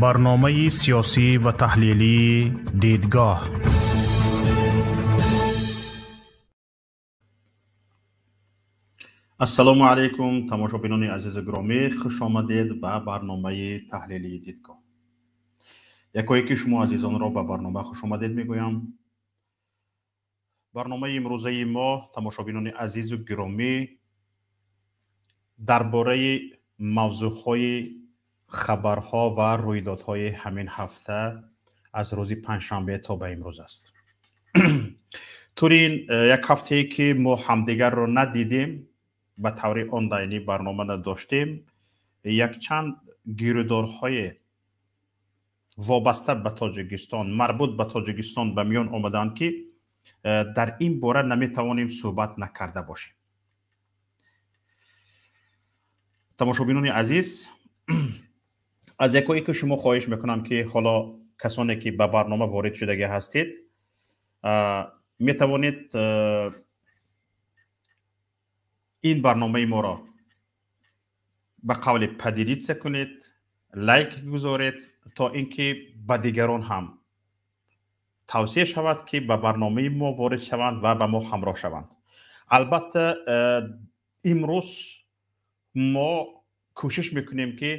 Барномаи сиёсӣ ва таҳлилии «Дидгоҳ». Ассалому алайкум, тамошобинони азизу гиромӣ, хуш омадед ба барномаи таҳлилии «Дидгоҳ». Якое ки шумо азизонро ба барнома хуш омадед мегӯям. Барномаи имрӯзаи мо, тамошобинони азизу гиромӣ, дар бораи мавзӯъҳои хабарҳо ва рӯйдодҳои ҳамин ҳафта аз рӯзи панҷшанбе то ба имрӯз аст. Тӯли ин як ҳафтае ки мо ҳамдигарро надидем, ба таври онлайнӣ барнома надоштем, якчанд гирудорҳое вобаста ба Тоҷикистон, марбут ба Тоҷикистон ба миён омаданд, ки дар ин бора наметавонем суҳбат накарда бошем. Тамошобинони азиз, аз якое ки шумо хоҳиш мекунам, ки ҳоло касоне ки ба барнома ворид шудагӣ ҳастед, метавонед ин барномаи моро ба қавли поделиться кунед, лайк гузоред, то ин ки ба дигарон ҳам тавсия шавад, ки ба барномаи мо ворид шаванд ва ба мо ҳамроҳ шаванд. Албатта, имрӯз мо кӯшиш мекунем, ки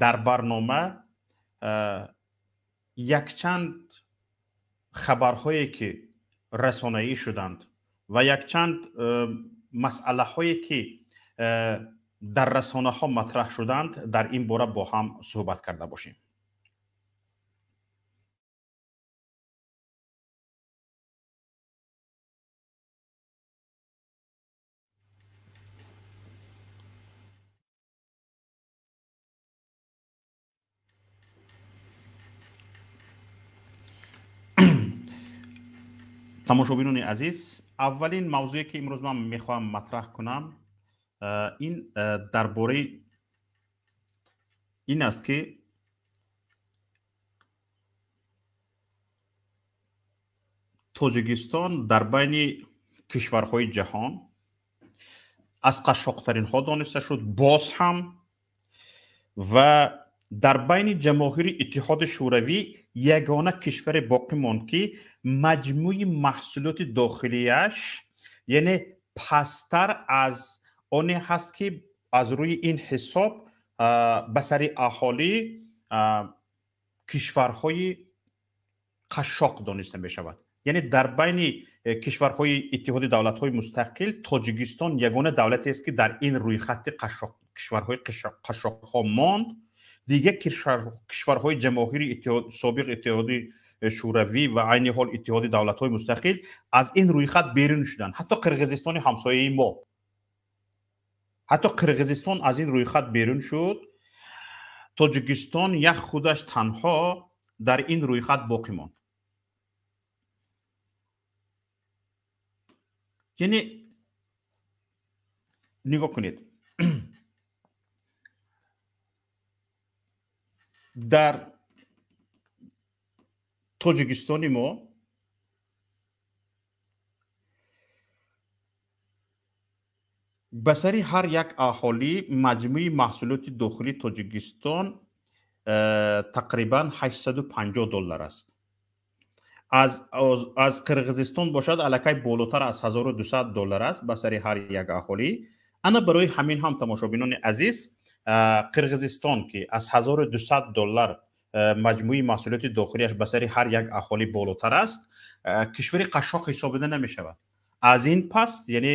дар барнома якчанд хабарҳое ки расонаӣ шуданд ва якчанд масъалаҳое ки дар расонаҳо матраҳ шуданд, дар ин бора бо ҳам суҳбат карда бошем. Тамошобинони азиз, аввалин мавзӯе ки имрӯз ман мехоҳам матраҳ кунам, ин дар бораи ин аст, ки Тоҷикистон дар байни кишварҳои ҷаҳон аз қашшоқтаринҳо дониста шуд боз ҳам ва дар байни ҷамоҳири Иттиҳоди Шӯравӣ ягона кишваре боқӣ монд, ки маҷмӯи маҳсулоти дохилияш, яъне, пасттар аз оне ҳаст, ки аз рӯи ин ҳисоб ба сари аҳолӣ кишварҳои қашшоқ дониста мешавад. Яъне дар байни кишварҳои Иттиҳоди Давлатҳои Мустақил Тоҷикистон ягона давлатест, ки дар ин рӯйхати кишварҳои қашшоқҳо монд. Дигар кишварҳои ҷамоҳири собиқ Иттиҳоди Шӯравӣ ва айни ҳол Иттиҳоди Давлатҳои Мустақил аз ин рӯйхат берун шуданд. Ҳатто Қирғизистони ҳамсояи мо, ҳатто Қирғизистон аз ин рӯйхат берун шуд. Тоҷикистон як худаш танҳо дар ин рӯйхат боқӣ монд. Яъне нигоҳ кунед, дар Тоҷикистони мо ба сари ҳар як аҳолӣ маҷмӯи маҳсулоти дохилии Тоҷикистон тақрибан 850 доллар аст. Аз Қирғизистон бошад, аллакай болотар аз 1200 доллар аст ба сари ҳар як аҳолӣ. Ана барои ҳамин ҳам, тамошобинони азиз, Қирғизистон, ки аз 1200 доллар маҷмӯи маҳсулоти дохилиаш ба сари ҳар як аҳолӣ болотар аст, кишвари қашшоқ ҳисобида намешавад. Аз ин паст, яъне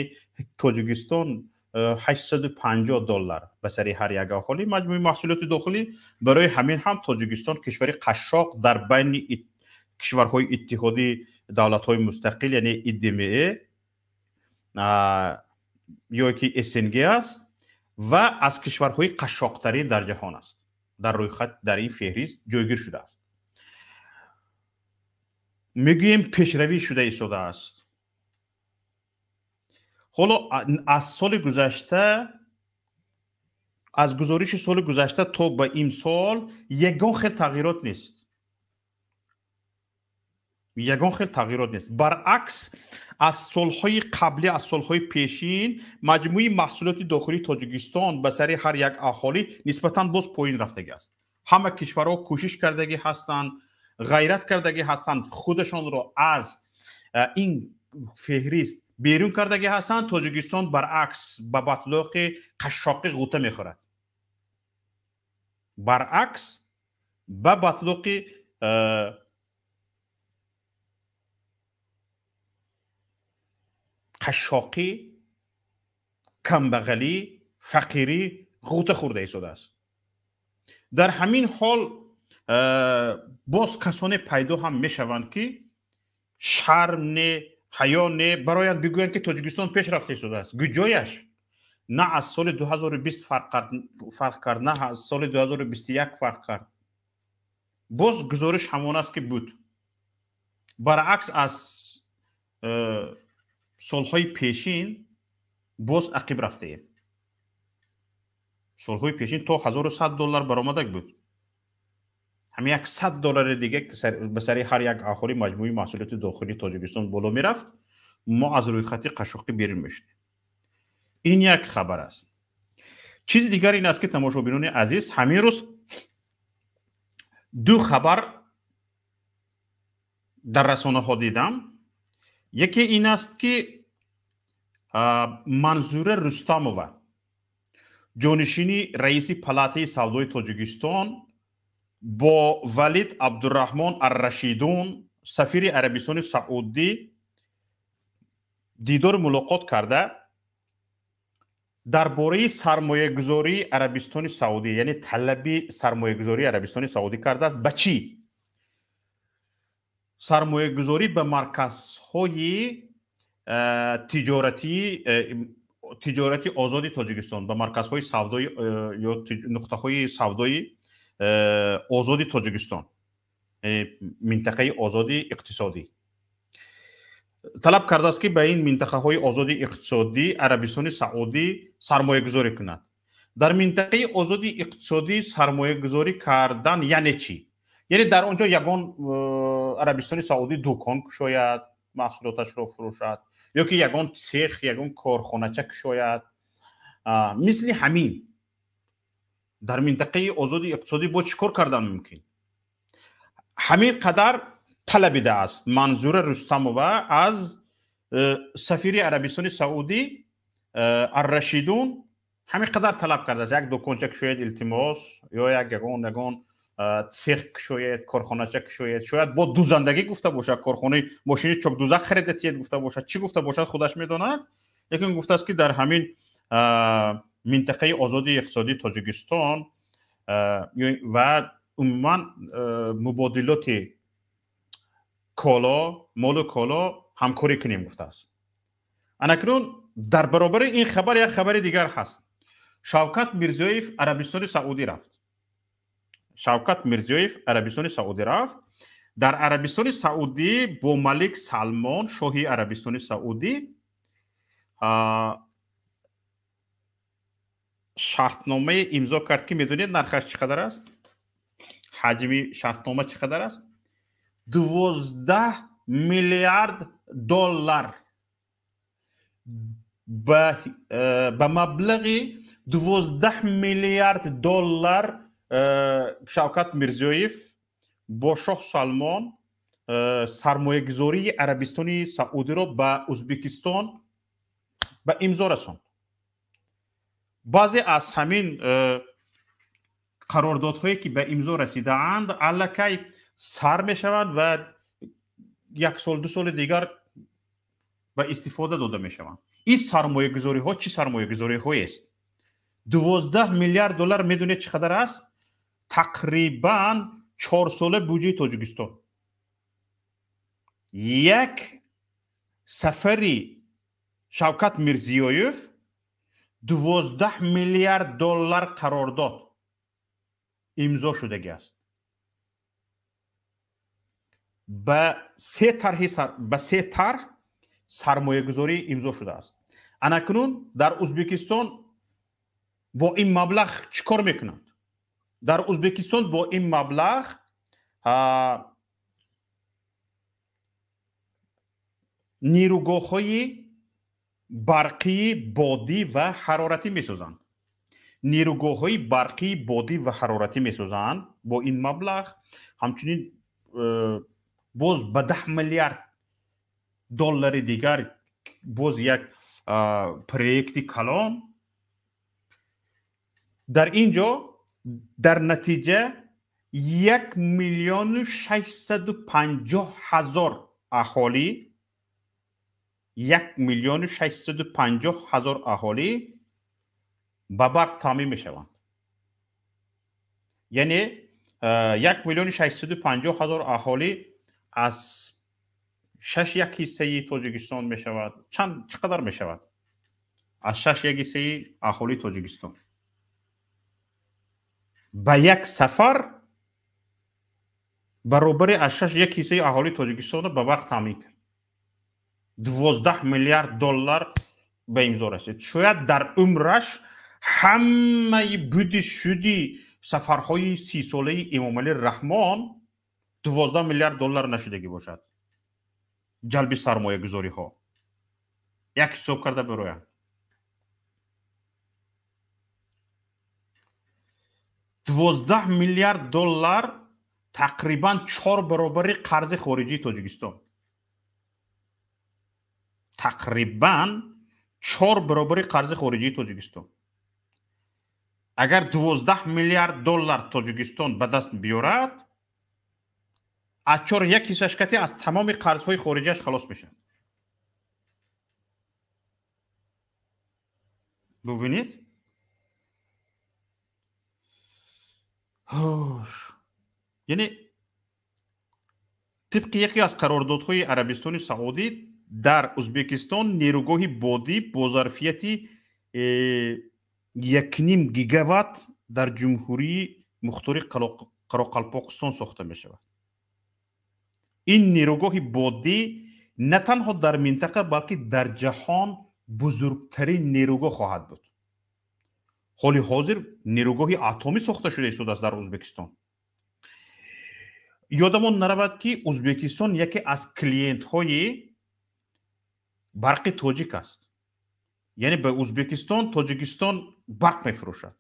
Тоҷикистон 850 доллар ба сари ҳар як аҳолӣ маҷмӯи маҳсулоти дохилӣ, барои ҳамин ҳам Тоҷикистон кишвари қашшоқ дар байни кишварҳои Иттиҳоди Давлатҳои Мустақил, яъне ИДМЕ ё ки СНГ аст ва аз кишварҳои қашшоқтарин дар ҷаҳон аст. Дар рӯйхат, дар ин феҳрист ҷойгир шудааст. Мегӯем, пешравӣ шуда истодааст. Ҳоло аз соли гузашта, аз гузориши соли гузашта то ба имсол ягон хел тағйирот нест, ягон хел тағйирот нест. Баръакс, аз солҳои қаблӣ, аз солҳои пешин маҷмӯи маҳсулоти дохилии Тоҷикистон ба сари ҳар як аҳолӣ нисбатан боз поин рафтагӣ аст. Ҳама кишварҳо кӯшиш кардагӣ ҳастанд, ғайрат кардагӣ ҳастанд, худашонро аз ин феҳрист берун кардагӣ ҳастанд. Тоҷикистон баръакс ба батлоқи қашшоқӣ ғӯта мехӯрад, баръакс ба батлоқи қашшоқӣ, камбағалӣ, фақирӣ ғӯта хӯрда истодааст. Дар ҳамин ҳол боз касоне пайдо ҳам мешаванд, ки шарм не, ҳаё не, бароянд бигӯянд, ки Тоҷикистон пеш рафта истодааст. Гуҷояш на аз соли 2020 фарқ кард, на аз соли 2021 фарқ кард. Боз гузориш ҳамон аст, ки буд. Баръакс аз солҳои пешин боз ақиб рафтаем. Солҳои пешин то 1100 доллар баромадак буд. Ҳамин 100 доллари дига ба сари ҳар як аҳолӣ маҷмӯи маҳсулоти дохилии Тоҷикистон боло мерафт, мо аз рӯйхати қашшоқӣ берун мешудем. Ин як хабар аст. Чизи дигар ин аст, ки тамошобинони азиз, ҳамин рӯз ду хабар дар расонаҳо дидам. Яке ин аст, ки Манзура Рустамова, ҷонишини раиси палатаи савдои Тоҷикистон, бо Валид Абдураҳмон Аррашидун, сафири Арабистони Саудӣ, дидору мулоқот карда дар бораи сармоягузории Арабистони Саудӣ, яъне талаби сармоягузории Арабистони Саудӣ кардааст. Ба чӣ? Сармоягузорӣ ба марказҳои тиҷорати озоди Тоҷикистон, ба марказҳои савдои ё нуқтаҳои савдои озоди Тоҷикистон, минтақаи озоди иқтисодӣ. Талаб кардааст, ки ба ин минтақаҳои озоди иқтисодӣ Арабистони Саудӣ сармоягузорӣ кунад. Дар минтақаи озоди иқтисодӣ сармоягузорӣ кардан яъне чӣ? Яъне дар он ҷо ягон Арабистони Саудӣ дукон кушояд, маҳсулоташро фурӯшад, ё ки ягон цех, ягон корхонача кушояд. Мисли ҳамин дар минтақаи озоди иқтисодӣ бо чӣ кор кардан мумкин? Ҳамин қадар талабидааст Манзура Рустамова аз сафири Арабистони Саудӣ Аррашидун. Ҳамин қадар талаб кардааст: як дуконча кушояд, илтимос, ё як ягон цех кушоед, корхонача кушоед. Шояд бо дузандагӣ гуфта бошад, корхонаи мошини чокдузак харида тиед гуфта бошад, чӣ гуфта бошад худаш медонад. Лекин гуфтааст, ки дар ҳамин минтақаи озоди иқтисодии Тоҷикистон ва умуман мубодилоти коло, молу коло ҳамкорӣ кунем гуфтааст. Анакнун дар баробари ин хабар як хабари дигар ҳаст. Шавкат Мирзиёев Арабистони Саудӣ рафт. Шавкат Мирзиёев Арабистони Саудӣ рафт. Дар Арабистони Саудӣ бо Малик Салмон, шоҳи Арабистони Саудӣ, шартномае имзо кард, ки медонед нархаш чӣ қадар аст? Ҳаҷми шартнома чӣ қадар аст? 12 миллиард доллар. Ба маблағи 12 миллиард доллар Шавкат Мирзиёев бо шоҳ Салмон сармоягузории Арабистони Саудиро ба Ӯзбекистон ба имзо расонд. Баъзе аз ҳамин қарордодҳое, ки ба имзо расидаанд, аллакай сар мешаванд ва як сол, ду соли дигар ба истифода дода мешаванд. Ин сармоягузориҳо чӣ сармоягузориҳоест? 12 миллиард доллар медонед чӣ қадар аст? Тақрибан 4 сола буҷаи Тоҷикистон. Як сафари Шавкат Мирзиёев 12 миллиард доллар қарордод имзо шудагӣ аст. Ба се тарҳ сармоягузорӣ имзо шудааст. Анакнун дар Ӯзбекистон бо ин маблағ чӣ кор мекунанд? Дар Ӯзбекистон бо ин маблағ нерӯгоҳҳои барқии бодӣ ва ҳароратӣ месозанд. Нерӯгоҳҳои барқии бодӣ ва ҳароратӣ месозанд бо ин маблағ. Ҳамчунин боз ба 10 миллиард доллари дигар боз як проекти калон. Дар ин ҷо дар натиҷа 1 650 000 аҳолӣ, 1 650 000 аҳолӣ ба барқ таъмин мешаванд. Яъне 1 650 000 аҳолӣ аз 6 1 ҳиссаи Тоҷикистон мешавад. Чанд чӣ қадар мешавад? Аз 6 1 ҳиссаи аҳолии Тоҷикистон ба як сафар баробари аз 6 1 ҳиссаи аҳолии Тоҷикистонро ба барқ таъмин кард. 12 миллиард доллар ба имзо расид. Шояд дар умраш ҳамаи буди шуди сафарҳои 30-солаи Эмомалӣ Раҳмон 12 миллиард доллар нашудагӣ бошад. Ҷалби сармоягузориҳо як ҳисоб карда бароянд. 12 миллиард доллар тақрибан 4 баробари қарзи хориҷии Тоҷикистон. Тақрибан 4 баробари қарзи хориҷии Тоҷикистон. Агар 12 миллиард доллар Тоҷикистон ба даст биёрад, аз 4 1 ҳиссаш кати аз тамоми қарзҳои хориҷиаш халос мешавад. Бубинед. Яъне тибқи яке аз қарордодҳои Арабистони Саудӣ дар Ӯзбекистон нерӯгоҳи бодӣ бо зарфияти 1,5 гигаватт дар Ҷумҳурии Мухтори Қарақалпоқистон сохта мешавад. Ин нерӯгоҳи бодӣ на танҳо дар минтақа, балки дар ҷаҳон бузургтарин нерӯгоҳ хоҳад буд. Ҳоли ҳозир нерӯгоҳи атомӣ сохта шуда истодааст дар Ӯзбекистон. Ёдамон наравад, ки Ӯзбекистон яке аз клиентҳои барқи тоҷик аст. Яъне ба Ӯзбекистон Тоҷикистон барқ мефурӯшад.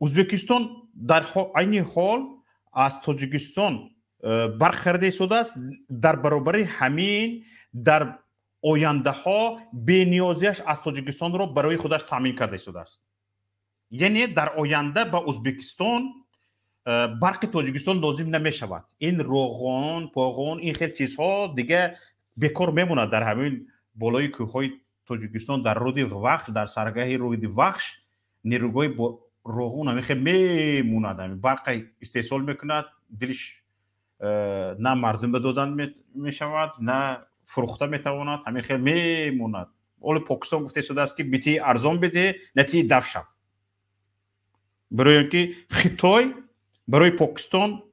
Ӯзбекистон дар айни ҳол аз Тоҷикистон барқ харида истодааст. Дар баробари ҳамин дар ояндаҳо бениёзиаш аз Тоҷикистонро барои худаш таъмин карда истодааст. Яъне дар оянда ба Ӯзбекистон барқи Тоҷикистон лозим намешавад. Ин роғон, поғон, ин хел чизҳо дига бекор мемонад дар ҳамин болои кӯҳҳои Тоҷикистон, дар руди Вахш, дар саргаҳи руди Вахш нерӯгоҳи роғон ҳамин хел мемонад. Ҳамин барқа истеҳсол мекунад, дилиш на мардум ба додан мешавад, на фурӯхта метавонад, ҳамин хел мемонад. Ҳоло Покистон гуфта истодааст, ки битии арзон бидеҳ, натии даф шав. Барои он ки Хитой барои Покистон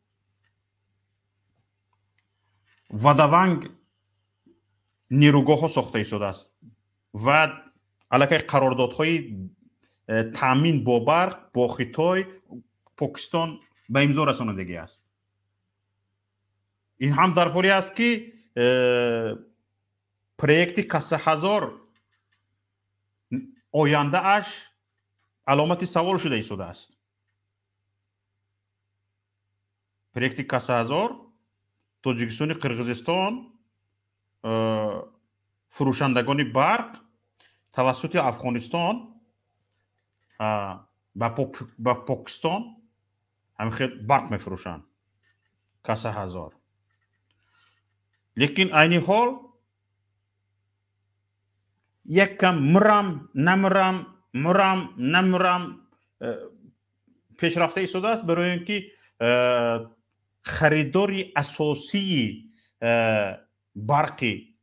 вадаванг нерӯгоҳҳо сохта истодааст ва аллакай қарордодҳои таъмин бо барқ бо Хитой Покистон ба имзо расонидагӣ аст. Ин ҳам дар ҳоле аст, ки проекти Касаҳазор ояндааш аломати савол шуда истодааст. Проекти Касаҳазор Тоҷикистони Қирғизистон фурӯшандагони барқ тавассути Афғонистон ба Покистон ҳамин хел барқ мефурӯшанд Касаҳазор. Лекин айни ҳол як кам мурам намурам, мурам намурам пешрафта истодааст, барои он ки харидори асосии барқи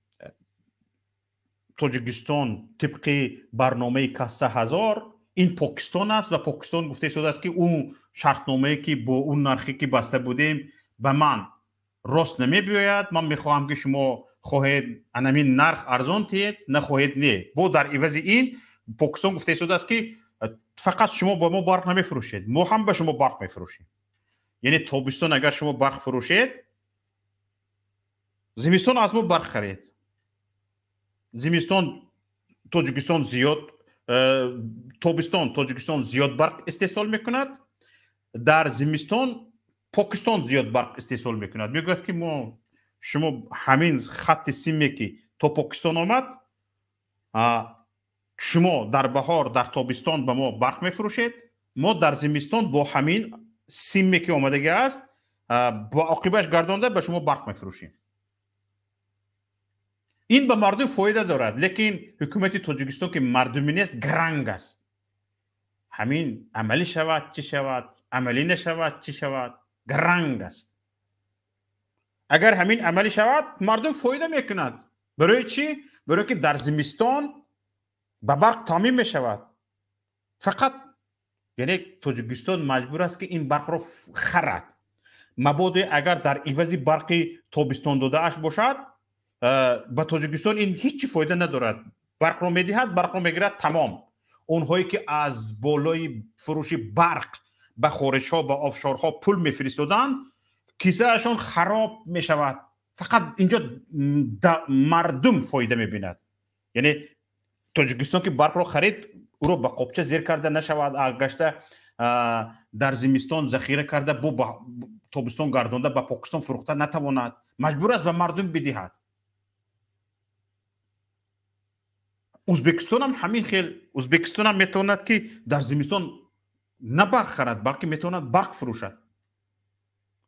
Тоҷикистон тибқи барномаи Касаҳазор ин Покистон аст ва Покистон гуфта истодааст, ки ӯ шартномае, ки бо ӯ нархе ки баста будем, ба ман рост намебиёяд. Ман мехоҳам, ки шумо хоҳед анамин нарх арзон тиҳед, нахоҳед не. Бо дар ивази ин Покистон гуфта истодааст, ки фақат шумо ба мо барқ намефурӯшед, мо ҳам ба шумо барқ мефурӯшем. Яъне тобистон агар шумо барқ фурӯшед, зимистон аз мо барқ харед. Зимистон Тоҷикистон зиёд Тобистон Тоҷикистон зиёд барқ истеҳсол мекунад, дар зимистон Покистон зиёд барқ истеҳсол мекунад. Мегӯяд ки мо шумо ҳамин хатти симе ки то Покистон омад, шумо дар баҳор, дар тобистон ба мо барқ мефурӯшед, мо дар зимистон бо ҳамин симе ки омадагӣ аст ба оқибаш гардонда ба шумо барқ мефурӯшем. Ин ба мардум фоида дорад, лекин ҳукумати Тоҷикистон ки мардумӣ нест, гаранг аст. Ҳамин амалӣ шавад чӣ шавад, амалӣ нашавад чӣ шавад, гаранг аст. Агар ҳамин амалӣ шавад, мардум фоида мекунад. Барои чӣ? Барои ки дар зимистон ба барқ таъмин мешавад. Фақат яъне Тоҷикистон маҷбур аст ки ин барқро харад. Мабодо агар дар ивази барқи тобистон додааш бошад, ба Тоҷикистон ин ҳеҷ чӣ фоида надорад. Барқро медиҳад, барқро мегирад, тамом. Онҳое ки аз болои фурӯши барқ ба хориҷҳо, ба офшорҳо пул мефиристоданд, кисаашон хароб мешавад. Фақат инҷо мардум фоида мебинад. Яъне Тоҷикистон ки барқро харид, ӯро ба қопча зер карда нашавад, гашта дар зимистон захира карда бо тобистон гардонда ба Покистон фурӯхта натавонад, маҷбур аст ба мардум бидиҳад. Ӯзбекистон ҳам ҳамин хел. Ӯзбекистон ҳам метавонад ки дар зимистон на барқ харад, балки метавонад барқ фурӯшад.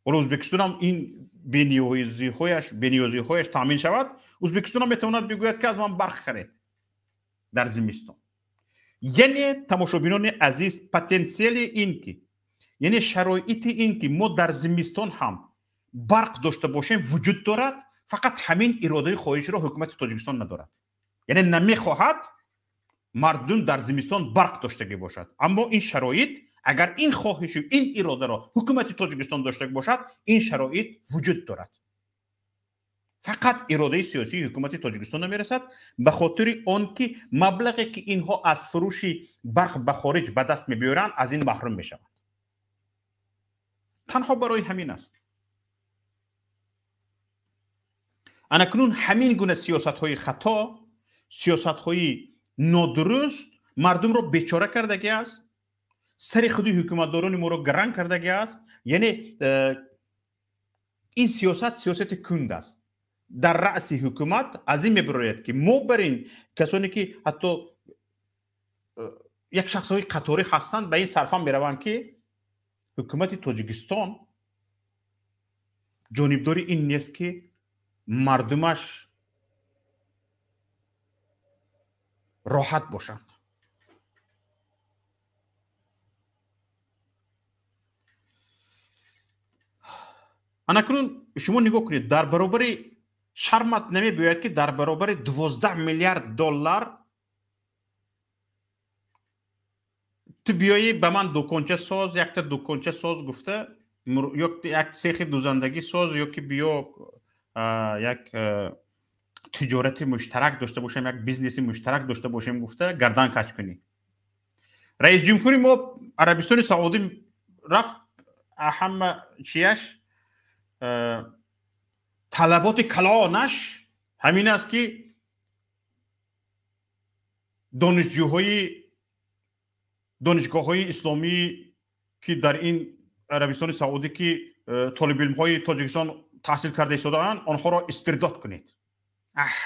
Ҳоло Ӯзбекистон ҳам ин бениёзиҳояш таъмин шавад, Ӯзбекистон ҳам метавонад бигӯяд ки аз ман барқ харед дар зимистон. Яъне тамошобинони азиз, потенсиали ин ки, яъне шароити ин ки мо дар зимистон ҳам барқ дошта бошем вуҷуд дорад, фақат ҳамин иродаи хоҳишро ҳукумати Тоҷикистон надорад. Яъне намехоҳад мардум дар зимистон барқ доштагӣ бошад. Аммо ин шароит, агар ин хоҳишу ин иродаро ҳукумати Тоҷикистон доштагӣ бошад, ин шароит вуҷуд дорад. Фақат иродаи сиёсии ҳукумати Тоҷикистон намерасад, ба хотири он ки маблағе ки инҳо аз фурӯши барқ ба хориҷ ба даст мебиёранд, аз ин маҳрум мешаванд. Танҳо барои ҳамин аст. Анакнун ҳамин гуна сиёсатҳои хато, сиёсатҳои нодуруст мардумро бечора кардагӣ аст, сари худи ҳукуматдорони моро гаранг кардагӣ аст. Яъне ин сиёсат сиёсати кунд аст. Дар раъси ҳукумат аз ин мебарояд ки мо бар ин касоне ки ҳатто як шахсҳои қаторӣ ҳастанд, ба ин сарфам мераванд ки ҳукумати Тоҷикистон ҷонибдори ин нест ки мардумаш роҳат бошанд. Анакнун шумо нигоҳ кунед, дар баробари шармат намебиёяд ки дар баробари 12 миллиард доллар ту биёӣ ба ман дуконча соз, якта дуконча соз гуфта, ё як сехи дузандагӣ соз, ё ки биё як тиҷорати муштарак дошта бошем, як бизнеси муштарак дошта бошем гуфта гардан кач кунӣ. Раис ҷумҳури мо Арабистони Саудӣ рафт, ҳама чияш талаботи калонаш ҳамин аст ки донишҷӯҳои донишгоҳҳои исломӣ ки дар ин Арабистони Саудӣ ки толибилмҳои Тоҷикистон таҳсил карда истодаанд, онҳоро истирдод кунед.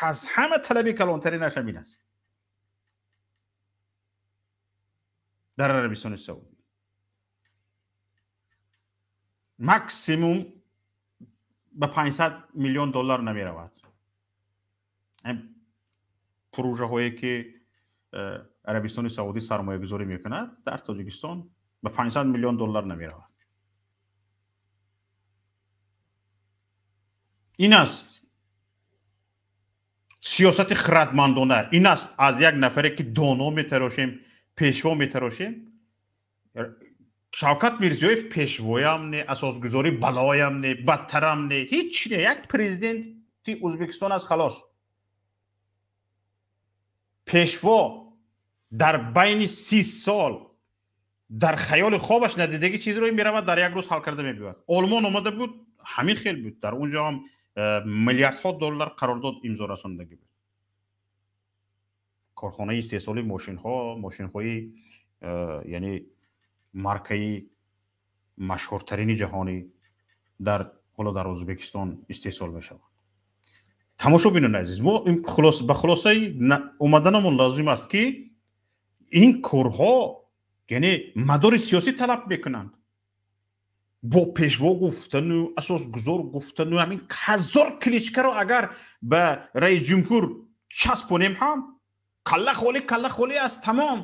Аз ҳама талаби калонтаринаш ҳамин аст дар Арабистони Саудӣ. Максимум ба 500 миллион доллар намеравад. Пурӯжаҳое ки Арабистони Саудӣ сармоягузорӣ мекунад дар Тоҷикистон ба 500 миллион доллар намеравад. Ин аст сиёсати хирадмандона, ин аст аз як нафаре ки доно метарошем, пешво метарошем. Шавкат Мирзиёев пешвоям не, асосгузори балоям не, бадтарам не, ҳеҷ не, як президенти Ӯзбекистон аст, халос. Пешво дар байни 30 сол дар хаёли хобаш надидагӣ чизро меравад дар як рӯз ҳал карда мебиёяд. Олмон омада буд, ҳамин хел буд, дар он ҷо ҳам миллиардҳо доллар қарордод имзо расондагӣ буд. Корхонаи истеҳсоли мошинҳо, мошинҳои яъне маркаи машҳуртарини ҷаҳонӣ дар ҳоло дар Ӯзбекистон истеҳсол мешаванд. Тамошобинони азиз, мо ба хулосаи омаданамон лозим аст, ки ин корҳо яъне мадори сиёсӣ талаб мекунанд. Бо пешво гуфтану асосгузор гуфтану ҳамин ҳазор кличкаро агар ба раис ҷумҳур часпонем ҳам калла холӣ, калла холӣ аст, тамом.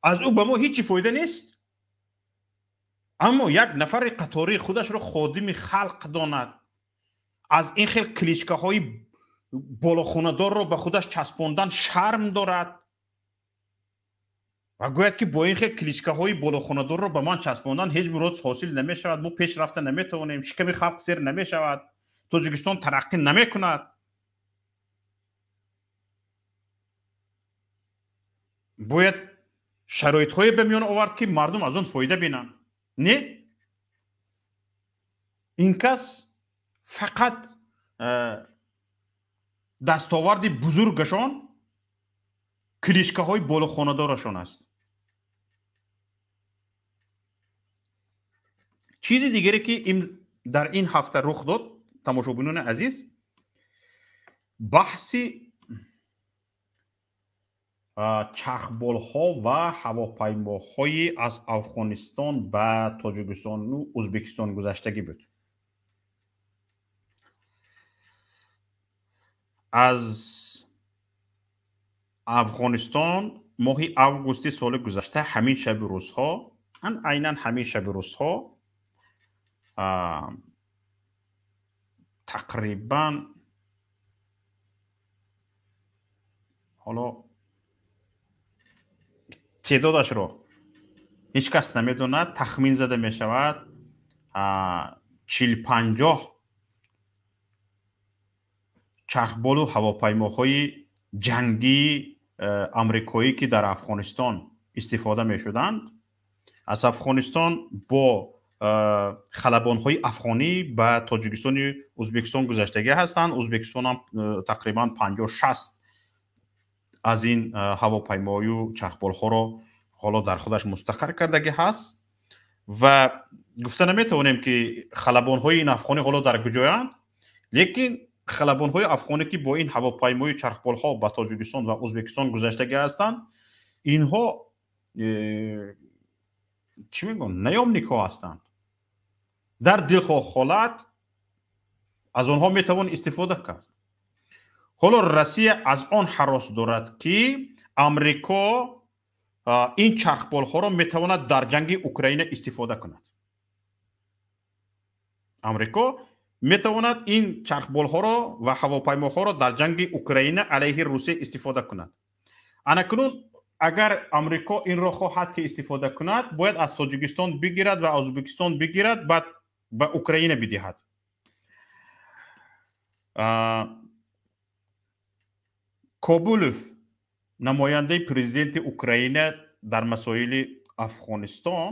Аз ӯ ба мо ҳеҷ фоида нест. Аммо як нафари қаторӣ худашро ходими халқ донад, аз ин хел кличкаҳои болохонадорро ба худаш часпондан шарм дорад ва гӯяд, ки бо ин хел кличкаҳои болохонадорро ба ман часпондан ҳеҷ мурод ҳосил намешавад, мо пеш рафта наметавонем, шиками халқ сер намешавад, Тоҷикистон тараққӣ намекунад. Бояд шароитҳое ба миён овард, ки мардум аз он фоида бинанд. Не, ин кас фақат дастоварди бузургашон кличкаҳои болохонадорашон аст. Чизи дигаре, ки дар ин ҳафта рух дод, тамошобинони азиз, баҳси чархболҳо ва ҳавопаймоҳои аз Афғонистон ба Тоҷикистону Ӯзбекистон гузаштагӣ буд. Аз Афғонистон моҳи августи соли гузашта ҳамин шаби рӯзҳо, айнан ҳамин шаби рӯзҳо, тақрибан ҳоло теъдодашро ҳеҷ кас намедонад, тахмин зада мешавад, 40-50 чархболу ҳавопаймоҳои ҷангии амрикоӣ, ки дар Афғонистон истифода мешуданд, аз Афғонистон бо халабонҳои афғонӣ ба Тоҷикистони Ӯзбекистон гузаштагӣ ҳастанд. Ӯзбекистон ҳам тақрибан 50-60 аз ин ҳавопаймою чархболҳоро ҳоло дар худаш мустақар кардагӣ ҳаст ва гуфта наметавонем, ки халабонҳои ин афғонӣ ҳоло дар куҷоянд, лекин халабонҳои афғонӣ, ки бо ин ҳавопаймои чархболҳо ба Тоҷикистон ва Ӯзбекистон гузаштагӣ ҳастанд, инҳо чӣ мегӯям, наёмникҳо ҳастанд. Дар дилхоҳ ҳолат аз онҳо метавон истифода кард. Ҳоло Россия аз он ҳарос дорад, ки Амрико ин чархболҳоро метавонад дар ҷанги Украина истифода кунад. Амрико метавонад ин чархболҳоро ва ҳавопаймоҳоро дар ҷанги Украина алайҳи Русия истифода кунад. Анакунун агар Амрико инро хоҳад, ки истифода кунад, бояд аз Тоҷикистон бигирад ва Ӯзбекистон бигирад, баъд ба Украина бидиҳад. Кобулов, намояндаи президенти Украина дар масоили Афғонистон,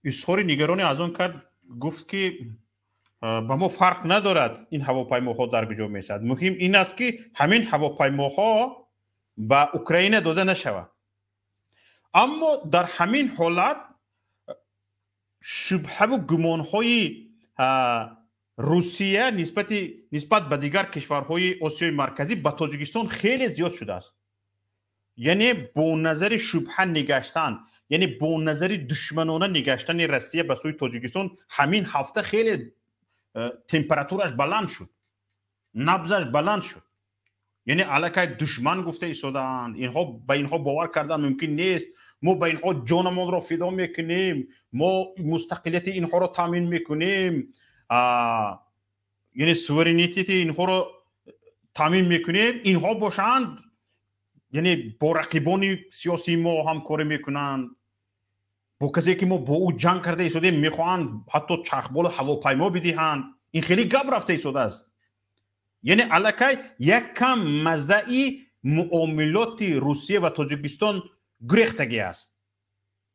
изҳори нигаронӣ аз он кард, гуфт, ки ба мо фарқ надорад ин ҳавопаймоҳо дар куҷо мешавад, муҳим ин аст, ки ҳамин ҳавопаймоҳо ба Украина дода нашавад. Аммо дар ҳамин ҳолат шубҳаву гумонҳои Русия нисбат ба дигар кишварҳои Осиёи Марказӣ ба Тоҷикистон хеле зиёд шудааст. Яъне бо назари шубҳа нигаштан, яъне бо назари душманона нигаштани Россия ба сӯи Тоҷикистон ҳамин ҳафта хеле температураш баланд шуд, набзаш баланд шуд. Яъне аллакай душман гуфта истодаанд, инҳо ба инҳо бовар кардан мумкин нест, мо ба инҳо ҷонамонро фидо мекунем, мо мустақилияти инҳоро таъмин мекунем, яъне суверенитети инҳоро таъмин мекунем, инҳо бошанд яъне бо рақибони сиёсии мо ҳамкорӣ мекунанд, бо касе ки мо бо ӯ ҷанг карда истодем мехоҳанд ҳатто чархболу ҳавопаймо бидиҳанд. Ин хеле гап рафта истодааст. Яъне аллакай як кам маззаи муомилоти Русия ва Тоҷикистон гурехтагӣ аст.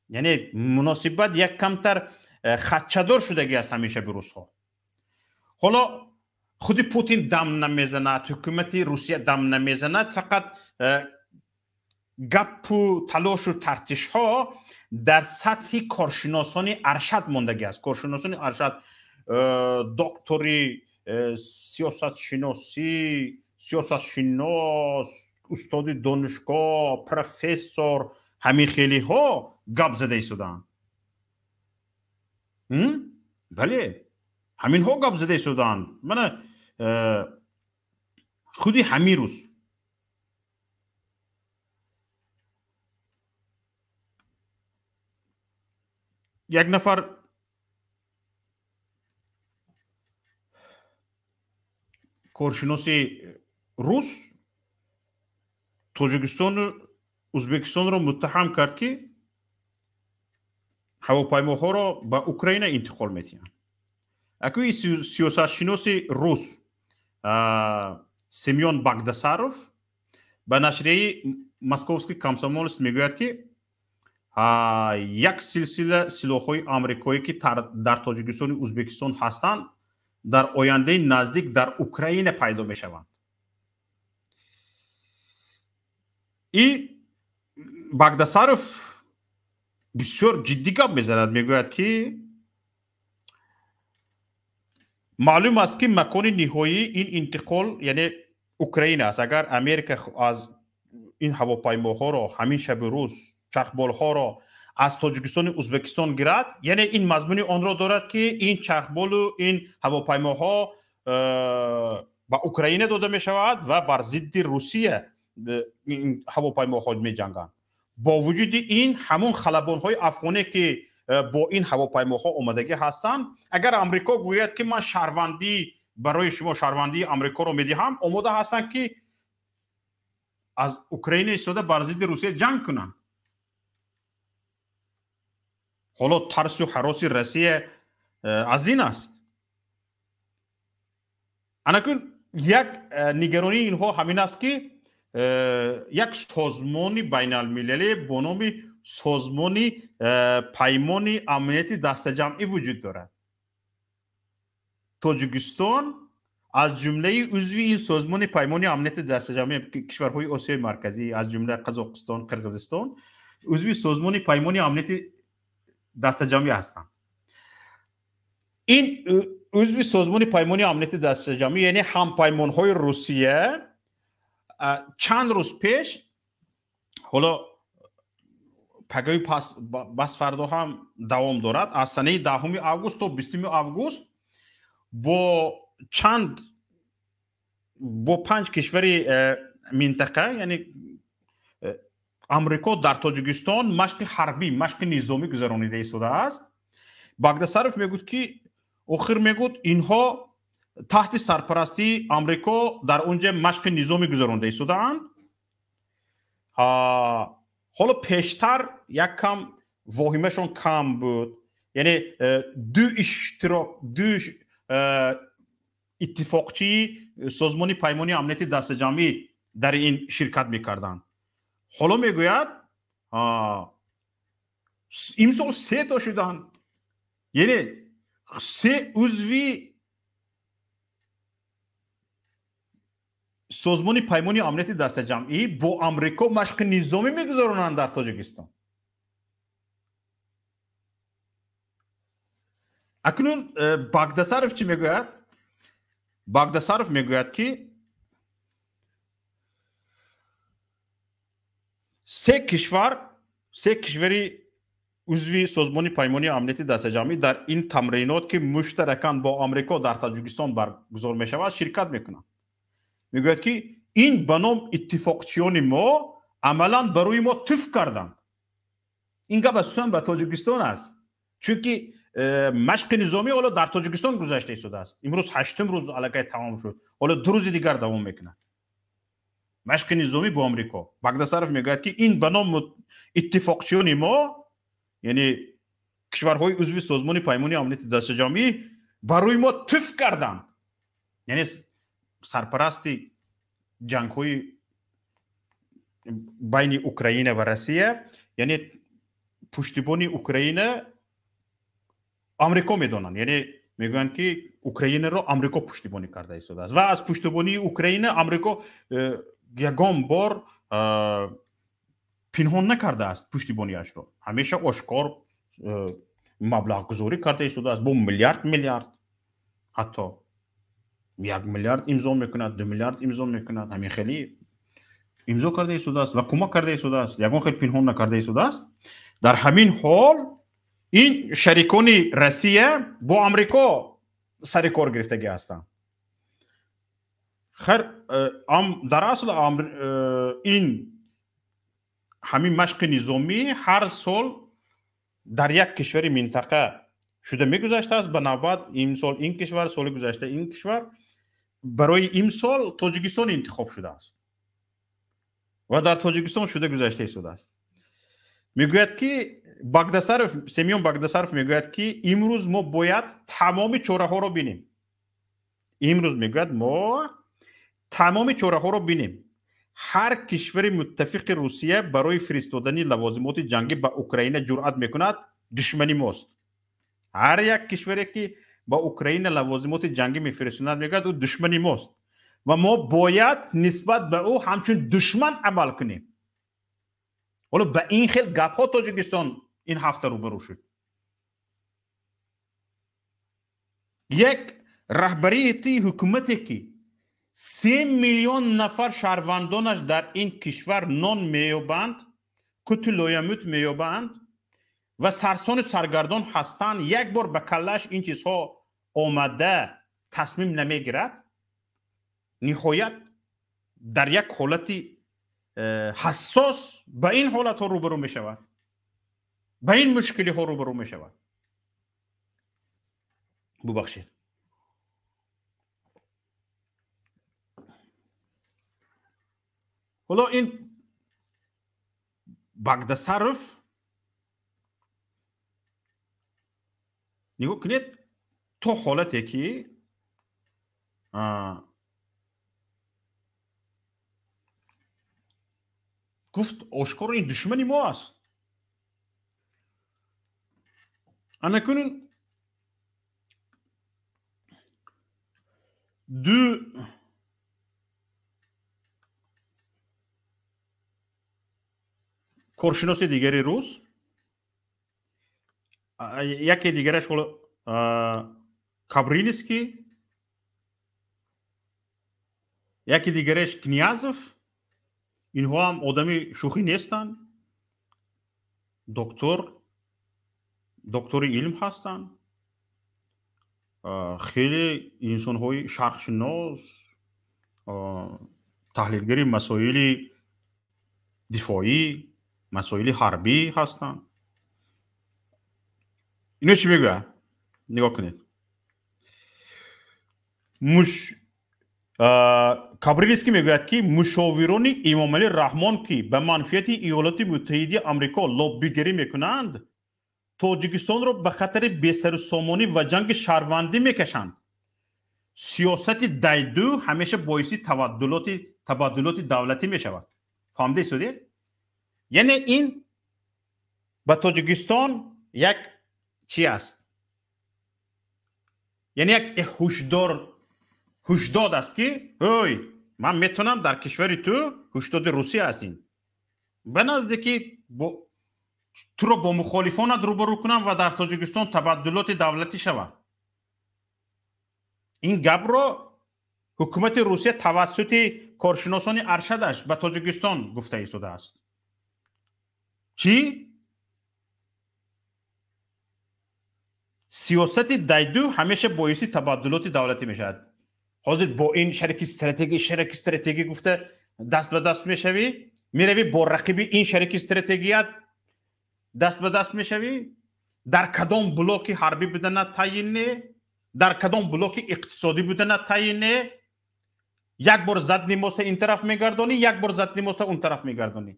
Яъне муносибат як камтар хатчадор шудагӣ аст ҳамеша би русҳо. Ҳоло худи Путин дам намезанад, ҳукумати Русия дам намезанад, фақат гапу талошу тартишҳо дар сатҳи коршиносони аршад мондагӣ аст. Коршиносони аршад, доктори сиёсатшиносӣ, сиёсатшинос, устоди донишгоҳ, профессор, ҳамин хелиҳо гап зада истодаанд. Бале, ҳаминҳо гап зада истодаанд. Мана худи ҳамин рӯз як нафар коршиноси рус Тоҷикистону Ӯзбекистонро муттаҳам кард, ки ҳавопаймоҳоро ба Украина интиқол медиҳанд. Акӯи сиёсатшиноси рус Семён Багдасаров ба нашрияи Московский комсомолец мегӯяд, ки як силсила силоҳҳои амрикоӣ, ки дар Тоҷикистону Ӯзбекистон ҳастанд, дар ояндаи наздик дар Украина пайдо мешаванд. И Багдасаров бисёр ҷиддӣ гап мезанад, мегӯяд, ки маълум аст, ки макони ниҳоии ин интиқол яъне Украина аст. Агар Америка аз ин ҳавопаймоҳоро ҳамин шаби рӯз, чархболҳоро аз Тоҷикистону Ӯзбекистон гирад, яъне ин мазмуни онро дорад, ки ин чархболу ин ҳавопаймоҳо ба Украина дода мешавад ва бар зидди Русия ин ҳавопаймоҳо меҷанганд. Бо вуҷуди ин, ҳамон халабонҳои афғоне, ки бо ин ҳавопаймоҳо омадагӣ ҳастанд, агар Амрико гӯяд, ки ман шаҳрвандӣ барои шумо, шаҳрвандии Амрикоро медиҳам, омода ҳастанд, ки аз Украина истода бар зидди Русия ҷанг кунанд. Ҳоло тарсу ҳароси Россия аз ин аст. Анакун як нигаронии инҳо ҳамин аст, ки як созмони байналмилалӣ бо номи Созмони Паймони Амнияти Дастаҷамъӣ вуҷуд дорад. Тоҷикистон аз ҷумлаи узви ин Созмони Паймони Амнияти Дастаҷамъӣ, кишварҳои Осиёи Марказӣ, аз ҷумла Қазоқистон, Қирғизистон узви Созмони Паймони Амнияти Дастаҷамъӣ ҳастанд. Ин узви Созмони Паймони Амнияти Дастаҷамъӣ, яъне ҳампаймонҳои Русия, чанд рӯз пеш, ҳоло пагоҳи пас фардо ҳам давом дорад, аз санаи 10 август то 20 август бо 5 кишвари минтақа, яъне Амрико дар Тоҷикистон машқи ҳарбӣ, машқи низомӣ гузаронида истодааст. Багдасаров мегӯяд, ки охир мегӯяд, инҳо таҳти сарпарастии Амрико дар онҷа машқи низомӣ гузаронда истодаанд. Ҳоло пештар як кам воҳимашон кам буд, яъне ду иштирок, ду иттифоқчии Созмони Паймони Амнияти Дастаҷамъӣ дар ин ширкат мекарданд. Ҳоло мегӯяд, имсол се то шуданд, яъне се узви Созмони Паймони Амнияти Дастаҷамъӣ бо Амрико машқи низомӣ мегузаронанд дар Тоҷикистон. Акнун Багдасаров чӣ мегӯяд? Багдасаров мегӯяд, ки се кишвар, се кишвари узви Созмони Паймони Амнияти Дастаҷамъӣ дар ин тамринот, ки муштаракан бо Амрико дар Тоҷикистон баргузор мешавад, ширкат мекунанд. Мегӯяд, ки ин ба ном иттифоқчиёни мо амалан ба рӯи мо туф карданд. Ин гап асосан ба Тоҷикистон аст, чунки машқи низомӣ ҳоло дар Тоҷикистон гузашта истодааст. Имрӯз 8-ум рӯз аллакай тамом шуд, ҳоло 2 рӯзи дигар давом мекунад машқи низомӣ бо Амрико. Багдасаров мегӯяд, ки ин ба ном иттифоқчиёни мо, яъне кишварҳои узви Созмони Паймони Амнияти Дастаҷамъӣ, ба рӯи мо туф карданд. Яъне сарпарасти ҷангҳои байни Украина ва Россия, яъне пуштибони Украина Амрико медонанд, яъне мегӯянд, ки Украинаро Амрико пуштибонӣ карда истодааст ва аз пуштибонии Украина Амрико ягон бор пинҳон накардааст пуштибониашро, ҳамеша ошкор маблағгузорӣ карда истодааст бо миллиард миллиард, ҳатто 1 миллиард имзо мекунад, 2 миллиард имзо мекунад, ҳамин хеле имзо карда истодааст ва кӯмак карда истодааст, ягон хел пинҳон накарда истодааст. Дар ҳамин ҳол ин шарикони Россия бо Амрико сари кор гирифтагӣ ҳастанд. Хайр, дар асл ин ҳамин машқи низомӣ ҳар сол дар як кишвари минтақа шуда мегузаштааст. Ба навбат имсол ин кишвар, соли гузашта ин кишвар. Барои имсол Тоҷикистон интихоб шудааст ва дар Тоҷикистон шуда гузашта истодааст. Мегӯяд ки Багдасаров, Семён Багдасаров мегӯяд ки имрӯз мо бояд тамоми чораҳоро бинем. Имрӯз мегӯяд мо тамоми чораҳоро бинем. Ҳар кишвари муттафиқи Русия барои фиристодани лавозимоти ҷангӣ ба Украина ҷуръат мекунад, душмани мост. Ҳар як кишваре ки ба Украина лавозимоти ҷангӣ мефиристонад, мегӯяд ӯ душмани мост ва мо бояд нисбат ба ӯ ҳамчун душман амал кунем. Ҳоло ба ин хел гапҳо Тоҷикистон ин ҳафта рӯбарӯ шуд. Як раҳбарияти ҳукумате ки 3 миллион нафар шаҳрвандонаш дар ин кишвар нон меёбанд, куту лоямут меёбанд ва сарсону саргардон ҳастанд, як бор ба каллааш ин чизҳо омада тасмим намегирад, ниҳоят дар як ҳолати ҳассос ба ин ҳолатҳо рӯбарӯ мешавад, ба ин мушкилиҳо рӯбарӯ мешавад. Бубахшед. Ҳоло ин Багдасаров нигоҳ кунед, то ҳолате ки гуфт ошкоро ин душмани мо аст. Анакунун ду коршиноси дигари рус, яке дигараш ҳоло Кабринский, яке дигараш Князов, инҳо ҳам одами шӯхӣ нестанд, доктори илм ҳастанд, хеле инсонҳои шарқшинос, таҳлилгари масоили дифоӣ, масоили ҳарбӣ ҳастанд. Ино чӣ мегӯяд? Нигоҳ кунед. Кабринский мегӯяд ки мушовирони Эмомалӣ Раҳмон ки ба манфиати Иёлоти Муттаҳидаи Амрико лоббигарӣ мекунанд, Тоҷикистонро ба хатари бесарусомонӣ ва ҷанги шаҳрвандӣ мекашанд. Сиёсати дайду ҳамеша боиси табаддулоти давлатӣ мешавад. Фаҳмида истодед? Яъне ин ба Тоҷикистон як чӣ аст? Яъне як ҳушдод аст ки ҳой, ман метавонам дар кишвари ту, ҳушдоди Русия аст ин, ба назде ки туро бо мухолифонат рӯбарӯ кунам ва дар Тоҷикистон табаддулоти давлатӣ шавад. Ин гапро ҳукумати Русия тавассути коршиносони аршадаш ба Тоҷикистон гуфта истодааст. Чӣ? Сиёсати дайду ҳамеша боиси табаддулоти давлатӣ мешавад. Ҳозир бо ин шарики стратегӣ, шарики стратегӣ гуфта даст ба даст мешавӣ, меравӣ бо рақиби ин шарики стратегият даст ба даст мешавӣ, дар кадом блоки ҳарбӣ будана таъйин не, дар кадом блоки иқтисодӣ будана таъйин не. Як бор задний моста ин тараф мегардонӣ, як бор задний моста он тараф мегардонӣ.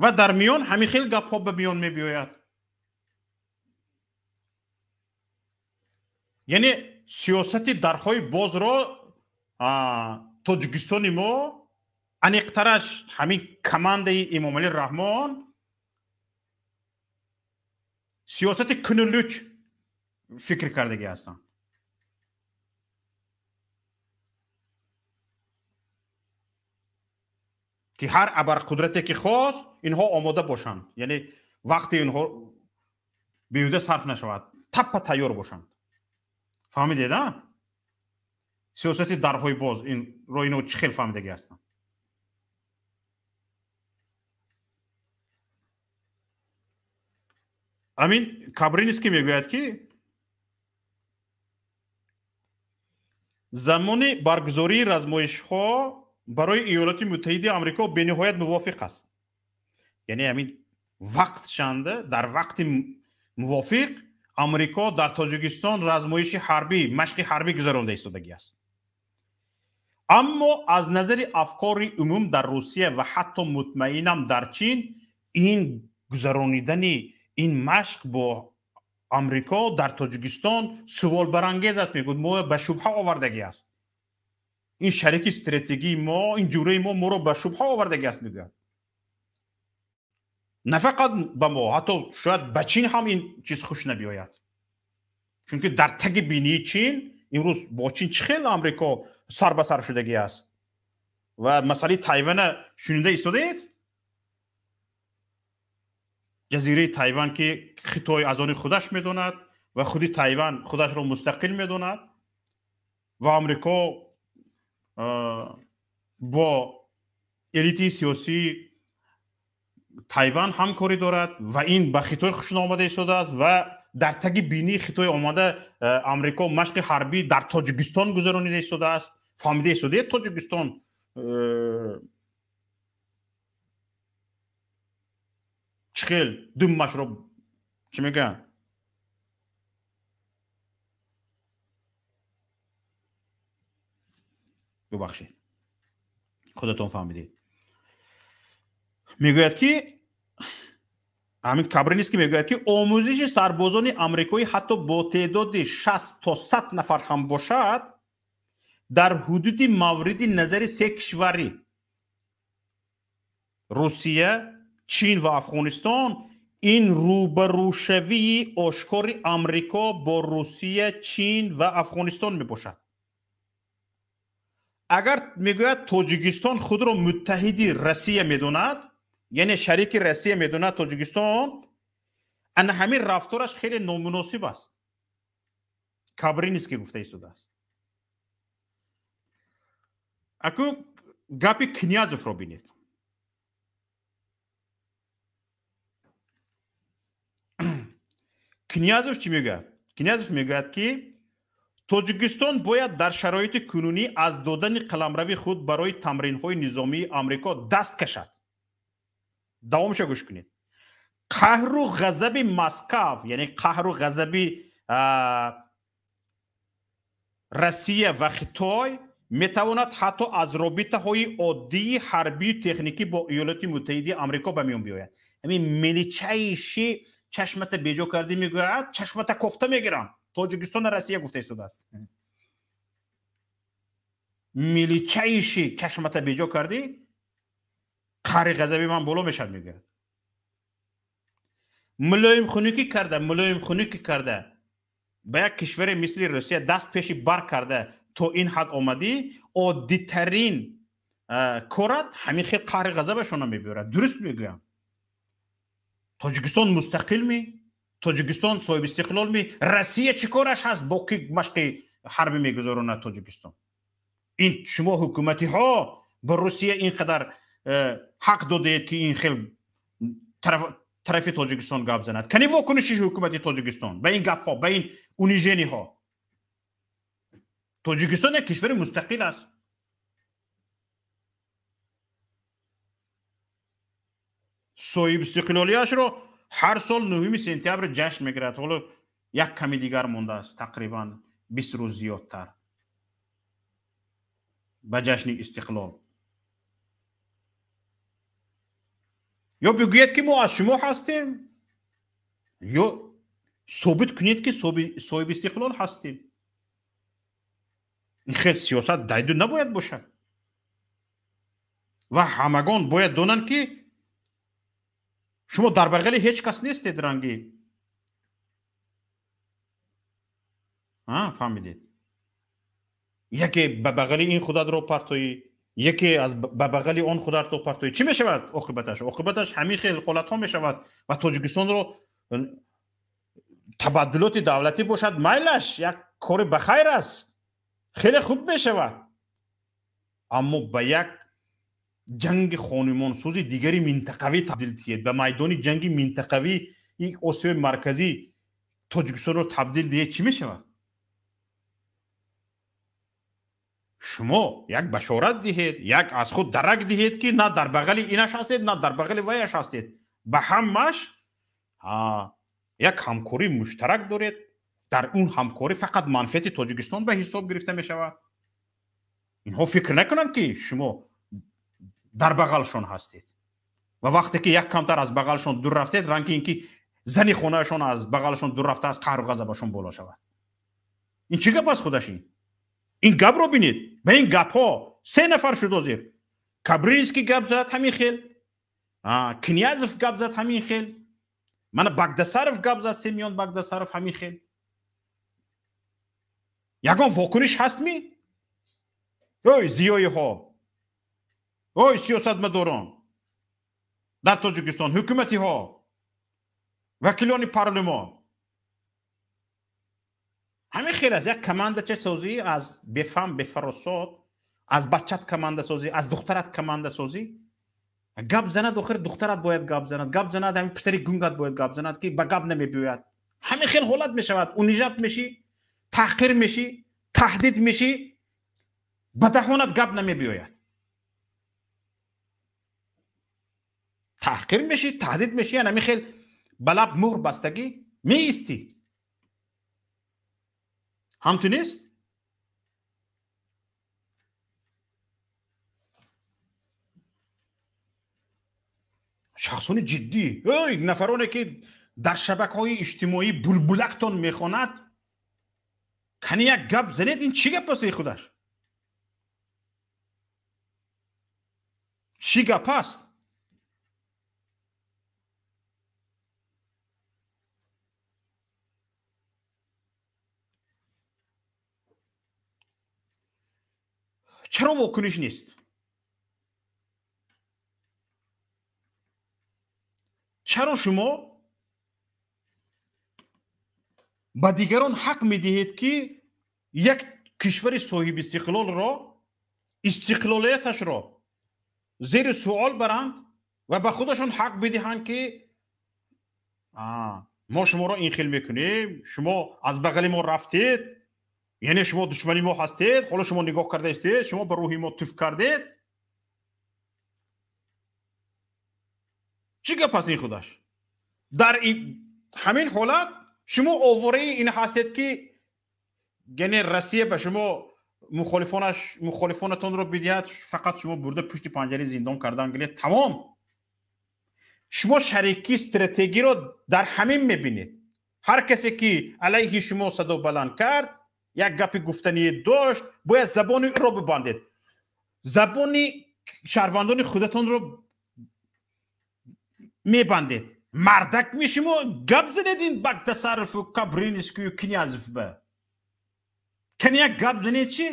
Ва дар миён ҳамин хел гапҳо ба миён мебиёяд. Яъне сиёсати дарҳои бозро Тоҷикистони мо, аниқтараш ҳамин командаи Эмомалӣ Раҳмон, сиёсати кунулуч фикр кардагӣ ҳастанд. Ки ҳар абарқудрате ки хост, инҳо омода бошанд. Яъне вақти инҳо беҳуда сарф нашавад, таппа тайёр бошанд. Фаҳмидед, а? Сиёсати дарҳои боз инро ино чӣ хел фаҳмидагӣ ҳастанд? Амин Кабринский мегӯяд, ки замони баргузории размоишҳо барои Иёлоти Муттаҳиди Амрико бениҳоят мувофиқ аст. Яъне ҳамин вақт шанда, дар вақти мувофиқ Амрико дар Тоҷикистон размоиши ҳарбӣ, машқи ҳарбӣ гузаронда истодагӣ аст. Аммо аз назари афкори умум дар Русия ва ҳатто мутмаинам дар Чин, ин гузаронидани ин машқ бо Амрико дар Тоҷикистон суолбарангез аст, мегӯяд, мо ба шубҳа овардагӣ аст. Ин шарики стратегии мо, ин ҷураи мо моро ба шубҳа овардагӣ аст, мегӯяд. На фақат ба мо, ҳатто шояд ба Чин ҳам ин чиз хуш набиёяд. Чунки дар таги бинии Чин имрӯз бо Чин чӣ хел Амрико сар ба сар шудагӣ аст. Ва масъалаи Тайвана шунида истодаед? Ҷазираи Тайван, ки Хитой аз они худаш медонад ва худи Тайван худашро мустақил медонад ва Амрико бо элитаи сиёсии Тайван ҳамкорӣ дорад ва ин ба Хитой хуш наомада истодааст ва дар таги бинии Хитой омада Амрико машқи ҳарбӣ дар Тоҷикистон гузаронида истодааст. Фаҳмида истодаед, Тоҷикистон чӣ хел думашро чӣ мегӯянд? Бубахшед, худатон фаҳмидед. Мегӯяд, ки ҳамин Кабринский мегӯяд, ки омӯзиши сарбозони амрикоӣ ҳатто бо теъдоди 60 то 100 нафар ҳам бошад, дар ҳудуди мавриди назари се кишварӣ Русия, Чин ва Афғонистон, ин рӯбарӯшавии ошкори Амрико бо Русия, Чин ва Афғонистон мебошад. Агар мегӯяд Тоҷикистон худро муттаҳиди Россия медонад, яъне шарики Россия медонад Тоҷикистон, ана ҳамин рафтораш хеле номуносиб аст. Кабринский гуфта истодааст. Акун гапи Князевро бинед. Князев чӣ мегӯяд? Князев мегӯяд, ки Тоҷикистон бояд дар шароити кунунӣ аз додани қаламрави худ барои тамринҳои низомии Амрико даст кашад. Давомша гӯш кунед. Қаҳру ғазаби Москав, яъне қаҳру ғазаби Россия ва Хитой метавонад ҳатто аз робитаҳои оддии ҳарбию техникӣ бо Иёлоти Муттаҳидаи Амрико ба миён биёяд. Ҳамин меличайши чашмата беҷо кардӣ, мегӯяд, чашмата кофта мегирам. Тоҷикистона Россия гуфта истодааст. Меличайши чашмата беҷо кардӣ, қаҳри ғазаби ман боло мешавад, мегӯяд. Мулоимхунукӣ карда, мулоимхунукӣ карда, ба як кишваре мисли Русия даст пеши бар карда то ин ҳад омадӣ, оддитарин корат ҳамин хел қаҳри ғазабашона мебиёрад. Дуруст мегӯям. Тоҷикистон мустақил ми? Тоҷикистон соҳиби истиқлол ми? Россия чӣ кораш ҳаст бо ки машқи ҳарбӣ мегузаронад Тоҷикистон? Ин шумо ҳукуматиҳо ба Русия ин қадар ҳақ додаед, ки ин хел тарафи Тоҷикистон гап занад? Кани вокуниши ҳукумати Тоҷикистон ба ин гапҳо, ба ин унижениҳо? Тоҷикистон як кишвари мустақил аст. Соҳиби истиқлолияшро ҳар сол 9 сентябр ҷашн мегирад. Ҳоло як ками дигар мондааст, тақрибан 20 рӯз зиёдтар ба ҷашни истиқлол. Ё бигӯед, ки мо аз шумо ҳастем, ё собит кунед, ки соҳиби истиқлол ҳастем. Ин хел сиёсат дайду набояд бошад ва ҳамагон бояд донанд, ки шумо дар бағали ҳеҷ кас нестед. Ранги фаҳмидед, яке ба бағали ин худатро партоӣ, Яке аз ба бағали он хударто партоӣ, чӣ мешавад оқибаташ? Оқибаташ ҳамин хел ҳолатҳо мешавад ва Тоҷикистонро табаддулоти давлатӣ бошад, майлаш як кори бахайр аст, хеле хуб мешавад, аммо ба як ҷанги хонумонсӯзи дигари минтақавӣ табдил диҳед, ба майдони ҷанги минтақавии Осиёи Марказӣ Тоҷикистонро табдил диҳед, чӣ мешавад? Шумо як башорат диҳед, як аз худ дарак диҳед, ки на дар бағали инаш ҳастед, на дар бағали ваяш ҳастед, ба ҳамаш як ҳамкории муштарак доред. Дар он ҳамкорӣ фақат манфиати Тоҷикистон ба ҳисоб гирифта мешавад. Инҳо фикр накунанд, ки шумо дар бағалшон ҳастед ва вақте ки як камтар аз бағалшон дур рафтед, ранги ин ки зани хонаашон аз бағалшон дур рафтааст, қаҳру ғазабашон боло шавад. Ин чӣ гап аст худаш? Ин гапро бинед. Ба ин гапҳо се нафар шуд ҳозир. Кабринский гап зад ҳамин хел, Князев гап зад ҳамин хел, мана Багдасаров гап зад, Семён Багдасаров ҳамин хел. Ягон вокуниш ҳастми? Ой зиёиҳо, ой сиёсатмадорон дар Тоҷикистон, ҳукуматиҳо, вакилони парлумон, ҳамин хел аст. Як командача созӣ аз бефаҳм, бефаросот, аз бачат команда созӣ, аз духтарат команда созӣ. Гап занад, охир духтарат бояд гап занад, гап занад ҳамин писари гунгат бояд гап занад, ки ба гап намебиёяд. Ҳамин хел ҳолат мешавад. Унижат мешӣ, таҳқир мешӣ, таҳдид мешӣ, ба даҳонат гап намебиёяд. Таҳқир мешӣ, таҳдид мешӣ, ҳамин хел ба лаб муҳр бастагӣ меистӣ. Ҳамту нест? Шахсони ҷиддӣ, ой нафароне ки дар шабакаҳои иҷтимоӣ булбулактон мехонад, кани як гап занед. Ин чӣ гап аст худаш? Чӣ гап аст? Чаро вокуниш нест? Чаро шумо ба дигарон ҳақ медиҳед, ки як кишвари соҳибистиқлолро, истиқлолияташро зери суол баранд ва ба худашон ҳақ бидиҳанд, ки мо шуморо ин хел мекунем, шумо аз бағали мо рафтед, яъне шумо душмани мо ҳастед, ҳоло шумо нигоҳ карда истед, шумо ба рӯҳи мо туф кардед. Чӣ гап аст ин худаш? Дар ҳамин ҳолат шумо овораи ин ҳастед, ки яъне Россия ба шумо мухолифонатонро бидиҳад, фақат шумо бурда пушти панҷараи зиндон кардан гиред, тамом. Шумо шарики стратегиро дар ҳамин мебинед. Ҳар касе ки алайҳи шумо садо баланд кард, як гапи гуфтание дошт, бояд забони ӯро бибандед, забони шаҳрвандони худатонро мебандед. Мардак ми шумо гап занед ин Багдасарову Кабринскию Князев ба кани як гап занед чӣ?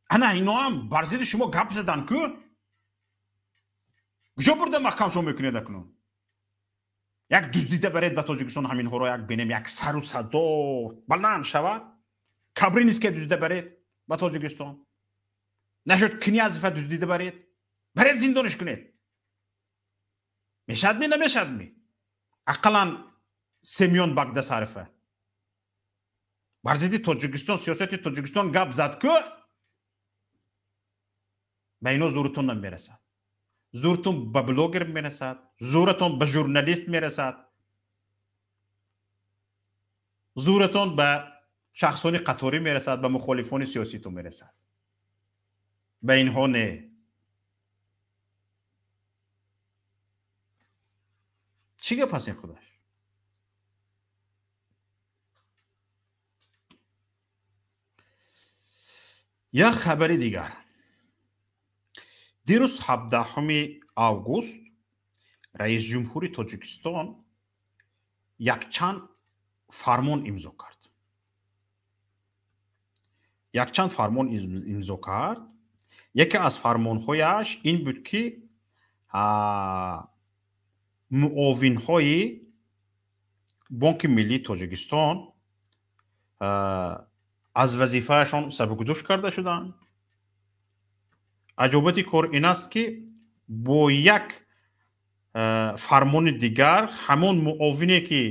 Ана иноам бар зидди шумо гап задан ку? Куҷо бурда маҳкам шумо мекунед акнун? Як дуздида баред ба Тоҷикистон ҳаминҳоро, як бинем, як сару садо баланд шавад. Кабринския дуздида баред ба Тоҷикистон, нашуд Князева дуздида баред, баред зиндониш кунед. Мешавад ми, намешавад ми? Ақаллан Семён Багдасарова бар зидди Тоҷикистон, сиёсати Тоҷикистон гап зад ку, ба ино зӯрутон намерасад. Зӯртон ба блогер мерасад, зӯратон ба журналист мерасад, зӯратон ба шахсони қаторӣ мерасад, ба мухолифони сиёситон мерасад. Ба инҳо не. Чӣ гап аст ин худаш? Як хабари дигар. Дирӯз 17 август раисҷумҳури Тоҷикистон якчанд фармон имзо кард. Якчанд фармон имзо кард. Яке аз фармонҳояш ин буд, ки муовинҳои Бонки Миллии Тоҷикистон аз вазифаашон сабукдӯш карда шуданд. Аҷобати кор ин аст, ки бо як фармони дигар ҳамон муовине, ки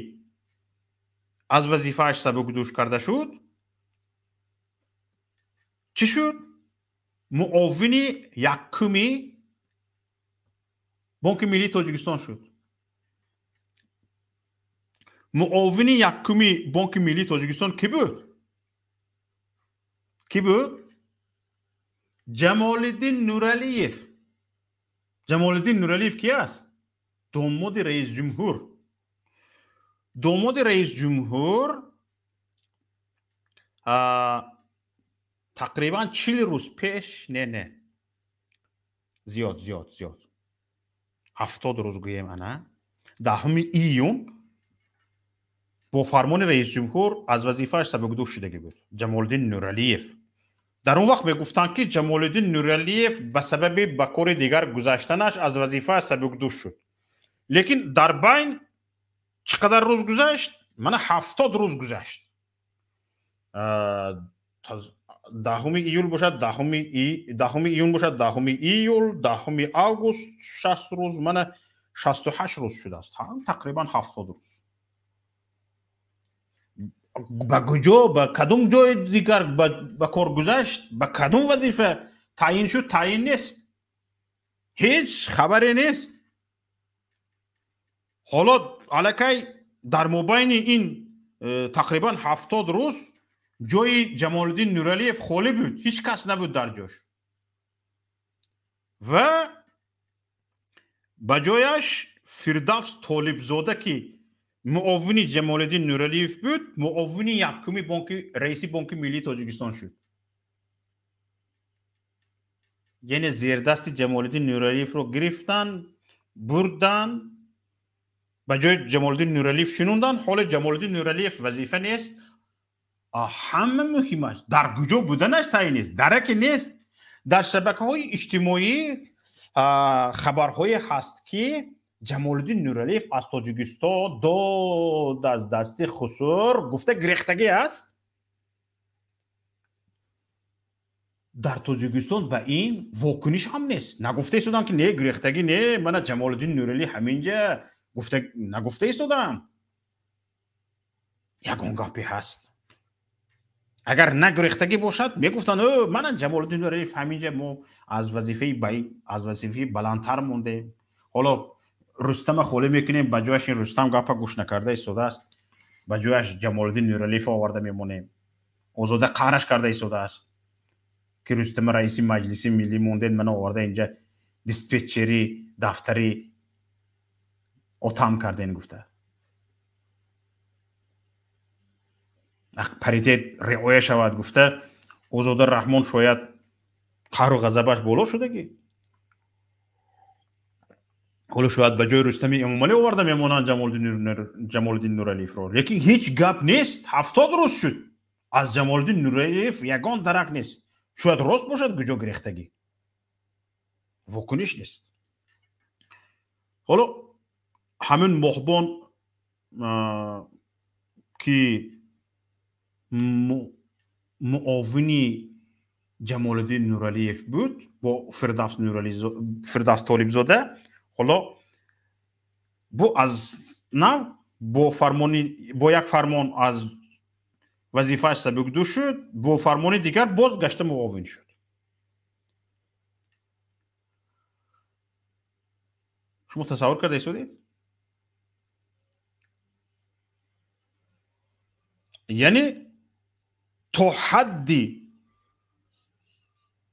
аз вазифааш сабукдӯш карда шуд, чӣ шуд? Муовини якуми Бонки Миллии Тоҷикистон шуд. Муовини якуми Бонки Миллии Тоҷикистон кӣ буд? Кӣ буд? Ҷамолиддин Нуралиев. Ҷамолиддин Нуралиев ки аст? Домоди раисҷумҳур. Домоди раисҷумҳур тақрибан 40 рӯз пеш, не, зиёд, 70 рӯз гӯем, ана 10 июн бо фармони раисҷумҳур аз вазифааш сабукдӯш шудагӣ буд Ҷамолиддин Нуралиев. Дар он вақт мегуфтанд, ки Ҷамолиддин Нуралиев ба сабаби ба кори дигар гузаштанаш аз вазифааш сабукдӯш шуд. Лекин дар байн чӣ қадар рӯз гузашт? Мана 70 рӯз гузашт. 10 июл бошад, 10 июн бошад, 10 июл, 10 август, 60 рӯз, мана 68 рӯз шудааст. Тақрибан 70 рӯз. Ба куҷо, ба кадом ҷои дигар ба кор гузашт, ба кадом вазифа таъин шуд, таъин нест. Ҳеҷ хабаре нест. Ҳоло аллакай дар мобайни ин тақрибан 70 рӯз ҷои Ҷамолиддин Нуралиев холӣ буд, ҳеҷ кас набуд дар ҷош. Ва ба ҷояш Фирдавс Толибзода, ки муовини Ҷамолиддин Нуралиев буд, муовини якуми раиси Бонки Миллии Тоҷикистон шуд. Яъне зердасти Ҷамолиддин Нуралиевро гирифтан, бурдан, ба ҷои Ҷамолиддин Нуралиев шинонданд. Ҳоло Ҷамолиддин Нуралиев вазифа нест. Ҳама муҳимаш дар куҷо буданаш таъин нест, дараке нест. Дар шабакаҳои иҷтимоӣ хабарҳое ҳаст, ки Ҷамолиддин Нуралиев аз Тоҷикистон дод аз дасти хусур гуфта гирехтагӣ аст. Дар Тоҷикистон ба ин вокуниш ҳам нест. Нагуфта истодам, ки не, гирехтагӣ не, мана Ҷамолиддин Нуралиев ҳаминҷа гуфта нагуфта истодам. Ягон гапе ҳаст. Агар нагирехтагӣ бошад, мегуфтанд, мана Ҷамолиддин Нуралиев ҳаминҷа, мо аз вазифаи баландтар мондем. Ҳоло Рустама холӣ мекунем, ба ҷояш ин Рустам гапа гӯш накарда истодааст, ба ҷояш Ҷамолиддин Нуралиев оварда мемонем. Озода қаҳраш карда истодааст, ки Рустама раиси Маҷлиси Миллӣ мондед, мана оварда инҷа диспетчери дафтари отам карден гуфта. Паритет риоя шавад гуфта. Озода Раҳмон шояд қаҳру ғазабаш боло шудагӣ. Ҳоло шояд ба ҷои Рустами Эмомалӣ оварда мемонанд Ҷамолиддин Нуралиевро. Лекин ҳеҷ гап нест. 70 рӯз шуд. Аз Ҷамолиддин Нуралиев ягон дарак нест. Шояд рост бошад, куҷо гирехтагӣ. Вокуниш нест. Ҳоло ҳамин моҳбон, ки муовини Ҷамолиддин Нуралиев буд бо Фирдавс Толибзода, ҳоло бу аз нав бо як фармон аз вазифааш сабукдӯш шуд, бо фармони дигар боз гашта муовин шуд. Шумо тасаввур карда истодед? Яъне то ҳадди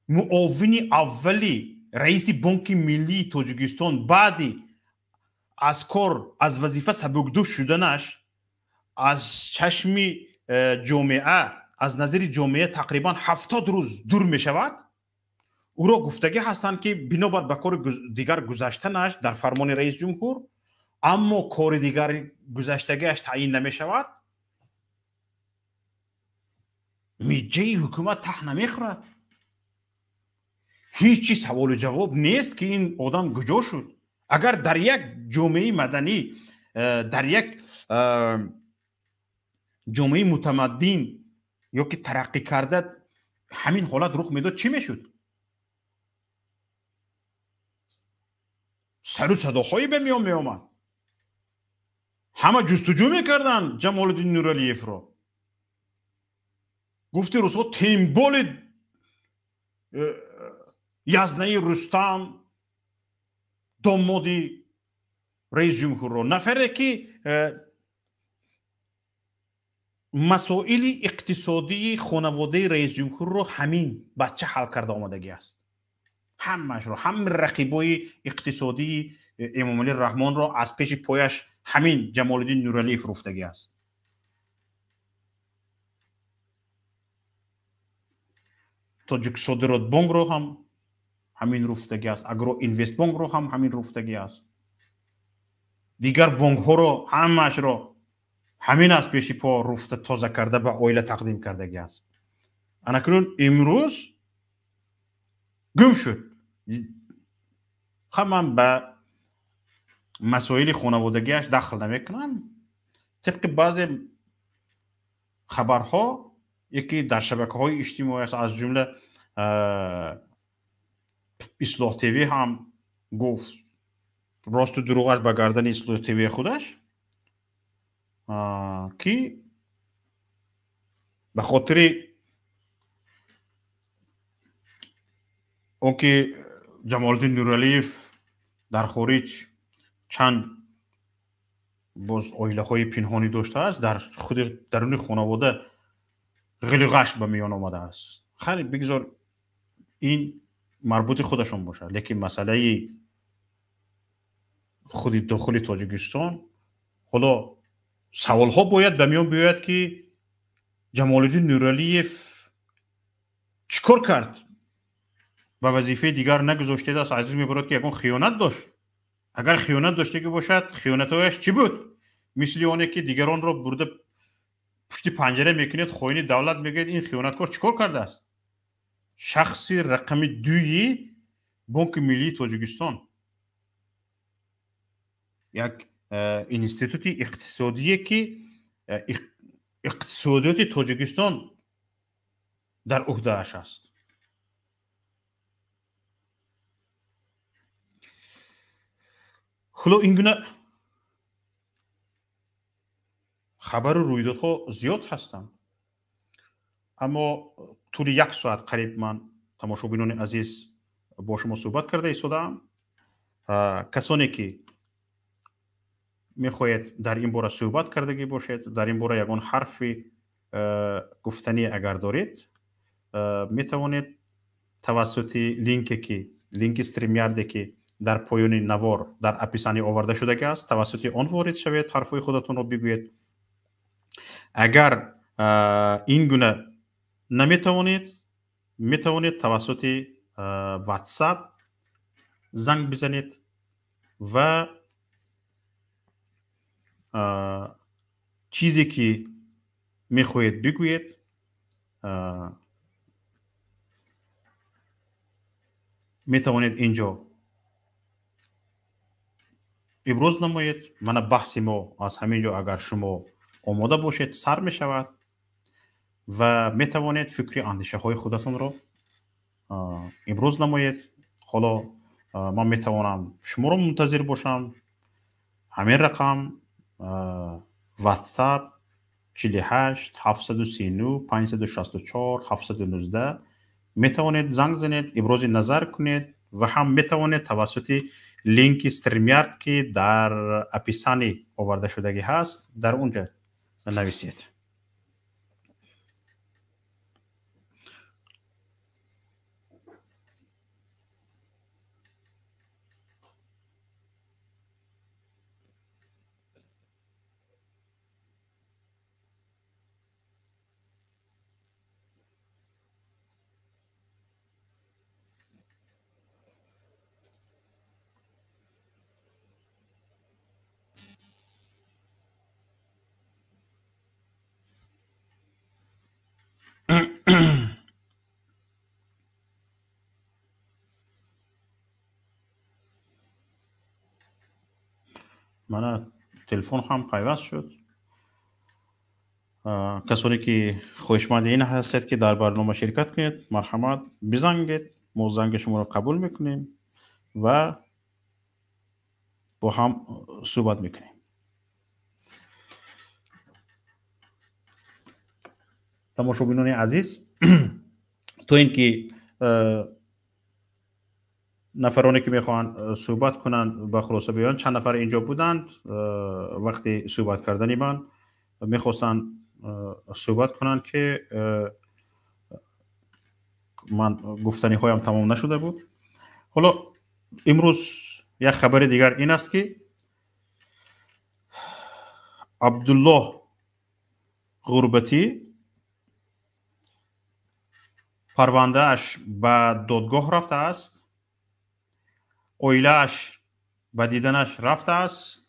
муовини аввали раиси Бонки Миллии Тоҷикистон баъди аз кор, аз вазифа сабукдӯш шуданаш аз чашми ҷомеа, аз назари ҷомеа тақрибан 70 рӯз дур мешавад. Ӯро гуфтагӣ ҳастанд, ки бинобар ба кори дигар гузаштанаш дар фармони раисҷумҳур, аммо кори дигар гузаштагиаш таъин намешавад, миҷҷаи ҳукумат таҳ намехӯрад. Ҳеҷ чиз саволу ҷавоб нест, ки ин одам куҷо шуд. Агар дар як ҷомеаи маданӣ, дар як ҷомеаи мутамаддин ё ки тараққӣ карда ҳамин ҳолат рух медод, чӣ мешуд? Сару садоҳое ба миён меомад. Ҳама ҷустуҷӯ мекарданд Ҷамолиддин Нуралиевро. Гуфти русҳо темболи язнаи Рустам, домоди раис ҷумҳурро, нафаре ки масоили иқтисодии хонаводаи раис ҷумҳурро ҳамин бача ҳал карда омадагӣ аст. Ҳамаашро, ҳамин рақибои иқтисодии Эмомалӣ Раҳмонро аз пеши пояш ҳамин Ҷамолиддин Нуралиев руфтагӣ аст. Тоҷиксодиротбонкро ҳам ҳамин руфтагӣ аст, Агроинвестбонкро ҳам ҳамин руфтагӣ аст, дигар бонкҳоро ҳамаашро ҳамин аз пеши по руфта тоза карда ба оила тақдим кардагӣ аст. Анакунун имрӯз гум шуд. Ман ба масоили хонаводагиаш дахл намекунам. Тибқи баъзе хабарҳо, яке дар шабакаҳои иҷтимоӣ аст, аз ҷумла Ислоҳ ТВ ҳам гуфт, росту дурӯғаш ба гардани Ислоҳ ТВ худаш, ки ба хотири он ки Ҷамолиддин Нуралиев дар хориҷ чанд боз оилаҳои пинҳонӣ доштааст, дар худи даруни хонавода ғилиғаш ба миён омадааст. Хайр, бигзор ин марбути худашон бошад, лекин масъалаи худи дохили Тоҷикистон ҳоло саволҳо бояд ба миён биёяд, ки Ҷамолиддин Нуралиев чӣ кор кард? Ба вазифаи дигар нагузоштедааст. Азиз мебарад, ки ягон хиёнат дошт. Агар хиёнат доштагӣ бошад, хиёнатҳояш чӣ буд? Мисли оне ки дигаронро бурда пушти панҷара мекунед, хоини давлат мегӯяд, ин хиёнаткор чӣ кор кардааст? Шахси рақами дуи Бонки Миллии Тоҷикистон, як институти иқтисодие ки иқтисодиёти Тоҷикистон дар уҳдааш аст. Хуло ин гуна хабару рӯйдодҳо зиёд ҳастанд, аммо тӯли як соат қариб ман, тамошобинони азиз, бо шумо суҳбат карда истодаам. Касоне ки мехоҳед дар ин бора суҳбат кардагӣ бошед, дар ин бора ягон ҳарфи гуфтанӣ агар доред, метавонед тавассути линке ки линки стримярде ки дар поёни навор дар описание оварда шудагӣ аст, тавассути он ворид шавед, ҳарфҳои худатонро бигӯед. Агар ин гуна наметавонед, метавонед тавассути WhatsApp занг бизанед ва чизе ки мехоҳед бигӯед, метавонед инҷо иброз намоед. Мана баҳси мо аз ҳамин ҷо, агар шумо омода бошед, сар мешавад ва метавонед фикри андешаҳои худатонро иброз намоед. Ҳоло ман метавонам шуморо мунтазир бошам. Ҳамин рақам WhatsApp 48 739 564 719 метавонед занг занед, ибрози назар кунед ва ҳам метавонед тавассути линки StreamYard, ки дар описание оварда шудагӣ ҳаст, дар онҷа нависед. Мана телефон ҳам пайваст шуд. Касоне ки хоҳишманди ин ҳастед, ки дар барнома ширкат кунед, марҳамат, бизангед, мо занги шуморо қабул мекунем ва бо ҳам суҳбат мекунем. Тамошобинони азиз, то ин ки нафароне ки мехоҳанд суҳбат кунанд ба хулоса биёянд, чанд нафар инҷо буданд, вақти суҳбат кардани ман мехостанд суҳбат кунанд, ки ман гуфтаниҳоям тамом нашуда буд. Ҳоло имрӯз як хабари дигар ин аст, ки Абдуллоҳ Ғурбатӣ парвандааш ба додгоҳ рафтааст, оилааш ба диданаш рафтааст,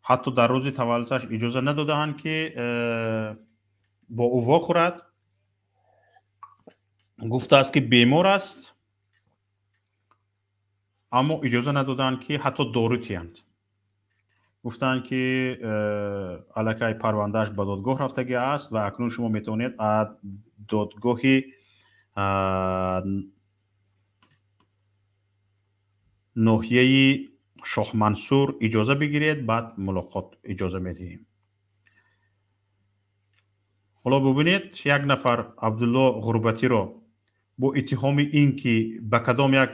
ҳатто дар рӯзи таваллудаш иҷоза надодаанд, ки бо ӯ вохӯрад. Гуфтааст, ки бемор аст, аммо иҷоза надоданд, ки ҳатто дору тиҳанд. Гуфтанд, ки аллакай парвандааш ба додгоҳ рафтагӣ аст ва акнун шумо метавонед аз додгоҳи ноҳияи Шоҳмансур иҷоза бигиред, баъд мулоқот иҷоза медиҳем. Ҳоло бубинед, як нафар Абдулло Ғурбатиро бо иттиҳоми ин ки ба кадом як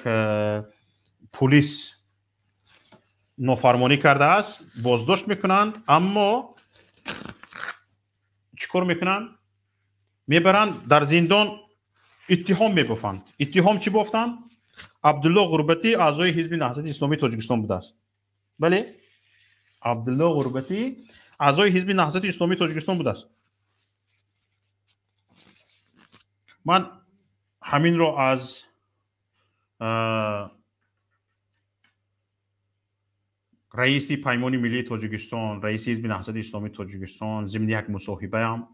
пулис нофармонӣ кардааст, боздошт мекунанд, аммо чӣ кор мекунанд? Мебаранд дар зиндон, иттиҳом мебофанд. Иттиҳом чӣ бофтанд? Абдулло Ғурбатӣ аъзои Ҳизби Наҳзати Исломии Тоҷикистон будааст. Бале, Абдулло Ғурбатӣ аъзои Ҳизби Наҳзати Исломии Тоҷикистон будааст. Ман ҳаминро аз раиси Паймони Миллии Тоҷикистон, раиси Ҳизби Наҳзати Исломии Тоҷикистон зимни як мусоҳибаам,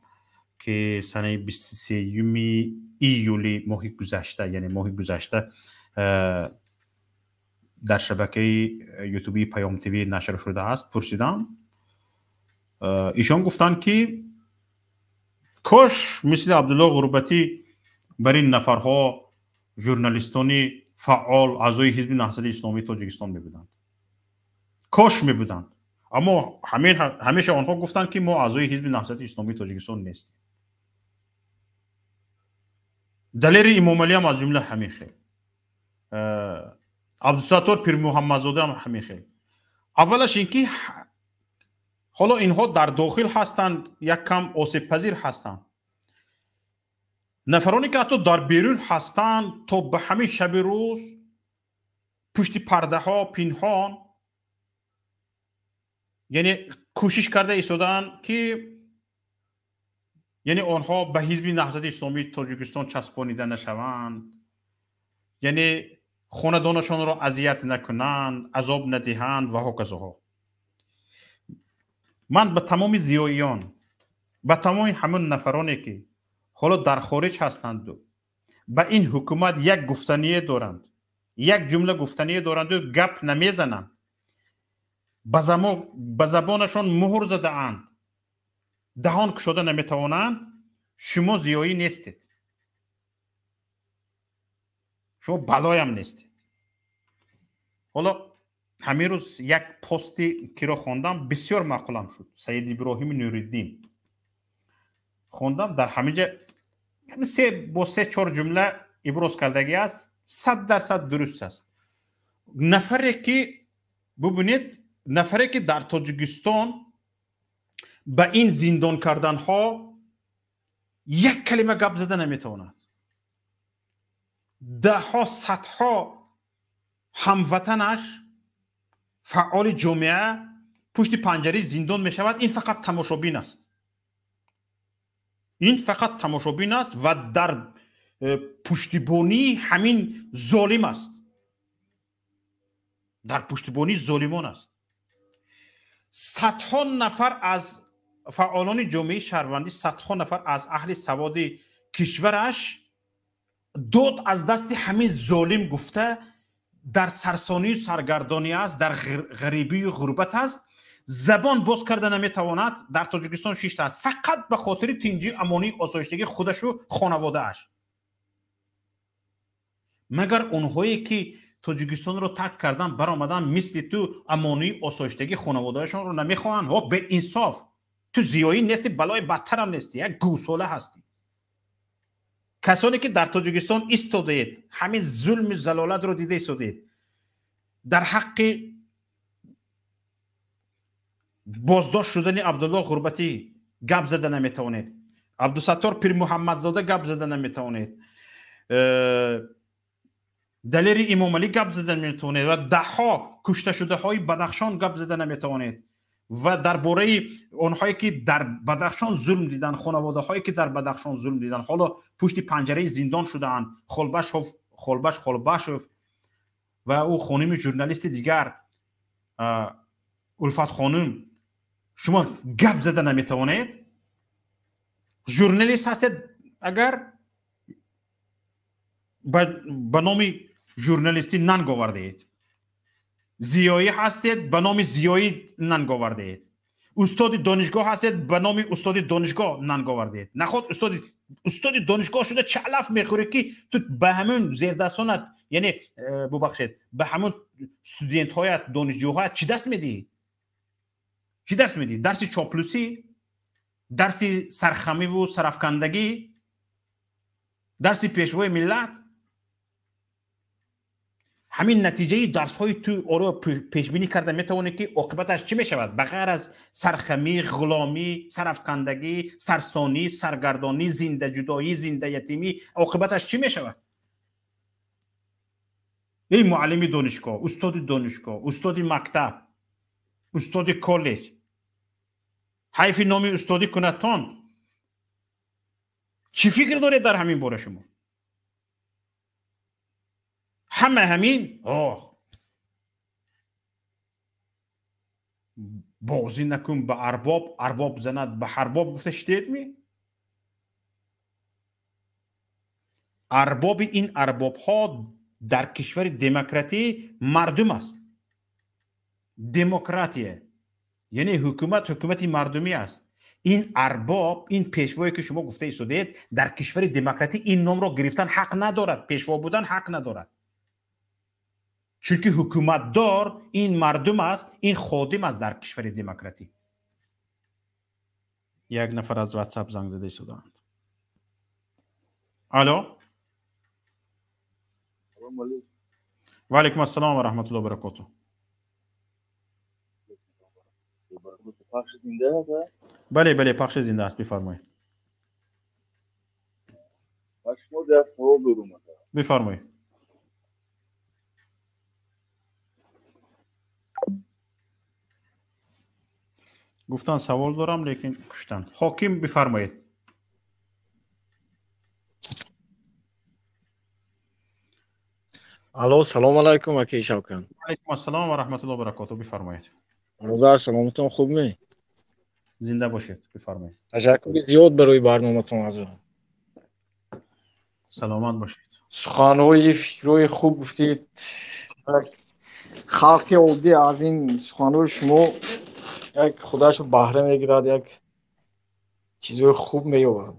ки санаи 23 июли моҳи гузашта, яъне моҳи гузашта, дар шабакаи ютубии Паём ТВ нашр шудааст, пурсидам. Ишон гуфтанд, ки кош мисли Абдулло Ғурбатӣ бар ин нафарҳо журналистони фаъол, аъзои Ҳизби Наҳзати Исломии Тоҷикистон мебуданд. Кош мебуданд, аммо ҳамеша онҳо гуфтанд, ки мо аъзои Ҳизби Наҳзати Исломии Тоҷикистон нестем. Далери Имомалиам аз ҷумла ҳамин хел, Абдусаттор Пирмуҳаммадзодаам ҳамин хел. Аввалаш ин ки ҳоло инҳо дар дохил ҳастанд, як кам осебпазир ҳастанд. Нафароне ки ҳатто дар берун ҳастанд, то ба ҳамин шаби рӯз пушти пардаҳо пинҳон, яъне кӯшиш карда истодаанд, ки яъне онҳо ба Ҳизби Наҳзати Исломии Тоҷикистон часпонида нашаванд, яъне хонадонашонро азият накунанд, азоб надиҳанд ва ҳоказоҳо. Ман ба тамоми зиёиён, ба тамоми ҳамон нафароне ки ҳоло дар хориҷ ҳастанду ба ин ҳукумат як гуфтание доранд, як ҷумла гуфтание доранду гап намезананд, ба забонашон муҳр задаанд, даҳон кушода наметавонанд, шумо зиёӣ нестед, шумо балоям нестед. Ҳоло ҳамин рӯз як пости киро хондам, бисёр маъқулам шуд. Саид Иброҳими Нуриддин хондам, дар ҳамин ҷа бо се чор ҷумла иброз кардагӣ аст, 100% дуруст аст. Нафаре ки бубинед, нафаре ки дар Тоҷикистон ба ин зиндон карданҳо як калима гап зада наметавонад, даҳҳо, садҳо ҳамватанаш, фаъоли ҷомеа пушти панҷараи зиндон мешавад. Ин фақат тамошобин аст, ин фақат тамошобин аст ва дар пуштибонии ҳамин золим аст, дар пуштибонии золимон аст. Садҳо нафар аз фаъолони ҷомеаи шаҳрвандӣ, садҳо нафар аз аҳли саводи кишвараш дод аз дасти ҳамин золим гуфта Дар сарсонию саргардонӣ аст, дар ғарибию ғурбат аст, забон боз карда наметавонад, дар Тоҷикистон шишта аст фақат ба хотири тинҷӣ, амонии, осоиштагии худашу хонаводааш. Магар онҳое ки Тоҷикистонро тарк кардан баромадан, мисли ту амонии, осоиштагии хонаводаашонро намехоҳанд? Ҳо, беинсоф! Ту зиёӣ нести, балои бадтарам нести, як гӯсола ҳастӣ. Касоне ки дар Тоҷикистон истодаед, ҳамин зулму залолатро дида истодаед, дар ҳаққи боздошт шудани Абдулло Ғурбатӣ гап зада наметавонед, Абдусаттор Пирмуҳаммадзода гап зада наметавонед, Далери Имомалӣ гап зада наметавонед ва даҳҳо кушташудаҳои Бадахшон гап зада наметавонед ва дар бораи онҳое ки дар Бадахшон зулм дидан, хонаводаҳое ки дар Бадахшон зулм дидан, ҳоло пушти панҷараи зиндон шудаанд, Холбаш Холбашов ва ӯ хонуми журналисти дигар, Улфат хонум, шумо гап зада наметавонед? Журналист ҳастед, агар ба номи журналистӣ нанг овардаед, зиёӣ ҳастед, ба номи зиёӣ нанг овардаед, устоди донишгоҳ ҳастед, ба номи устоди донишгоҳ нанг овардаед. Наход устоди донишгоҳ шуда чӣ алаф мехӯрӣ, ки ту ба ҳамун зердастонат, яъне бубахшед, ба ҳамун студентҳоят, донишҷӯҳоят чӣ дарс медиҳӣ? Чӣ дарс медиҳӣ? Дарси чоплусӣ, дарси сархамиву сарафкандагӣ, дарси пешвои миллат? Ҳамин натиҷаи дарсҳои ту оро пешбинӣ карда метавонӣ, ки оқибаташ чӣ мешавад? Ба ғайр аз сархамӣ, ғуломӣ, сарафкандагӣ, сарсонӣ, саргардонӣ, зиндаҷудоӣ, зиндаятимӣ, оқибаташ чӣ мешавад? Эй муаллими донишгоҳ, устоди донишгоҳ, устоди мактаб, устоди коллеҷ, ҳайфи номи устодӣ кунадтон, чӣ фикр доред дар ҳамин бора шумо? Ҳама ҳамин ох бозӣ накун ба арбоб, арбоб занад ба ҳарбоб гуфта шитедми? Арбоби ин арбобҳо дар кишвари демократӣ мардум аст. Демократия яъне ҳукумат ҳукумати мардумӣ аст. Ин арбоб, ин пешвое ки шумо гуфта истодаед, дар кишвари демократӣ ин номро гирифтан ҳақ надорад, пешво будан ҳақ надорад, чунки ҳукуматдор ин мардум аст, ин ходим аст дар кишвари демократӣ. Як нафар аз WhatsApp занг зада истодаанд. Алло, ва алайкум ассалом ва раҳматуллоҳи ва баракотуҳ. Бале, бале, пахши зинда аст, бифармоед. Бифармоед. Гуфтан савол дорам, лекин куштанд. Ҳоким, бифармоед. Алло, салом алайкум, акаи Шавкат. Алайкум ассалом ва раҳматуллоҳи ва баракотуҳ, бифармоед. Бародар, саломатон хуб ме? Зинда бошед, бифармоед. Ташаккури зиёд барои барноматон, азо. Саломат бошед. Суханҳои фикрҳои хуб гуфтед. Халқи оддӣ аз ин суханҳои шумо як худаш баҳра мегирад, як чизҳои хуб меёбад.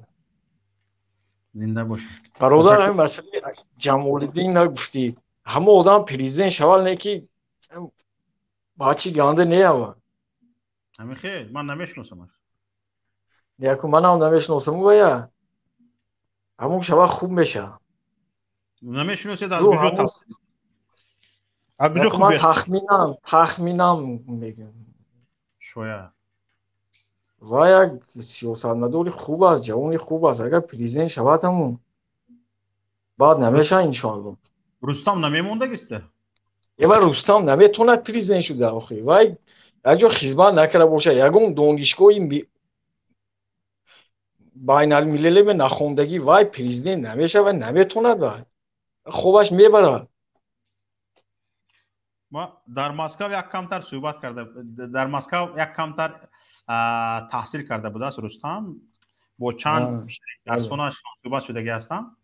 Зинда бошед. Бародар, ҳамин масъалаи Ҷамолиддин нагуфтед. Ҳама одам президент шавад, не ки бачи ганда неява. Ҳамин хел, ман намешиносамаш. Яку манам намешиносам вая. Ҳамон шава хуб мешавад. Намешиносед, аз куҷо та? Аз куҷо хуб? Ман тахминам мегӯям. Шояд. Ва як сиёсатмадори хуб аст, ҷавони хуб аст. Агар президент шавад, ҳамон баъд намешавад, иншоалло. Рустам намемондагиста? Ева Рустам наметавонад президент шуда, охи. Вай якҷо хизмат накарда бошад, ягон донишгоҳи байналмилалӣ нахондагӣ, вай президент намешавад, наметавонад, вай хобаш мебарад. Дар Москав як камтар суҳбат карда, дар Москав як камтар таҳсил карда будааст Рустам, бо чанд дарсонаш суҳбат шудагӣ ҳастам.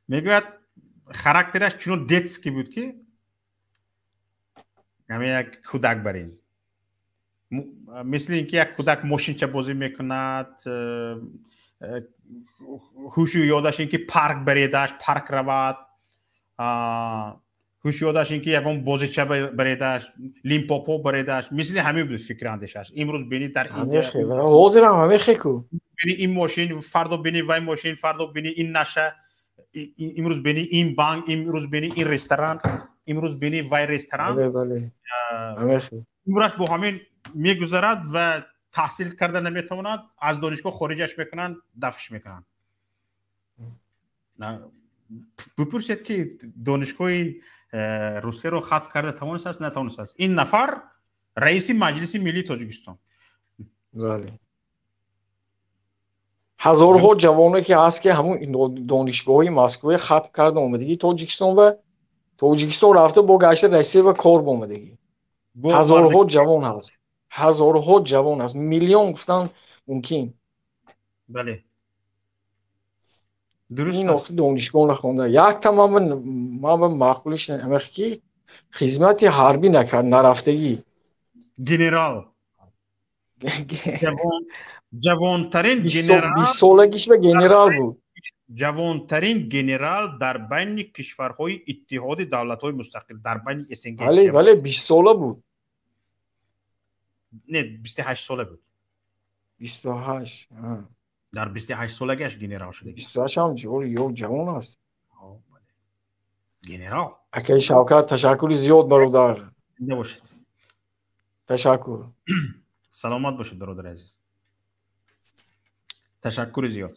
Мегӯяд, Характераш чунон детский буд, ки ҳамин як кӯдак барин, мисли ин ки як кӯдак мошинча бозӣ мекунад. Ҳушу ёдаш ин ки парк баредаш, парк равад, ҳуш ёдаш ин ки ягон бозича баредаш, Лимпопо баредаш, мисли ҳамин буд фикри андешаш. Имрӯз бини дар Ҳозирам ҳамин хеку. Бини ин мошин, фардо бини вай мошин, фардо бини ин наша, имрӯз бини ин банк, имрӯз бини ин ресторан, имрӯз бини вай ресторан. Умраш бо ҳамин мегузарад ва таҳсил карда наметавонад, аз донишгоҳ хориҷаш мекунанд, дафш мекунанд. Бипурсед, ки донишгоҳи Русияро хатм карда тавонистааст, натавонистааст. Ин нафар раиси Маҷлиси Миллии Тоҷикистон. Бале, ҳазорҳо ҷавоне ки ҳаст, ки ҳамун донишгоҳи Москваи хатм карда омадагӣ Тоҷикистон ва Тоҷикистон рафта, бо гашта Россия ва кор омадагӣ. Ҳазорҳо ҷавон ҳаст, ҳазорҳо ҷавон ҳаст, миллион гуфтан мумкин. Бале, дуруст. Ин охи донишгоҳ нахонда, якта ман ба маъқулиш ҳамех, ки хизмати ҳарбӣ накард, нарафтагӣ. Генерал, ҷавонтарин генерал. 20 солагиш ба генерал буд. Ҷавонтарин генерал дар байни кишварҳои Иттиҳоди Давлатҳои Мустақил, дар байни СНГ. Бале, бале, 20 сола буд. Не, 28 сола буд. 28. Дар 28 солагиаш генерал шуда. 28 ҳам ё ҷавон аст. Генерал. Акаи Шавкат, ташаккури зиёд, бародар. Зинда бошед. Ташаккур. Саломат бошед, бародари азиз, ташаккури зиёд.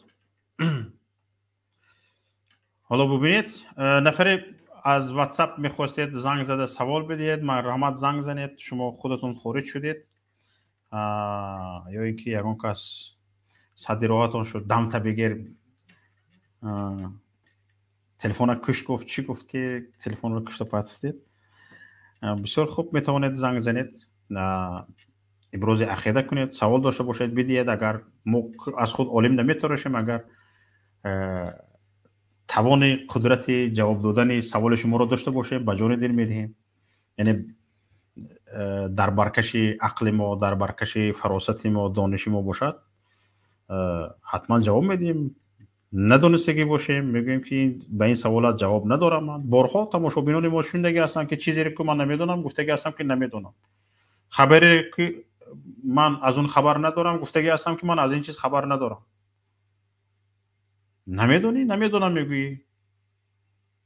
Ҳоло бубинед, нафаре аз WhatsApp мехостед занг зада савол бидиҳед, марҳамат, занг занед. Шумо худатон хориҷ шудед ё ин ки ягон кас садди роҳатон шуд, дамта бигир, телефона куш гуфт, чӣ гуфт, ки телефонро кушта партофтед. Бисёр хуб, метавонед занг занед, ибрози ақида кунед, савол дошта бошед, бидиҳед. Агар мо аз худ олим наметорошем, агар тавони қудрати ҷавоб додани саволи шуморо дошта бошем, ба ҷони дил медиҳем. Яъне дар баркаши ақли мо, дар баркаши фаросати мо, дониши мо бошад, ҳатман ҷавоб медиҳем. Надонистагӣ бошем, мегӯем, ки ба ин саволат ҷавоб надорам ман. Борҳо тамошобинони мо шунидагӣ ҳастанд, ки чизере ки ман намедонам, гуфтагӣ ҳастам, ки намедонам. Хабаре ки ман аз он хабар надорам, гуфтагӣ ҳастам, ки ман аз ин чиз хабар надорам. Намедонӣ, намедонам мегӯӣ.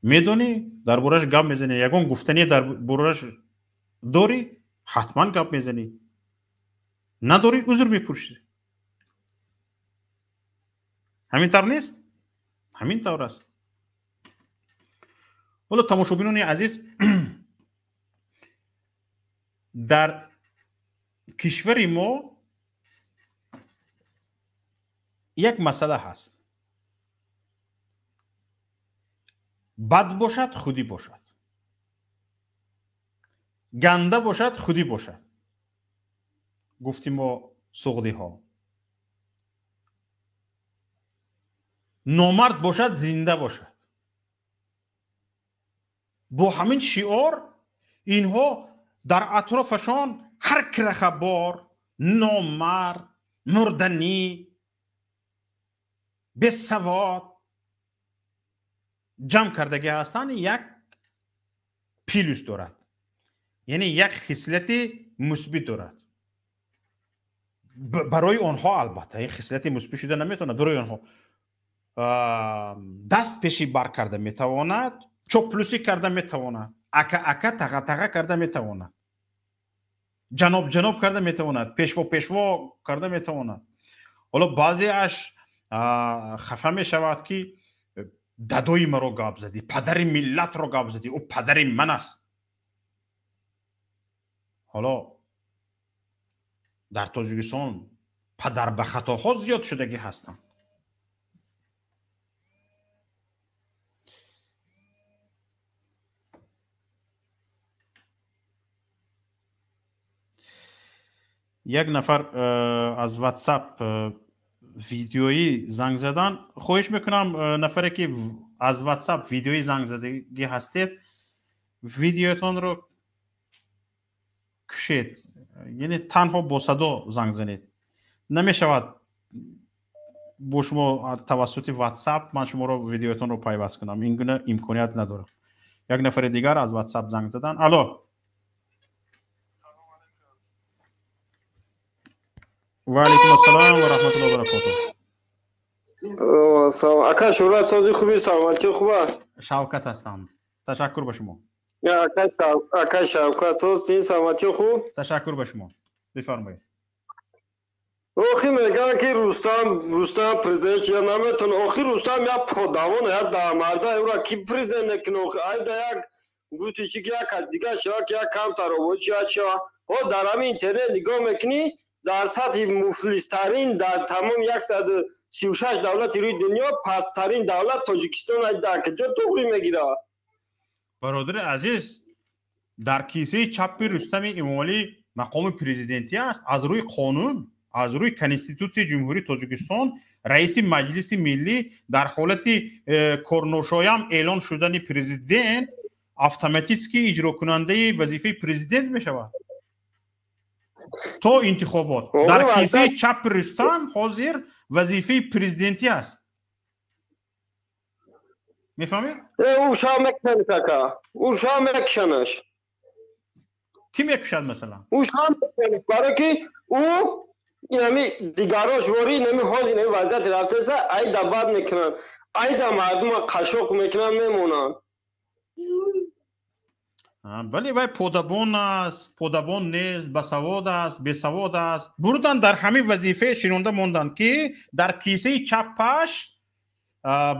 Медонӣ, дар борааш гап мезанӣ. Ягон гуфтание дар борааш дорӣ, ҳатман гап мезанӣ. Надорӣ, узр мепурсӣ. Ҳамин тавр нест? Ҳамин тавр аст. Ҳоло, тамошобинони азиз, дар кишвари мо як масъала ҳаст: бад бошад, худӣ бошад, ганда бошад, худӣ бошад. Гуфти мо суғдиҳо: номард бошад, зинда бошад. Бо ҳамин шиор инҳо дар атрофашон ҳар кирахабор, номард, мурданӣ, бесавод ҷамъ кардагӣ ҳастанд. Як плюс дорад, яъне як хислати мусбит дорад барои онҳо. Албатта, ин хислати мусбит шуда наметавонад барои онҳо. Даст пеши бар карда метавонад, чоплусӣ карда метавонад, ака ака, таға таға карда метавонад, ҷаноб ҷаноб карда метавонад, пешво пешво карда метавонад. Ҳоло баъзеаш хафа мешавад, ки дадои маро гап задӣ, падари миллатро гап задӣ, ӯ падари ман аст. Ҳоло дар Тоҷикистон падар ба хатоҳо зиёд шудагӣ ҳастанд. Як нафар аз WhatsApp видеоӣ занг задан. Хоҳиш мекунам, нафаре ки Аз WhatsApp видеои занг задагӣ ҳастед, видеотонро кушед, яъне танҳо бо садо занг занед. Намешавад бо шумо тавассути WhatsApp ман шуморо видеотонро пайваст кунам, ин гуна имконият надорам. Як нафари дигар аз WhatsApp занг задан. Алло, ва алайкум ассалом ва раҳматуллоҳи ва баракотуҳ. Салом ака, шӯҳрат сози хуби, саломатӣ хуба? Шавкат ҳастам, ташаккур ба шумо. Ака Шавкат соз, саломатӣ хуб? Ташаккур ба шумо, бифармоед. Охи мегӯянд ки Рустам президент я наметавон. Охи Рустам як подавон, як дамарда, ӯра ки президент мекунад? Охи айда як гӯти чи ки як кас дигар шава, ки як камтар обод шава шава. Ҳо дар ҳамин интернет нигоҳ мекунӣ, дар сатҳи муфлистарин дар тамоми 136 давлати рӯи дунё пасттарин давлат Тоҷикистон дар куҷо туғрӣ мегирад? Бародари азиз, дар кисаи чапи Рустами Эмомалӣ мақоми президентӣ аст. Аз рӯи қонун, аз рӯи Конститутсияи Ҷумҳурии Тоҷикистон, раиси Маҷлиси Миллӣ дар ҳолати корношоям эълон шудани президент автоматически иҷрокунандаи вазифаи президент мешавад то интихобот. Дар кисаи чапи Рустам ҳозир вазифаи президентӣ аст. Мефаҳмед? Ӯ шав мекушанд, ака, ӯ шав мекушанаш. Кӣ мекушад масалан? Ӯ шав мекушанаш, барое ки ӯ инами дигарош вори инами ҳоз инами вазъияти рафтаеса, айда бад мекунанд, айда мардума қашоқ мекунанд, мемонанд. Бале, вай подабон аст, подабон нест, басавод аст, бесавод аст. Бурдан дар ҳамин вазифае шинонда монданд, ки дар кисаи чаппаш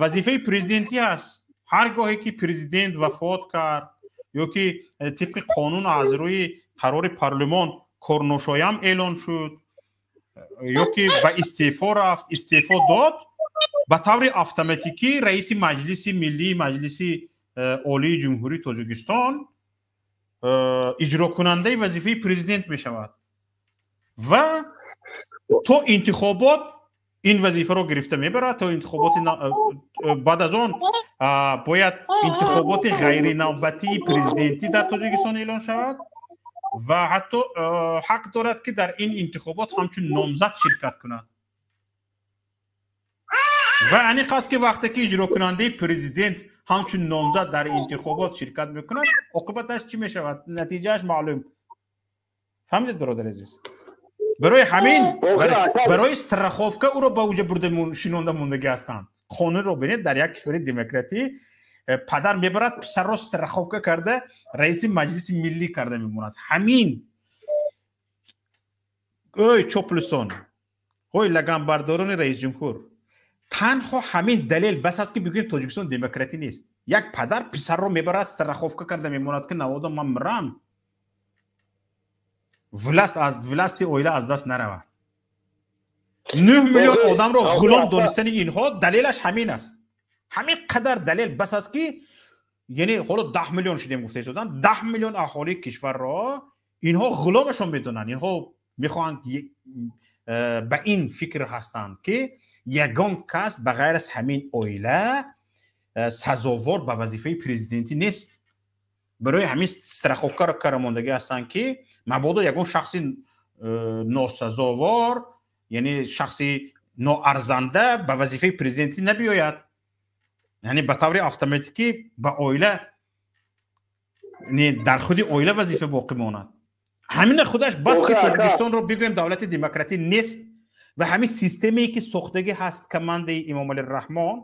вазифаи президентӣ аст. Ҳар гоҳе ки президент вафот кард ё ки тибқи қонун аз рӯи қарори парлумон корношоям эълон шуд ё ки ба истеъфо рафт, истеъфо дод, ба таври автоматикӣ раиси Маҷлиси Миллии Маҷлиси Олии Ҷумҳурии Тоҷикистон иҷрокунандаи вазифаи президент мешавад ва то интихобот ин вазифаро гирифта мебарад. То интихоботи баъд аз он бояд интихоботи ғайринавбатии президентӣ дар Тоҷикистон эълон шавад ва ҳатто ҳақ дорад, ки дар ин интихобот ҳамчун номзад ширкат кунад. Ва аниқ аст, ки вақте ки иҷрокунандаи президент ҳамчун номзад дар интихобот ширкат мекунад, оқибаташ чӣ мешавад, натиҷааш маълум. Фаҳмидед, бародари азиз? Барои ҳамин, барои страховка ӯро ба уҷа бурда шинонда мондагӣ ҳастанд. Қонунро бинед, дар як кишвари демократӣ падар мебарад писарро страховка карда раиси Маҷлиси Миллӣ карда мемонад. Ҳамин ой чоплусон, ой лаганбардорони раисҷумҳур, танҳо ҳамин далел бас аст, ки бигӯем Тоҷикистон демократӣ нест. Як падар писарро мебарад, страховка карда мемонад, ки навода ман мирам, власт аз власти оила аз даст наравад. 9 миллион одамро ғулом донистани инҳо далелаш ҳамин аст. Ҳамин қадар далел бас аст, ки яъне ҳоло 10 миллион шудем гуфта истодам, 10 миллион аҳолии кишварро инҳо ғуломашон медонанд. Инҳо мехоҳанд, ба ин фикр ҳастанд, ки ягон кас ба ғайр аз ҳамин оила сазовор ба вазифаи президентӣ нест. Барои ҳамин страховкаро карамондагӣ ҳастанд, ки мабодо ягон шахси носазовор, яъне шахси ноарзанда ба вазифаи президентӣ набиёяд. Яъне ба таври автоматикӣ ба оила, дар худи оила вазифа боқӣ монад. Ҳамина худаш бас, ки Тоҷикистонро бигӯем давлати демократӣ нест ва ҳамин системае, ки сохтагӣ ҳаст командаи Эмомалӣ Раҳмон,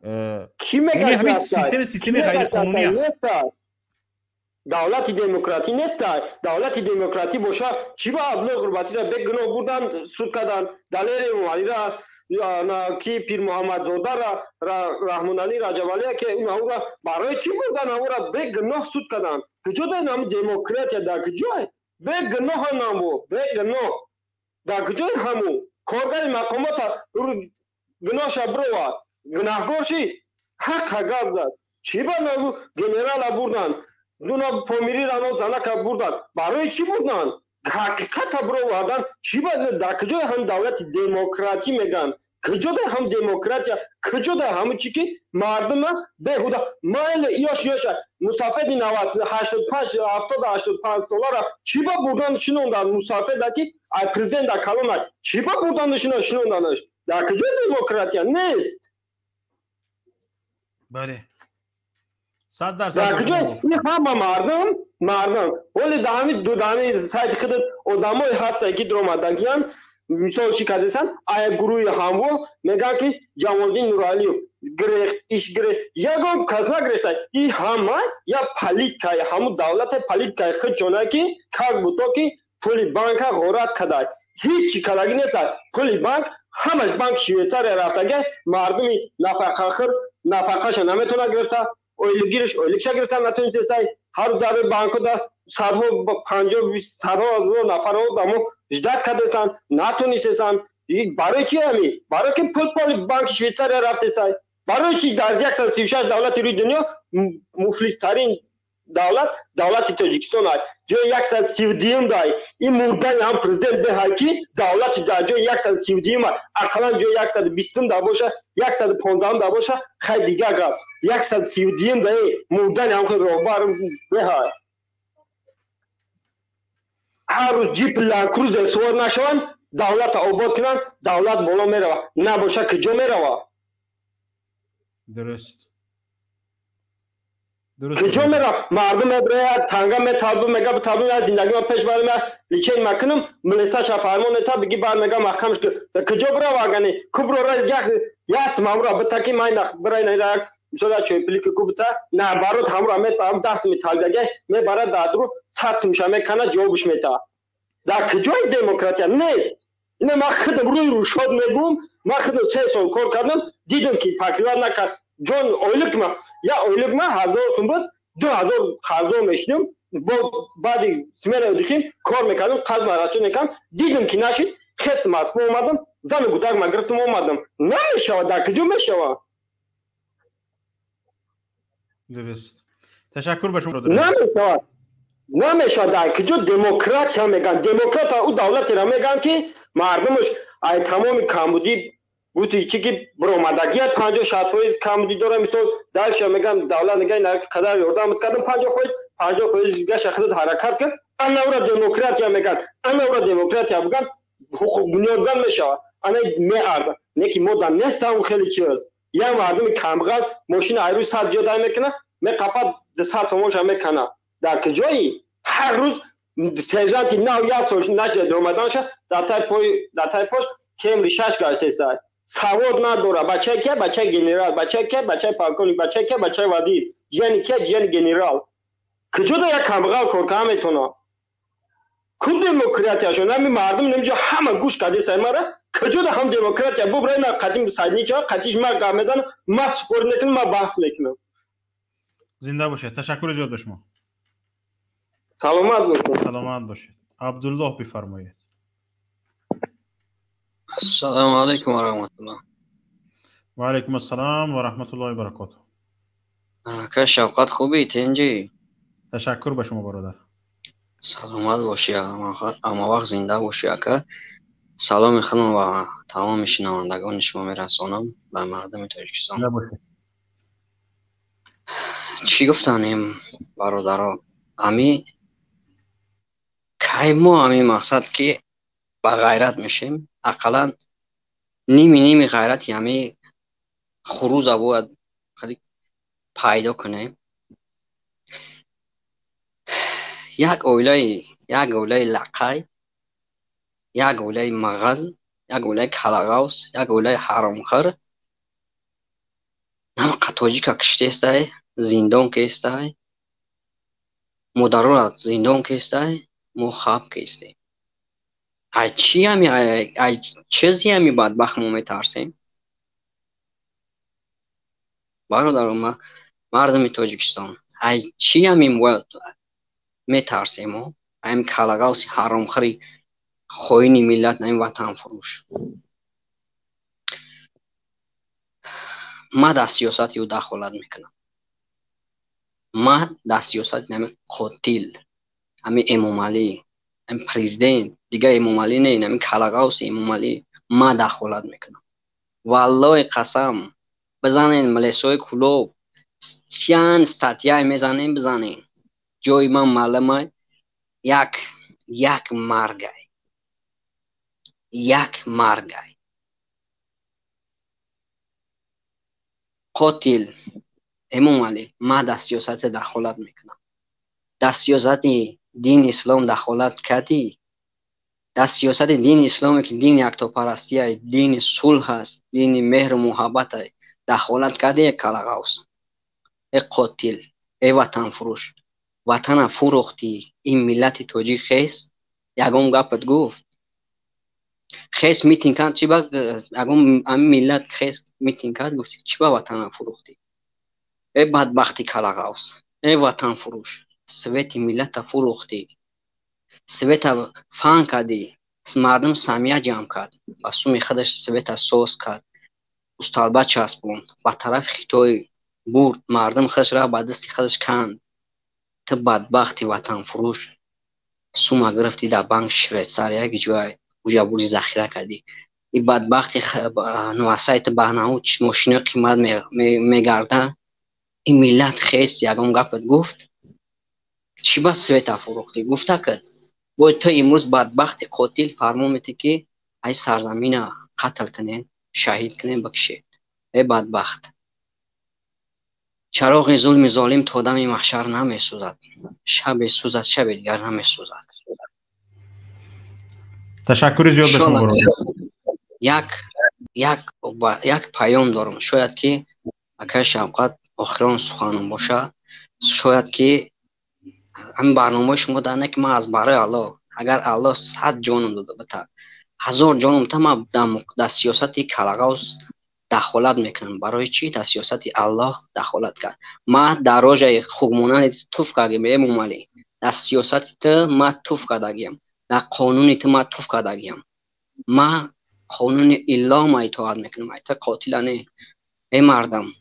ҳамин система системаи ғайриқонунӣ аст. Давлати демократӣ нест. Давлати демократӣ боша, чӣ ба Абдуллои Ғурбатиро бегуноҳ бурдан, суд кардан, Далери Эмомалиро, ки Пирмуҳаммадзодаро, Раҳмоналӣ Раҷабалия, ки ӯро барои чӣ бурдан, ӯро бегуноҳ суд кардан? Куҷо дар ҳамин демократия, дар куҷое? Бегуноҳ намбу, бегуноҳ. Дар куҷои ҳаму коргари мақомота гуноҳша бировад, гунаҳгор шид, ҳаққа гап зад. Чӣ ба нагу генерала бурдан, дуна Помириро занака бурдан, барои чӣ бурдан? Ҳақиқата бировардан. Чӣ ба дар куҷои ҳам давлати демократӣ мегӯянд? Куҷо дар ҳам демократия, куҷо дар ҳамун чи ки мардума беҳуда майли ёш ёша мусафеди 85 70 85 солара чӣ ба бурдан шинондан мусафеда ки ай президент да калона чӣ ба бурдан шинонданаш? Дар куҷо демократия нест? Бале. 100%. Дар куҷо ин ҳама мардум вале дар ҳамин ду сайти худат одамое ҳастанд ки дуромадагиянд, мисол чӣ кардесан, ая гурӯҳи ҳамво мегӯянд ки Ҷамолиддин Нуралиев гирехт, иш гирехт, ягон кас нагирехта. И ҳама я политикаи ҳамун давлата, политикаи худшона ки как будто ки пули банка ғорат кадай. Ҳеҷ чӣ кардагӣ неста. Пули банк ҳамаш банки Швейтсария рафтага, мардуми нафақахӯр нафақаша наметавонад гирифта, ойликгириш ойликша гирифта натонистесай. Ҳар дар банкода садҳо панҷоҳ садҳо ҳазор нафарро дамо ждать кардесанд, натонистесанд. Барои чи ҳами? Барои ки пул поли банки Швейтсария рафтесай. Барои чи дар 136 давлати рӯи дунё муфлистарин давлат давлати Тоҷикистон ай, ҷои 132 дай. Ин мурдани ҳам президент беҳай ки давлати дар ҷои 132 ай, ақаллан ҷои 120 да боша, 115 да боша, хай дигар гап. 132 дай мурдани ҳам хел роҳбар беҳай. Ҳар рӯз ҷип Ленд-Крузер сувор нашаванд, давлата обод кунанд, давлат боло мерава. Набоша куҷо мерава? Дуруст. Куҷо мерава? Мардум мебирояд, танга металбу, мега биталбу, я зиндагима пеш барем, личен макунам, милисаша фармон мета, биги бар мега маҳкамш кун. Куҷо бирава агани? Куброра як яс мамура битаки май нах бирай на як мисол я чойпилики кубита, наоборот ҳамура метаам даст металбидаге, мебарад дадру сад сумша мекана, ҷавобш мета. Дар куҷои демократия нест? Ина ман худам рӯи рӯшод мегӯм, ман худам 3 сол кор кардам, дидам ки покриват накард. Ҷон ойликма, я ойликма 1000 сум буд, 2000 қарздор мешидам, бо баъди смена дихим кор мекардам, қарз марасо мекардам, дидам ки нашид, хест Москва омадам, зану гудакма гирифтам омадам. Намешавад, дар куҷо мешавад? Дуруст. Ташаккур ба шумо. Намешавад. Намешавад, дар куҷо демократия мегӯянд? Демократия ӯ давлатеро мегӯянд ки мардумаш ай тамоми камбудӣ гуфти чи ки биромадагият 50-60% камбудӣ дора. Мисол дальше мегӯянд давлат мегӯяд ин қадар ёрдам кардам 50%, 50% гаша худат ҳаракат кар. Ана ӯро демократия мегӯянд. Ана ӯро демократия бигӯянд, ҳуқуқбунёдгар мешавад. Ана меарзад. Не ки мо дар нестам хеле чиз. Як мардуми камбағал мошина ай рӯз 100 зиёд ай мекунад, меқапад 200 сомонша мекунад. Дар куҷои? Ҳар рӯз сержанти нав як сол нашида омаданша дар тай пош кемри 6 гаштеса. Савод надора. Бачаи кия? Бачаи генерал. Бачаи кия? Бачаи полковник. Бачаи кия? Бачаи вазир. Ҷияни кия? Ҷияни генерал. Куҷо да як камбағал кор карда метавонад? Ку демократияшон? Ҳамин мардум инҷо ҳама гӯш кардеса мара. Куҷо да ҳам демократия? Бубра ина қадим сайднича, қатиш ма гап мезанам, ма спор мекунам, ма баҳс мекунам. Зинда бошед. Ташаккури зиёд ба шумо. Саломат бошед. Саломат бошед. Абдуллоҳ бифармоед. Ассалому алайкум ва раҳматуллоҳ. Ва алайкум ассалом ва раҳматуллоҳи ва баракотуҳ. Ака Шавқат хубӣ, тинҷӣ? Ташаккур ба шумо бародар. Саломат бошӣ, ҳама вақт зинда бошӣ ака. Саломи худам ва тамоми шинавандагони шумо мерасонам ба мардуми Тоҷикистон. Чӣ гуфтанем бародаро? Ами кай мо ами мақсад ки ба ғайрат мешем, ақаллан ними ними ғайрати ами хуруза бояд хеле пайдо кунем. Як оилаи лақай, як оилаи мағал, як оилаи калағавс, як оилаи ҳаромхӯр намақа тоҷика киштестай, зиндон кестай, модарора зиндон кестай, мо хаб кестем. Ай чи ами, ай чизи ами бадбахт мо метарсем? Бародаро, мардуми Тоҷикистон, ай чи ами бояд метарсем мо? Ай калағавси ҳаромхӯри хоини миллат, ами ватанфурӯш. Ма дар сиёсати ӯ дахолат мекунам. Ма дар сиёсати ами қотил, ами Эмомалӣ, ами президент, дигар Эмомалӣ не, ами калағавси Эмомалӣ ма дахолат мекунам. Валлоҳи қасам, бизанен милисои Кӯлоб, чанд статья мезанем, бизанен. Ҷои ман маълумай, як маргай, як маргай. Қотил Эмомалӣ, ман дар сиёсат дахолат мекунам. Дар сиёсати дини ислом дахолат кардӣ, дар сиёсати дини исломе ки дини яктопарастия, дини сулҳ аст, дини меҳру муҳаббат, дахолат кардӣ, э калағавс, э қотил, э ватанфурӯш. Ватана фурӯхтӣ, ин миллати тоҷик хес ягон гапат гуфт, хес митинг кард, чи ба ягон ҳамин миллат хес митинг кард, гуфт чи ба ватана фурӯхтӣ? Э бадбахти калағавс, э ватанфурӯш, свети миллата фурӯхтӣ, света фан кардӣ, мардум самия ҷамъ кард, ба суми худаш света соз кард, усталба часпонд, ба тарафи Хитой бурд, мардум худаш рафт ба дасти худаш канд. Ту бадбахти ватанфурӯш, сума гирифтӣ дар банк Швейтсария, ки ҷой уҷа бурди захира кардӣ. И бадбахти нуасаи ту баҳнау мошинои қимат мегарда. Ин миллат хест ягон гапат гуфт, чӣ ба света фурӯхтӣ? Гуфта кад бой ту имрӯз бадбахти қотил фармон метӣ ки ай сарзамина қатл кунен, шаҳид кунен, бикшед. Э бадбахт, чароғи зулми золим то дами маҳшар намесӯзад, шабе сӯзад, шабе дигар намесӯзад. Ташаккури зиёд ба шумо. Як паём дорам, шояд ки акай Шавқат охирон суханам боша, шояд ки ҳамин барномаи шумо дар не ки ман аз барои Аллоҳ, агар Аллоҳ 100 ҷонам дода бита, 1000 ҷонам та, ман дар сиёсати калағавс дахолат мекунам. Барои чӣ дар сиёсати Аллоҳ дахолат кард? Ман дар рожаи хугмонанди туф кардагим, Эмомалӣ, дар сиёсати ту ман туф кардагиям, дар қонуни ту ман туф кардагиям. Ман қонуни иллоҳ ма итоат мекунам, ай ту қотила не. Эй мардам,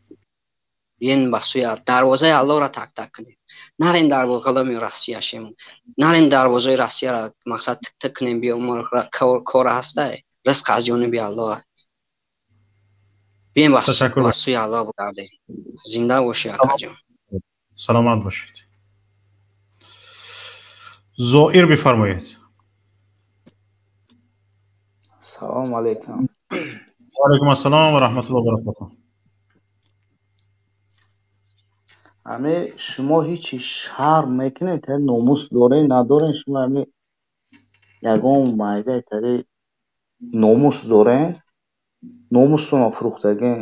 биен ба сӯи дарвозаи Аллоҳро так-так кунем, нарем дар ғуломи Россия шем, нарем дарвозаи Россияро мақсад тик-тик кунем, биё мо кора ҳастай, ризқ аз ҷониби Аллоҳ. Бием ба сӯи Аллоҳ бигардем. Зинда бошӣ, акаҷон. Саломат бошед. Зоир бифармоед. Салому алайкум. Ва алайкум ассалом ва раҳматуллоҳи ва баракатуҳ. Ами шумо ҳечи шарм мекунед, номус доред, надоред? Шумо ами ягон майдаи тари номус доред? Номустонро фурӯхтагин.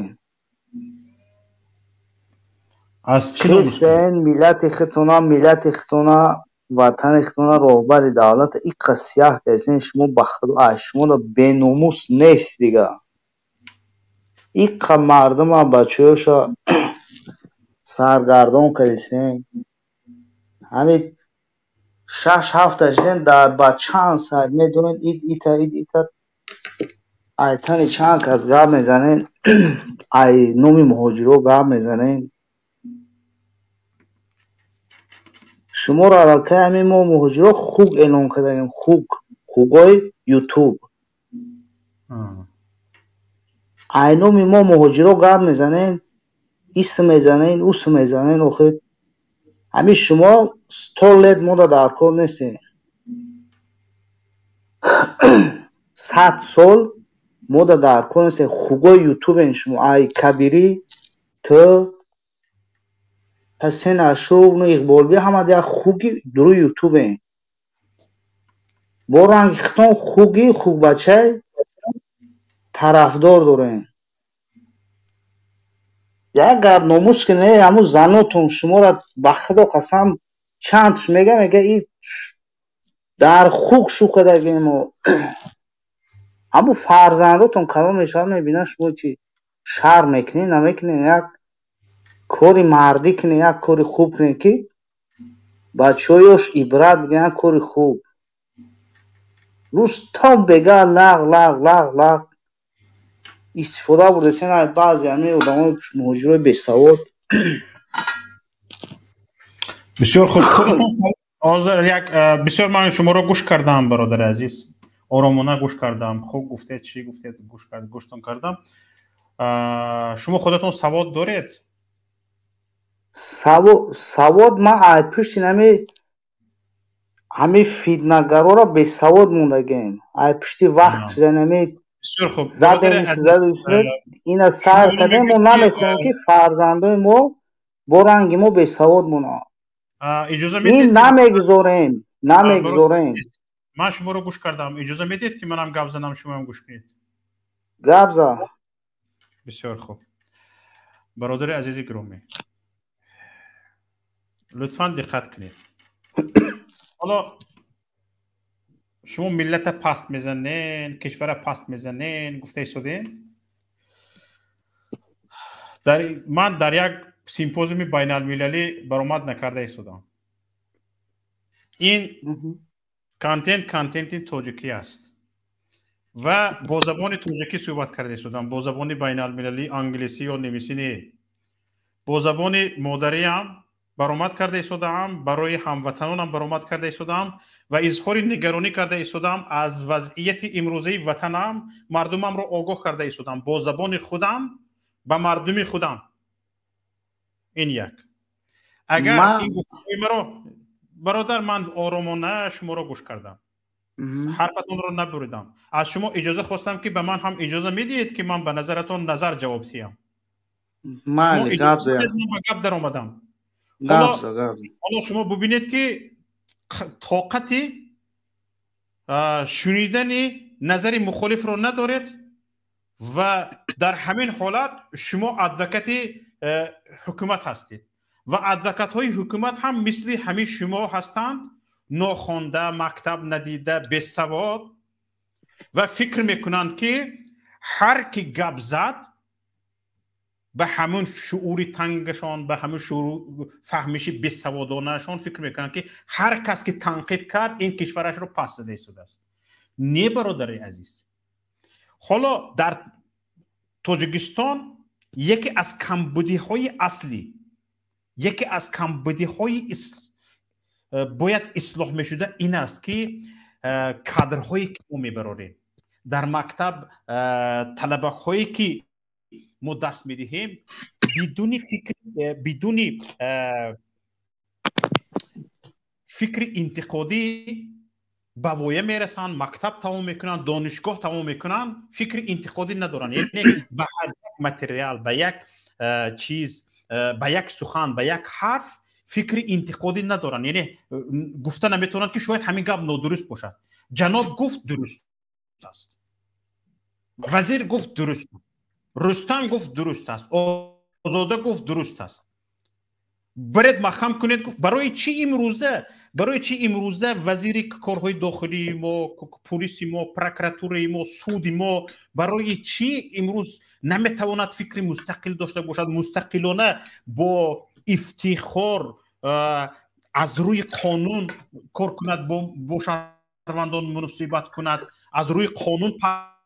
Аз чӣ номус? Хестен миллати худтона, миллати худтона, ватани худтона, роҳбари давлат иққа сияҳ кардем. Шумо ба худо, ай шуморо беномус нест дига. Иққа мардума бачаёша саргардон кардистем. Ҳамин 6-7 шудем, дар ба чанд сайт медонед, ид ита, ид ита, ай тани чанд кас гап мезанед, ай номи муҳоҷиро гап мезанед. Шуморо аллакай ҳамин мо муҳоҷиро хуг эълон кардаем, хуг, хугои Ютуб. Ай номи мо муҳоҷиро гап мезанед, исм мезанед, ус мезанед. Охир ҳамин шумо 100 лет мода дар кор нестед. 100 сол мода дар кор нестед. Хугои Ютубен шумо. Ай Кабирӣ, ту, Ҳасен Ашуров, Иқболби ҳама як хуги дуруи Ютубен. Бо ранги хитон хуги хугбачай тарафдор дорем. Як гап номус ки не, ҳамун занотон шуморо ба худо қасам чандш мега, мега и дар хуг шу кардагем. Ҳамун фарзандотон калон мешавад, мебинанд шумо чи шарм мекунед, намекунед, як кори мардӣ кунед, як кори хуб кунед, ки бачаҳоёш ибрат бигиранд, кори хуб. Рӯз то бега лағ лағ лағ лағ истифода бурдесен ай баъзе ҳамин одамои муҳоҷирои бесавод. Бисёр хуб. Ҳозир як бисёр ман шуморо гӯш кардам, бародари азиз, оромона гӯш кардам. Хуб гуфтед, чӣ гуфтед, гӯш гӯштон кардам. Шумо худатон савод доред? Савод ман ай пушти нами ҳамин фитнагароро бесавод мондагем. Ай пушти вақт шуда нами задем, ина сар кардем. Мо намехоҳем, ки фарзандои мо бо ранги мо бесавод монанд. Ин намегузорем, намегузорем. Ман шуморо гӯш кардам. Иҷоза медиҳед, ки манам гап занам, шумоам гӯш кунед? Гап за. Бисёр хуб. Бародари азизи гиромӣ, лутфан диққат кунед. Ҳоло шумо миллата паст мезанен, кишвара паст мезанен гуфта истодем. Ман дар як симпозиуми байналмилалӣ баромад накарда истодам. Ин контент контенти тоҷикӣ аст ва бо забони тоҷикӣ суҳбат карда истодам. Бо забони байналмилалӣ, англисӣ ё немисӣ не, бо забони модариам баромад карда истодаам, барои ҳамватанонам баромад карда истодаам ва изҳори нигаронӣ карда истодаам аз вазъияти имрӯзаи ватанам. Мардумамро огоҳ карда истодам бо забони худам ба мардуми худам. Ин як. Агар ин гуфтаҳои маро, бародар, ман оромона шуморо гӯш кардам, ҳарфатонро набуридам. Аз шумо иҷоза хостам, ки ба ман ҳам иҷоза медиҳед, ки ман ба назаратон назар ҷавоб диҳам. Ба гап даромадам. Ҳоло шумо бубинед, ки тоқати шунидани назари мухолифро надоред ва дар ҳамин ҳолат шумо адвокати ҳукумат ҳастед ва адвокатҳои ҳукумат ҳам мисли ҳамин шумо ҳастанд: нохонда, мактаб надида, бесавод, ва фикр мекунанд, ки ҳар ки гап зад, ба ҳамун шуури тангашон, ба ҳамун фаҳмиши бесаводонаашон фикр мекунанд, ки ҳар кас ки танқид кард, ин кишварашро пас зада истодааст. Не, бародари азиз, ҳоло дар Тоҷикистон яке аз камбудиҳои аслӣ, яке аз камбудиҳои бояд ислоҳ мешуда ин аст, ки кадрҳое ки мо мебарорем дар мактаб, талабаҳое ки мо дарс медиҳем, бидуни фикр, бидуни фикри интиқодӣ ба воя мерасанд, мактаб тамом мекунанд, донишгоҳ тамом мекунанд, фикри интиқодӣ надоранд. Яъне ба ҳар як материал, ба як чиз, ба як сухан, ба як ҳарф фикри интиқодӣ надоранд. Яъне гуфта наметавонанд, ки шояд ҳамин гап нодуруст бошад. Ҷаноб гуфт, дуруст аст, вазир гуфт, дуруст, Рустам гуфт, дуруст аст, Озода гуфт, дуруст аст, баред маҳкам кунед гуфт. Барои чӣ имрӯза, барои чӣ имрӯза вазири корҳои дохилии мо, пулиси мо, прокуратураи мо, суди мо барои чӣ имрӯз наметавонад фикри мустақил дошта бошад, мустақилона бо ифтихор аз рӯи қонун кор кунад, бо шаҳрвандон муносибат кунад, аз рӯи қонун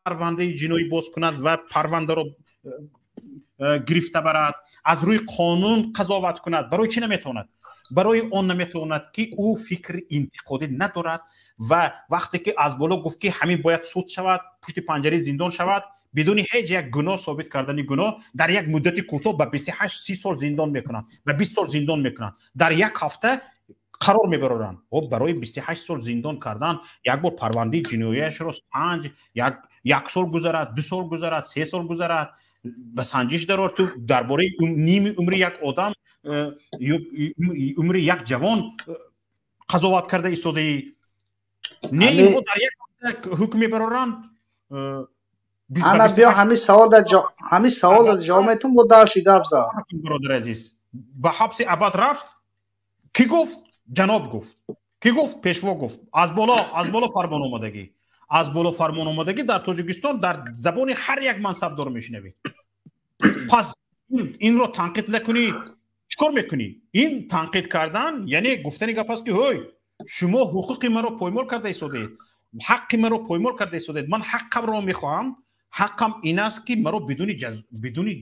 парвандаи ҷиноӣ боз кунад ва парвандаро гирифта барад, аз рӯи қонун қазоват кунад? Барои чӣ наметавонад? Барои он наметавонад, ки ӯ фикри интиқодӣ надорад. Ва вақте ки аз боло гуфт, ки ҳамин бояд суд шавад, пушти панҷараи зиндон шавад, бидуни ҳеҷ як гуноҳ, собит кардани гуноҳ, дар як муддати кӯтоҳ ба 28-30 сол зиндон мекунанд, ба 20 сол зиндон мекунанд, дар як ҳафта қарор мебароранд. Барои 28 сол зиндон кардан як бор парвандаи ҷинояшро санҷ, як сол гузарад, 2 сол гузарад, 3 сол гузарад, ба санҷиш дарор. Ту дар бораи ними умри як одам, умри як ҷавон қазоват карда истодаӣ. Не, инҳо дар як ҳукм мебароранд. Ана биё, ҳамин савол ҷавоб метун, бо дальше гап за. Бародари азиз, ба ҳабси абад рафт. Кӣ гуфт? Ҷаноб гуфт. Кӣ гуфт? Пешво гуфт. Аз боло, аз боло фармон омадагӣ, аз боло фармон омадагӣ. Дар Тоҷикистон дар забони ҳар як мансабдор мешунавед. Пас инро танқид накунӣ, чӣ кор мекунӣ? Ин танқид кардан яъне гуфтани гап аст, ки ҳой, шумо ҳуқуқи маро поймол карда истодаед, ҳаққи маро поймол карда истодаед, ман ҳаққамро мехоҳам. Ҳаққам ин аст, ки маро бидуни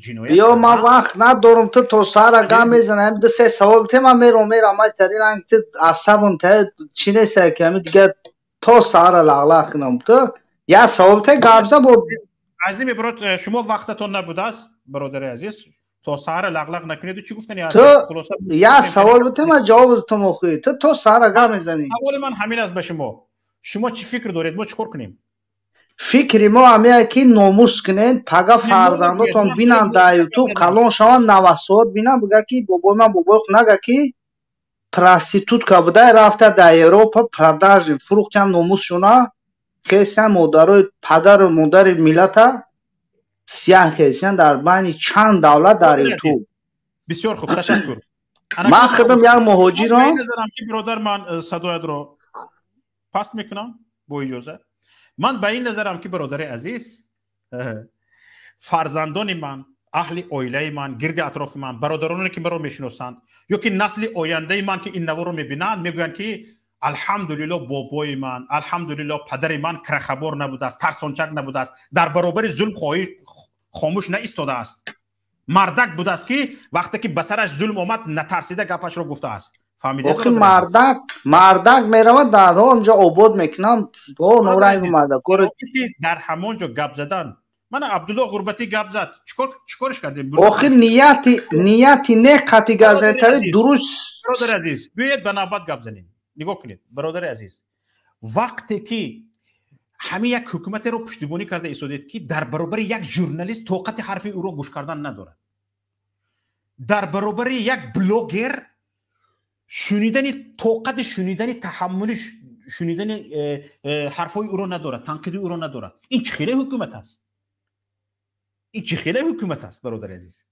ҷиноят Биё, ман вақт надорам. Ту то саҳара гап мезанам, ду се савол те, ман мерам. Ман тари ранг ту асабам та чӣ неста, ки ами дига то саҳара лағлақ кунам. Ту як савол те, гап зан бо. Азими брат, шумо вақтатон набудааст, бародари азиз, то саҳара лағлағ накунед. Чӣ гуфтани ҳаст? Хулоса, як савол бите, ман ҷавоб дутам. Охи ту то саҳара гап мезанӣ. Саволи ман ҳамин аст ба шумо: шумо чӣ фикр доред, мо чӣ кор кунем? Фикри мо ҳамеа ки номус кунед, пага фарзандотон бинанд дар Ютуб, калон шаванд, навасоат бинанд, бига ки бобои ман, бобои нага ки проститутка буда, рафта дар Европа продажи фурӯхтиам, номусшона хесиан, модарои падару модари миллата сияҳ хесиан дар байни чанд давлат дар Ютуб. Бисёр хуб, ташаккур. Ман худам як муҳоҷирам. Назарам ки бародар, ман садоятро паст мекунам бо иҷоза. Ман ба ин назарам ки, бародари азиз, фарзандони ман, аҳли оилаи ман, гирди атрофи ман, бародароне ки маро мешиносанд ё ки насли ояндаи ман ки ин наворо мебинанд, мегӯянд ки алҳамдулилло, бобои ман, алҳамдулилло, падари ман крахабор набудааст, тарсончак набудааст, дар баробари зулм хомӯш наистодааст, мардак будааст ки вақте ки ба сараш зулм омад, натарсида гапашро гуфтааст. Охи мардак, мардак меравад, дар он ҷо обод мекунам, норанги мардакор. Дар ҳамон ҷо гап задан, мана Абдулло Ғурбатӣ гап зад, чикорш кардем? Охи нияти не қати гап занитари дуруст. Бародари азиз, биёед ба навбат гап занем. Нигоҳ кунед, бародари азиз, вақте ки ҳамин як ҳукуматеро пуштибонӣ карда истодед ки дар баробари як журналист тоқати ҳарфи ӯро гӯш кардан надорад, дар баробари як блогер шунидани тоқати шунидани, таҳаммули шунидани ҳарфҳои ӯро надорад, танқиди ӯро надорад, ин чӣ хеле ҳукумат аст? Ин чӣ хеле ҳукумат аст, бародари азиз?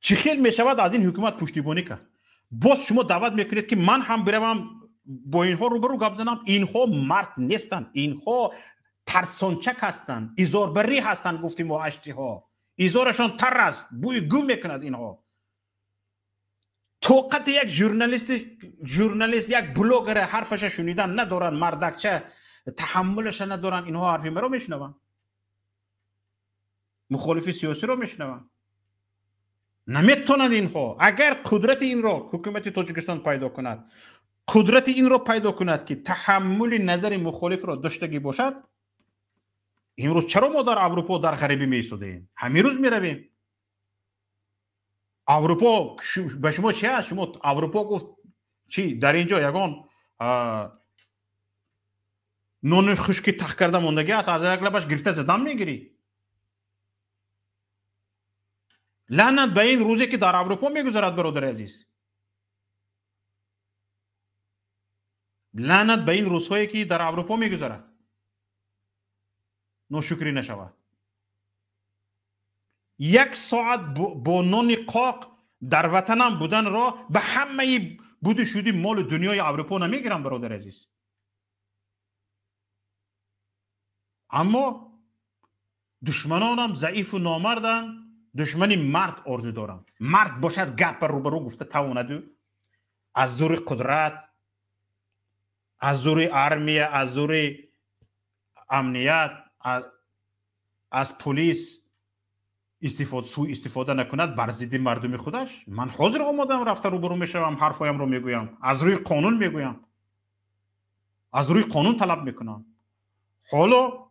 Чӣ хел мешавад аз ин ҳукумат пуштибонӣ кард? Боз шумо даъват мекунед ки ман ҳам биравам бо инҳо рӯбарӯ гап занам. Инҳо мард нестанд, инҳо тарсончак ҳастанд, изорбарӣ ҳастанд. Гуфтим мо, аштиҳо изорашон тар аст, бӯи гум мекунад. Инҳо тоқати як журналист, як блогера ҳарфаша шунидан надоранд, мардакча таҳаммулаша надоранд. Инҳо ҳарфи маро мешунаванд, мухолифи сиёсиро мешунаванд? Наметавонанд инҳо. Агар қудрати инро ҳукумати Тоҷикистон пайдо кунад, қудрати инро пайдо кунад ки таҳаммули назари мухолифро доштагӣ бошад, имрӯз чаро мо дар Аврупо дар ғарибӣ меистодаем? Ҳамин рӯз меравем Аврупо. Ба шумо чи аст? Шумо Аврупо гуфт чи? Дар ин ҷо ягон нони хушки тах карда мондагӣ аст, аз як лабаш гирифта задан мегирӣ. Лаънат ба ин рӯзе ки дар Аврупо мегузарад, бародари азиз. Лаънат ба ин рӯзҳое ки дар Аврупо мегузарад. Ношукрӣ нашавад. Як соат бо нони қоқ дар ватанам буданро ба ҳамаи буду шуди молу дунёи Аврупо намегирам, бародари азиз. Аммо душманонам заифу номарданд, душмани мард орзу дорам. Мард бошад, гапа рӯбарӯ гуфта тавонаду аз зури қудрат, аз зури армия, аз зури амният, аз полис суистифода накунад бар зидди мардуми худаш. Ман ҳозир омодам, рафта рӯбарӯ мешавам, ҳарфҳоямро мегӯям, аз рӯи қонун мегӯям, аз рӯи қонун талаб мекунам. Ҳоло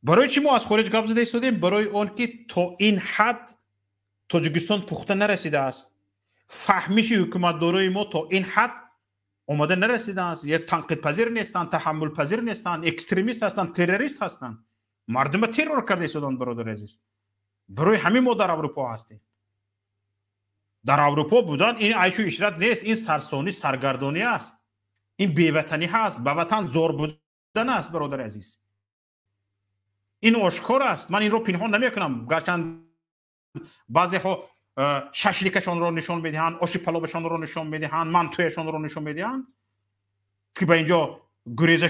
барои чӣ мо аз хориҷ гап зада истодем? Барои он ки то ин ҳад Тоҷикистон пухта нарасидааст, фаҳмиши ҳукуматдорои мо то ин ҳад омода нарасидааст, я танқидпазир нестанд, таҳаммулпазир нестанд, экстремист ҳастанд, террорист ҳастанд, мардума террор карда истоданд, бародари азиз. Барои ҳамин мо дар Аврупо ҳастем. Дар Аврупо будан ин айшу ишрат нест, ин сарсонӣ, саргардонӣ аст, ин беватанӣ ҳаст, ба ватан зор будан аст, бародари азиз. Ин ошкор аст, ман инро пинҳон намекунам. Гарчанд баъзеҳо шашликашонро нишон медиҳанд, оши палобашонро нишон медиҳанд, мантуяшонро нишон медиҳанд ки ба инҷо гуреза.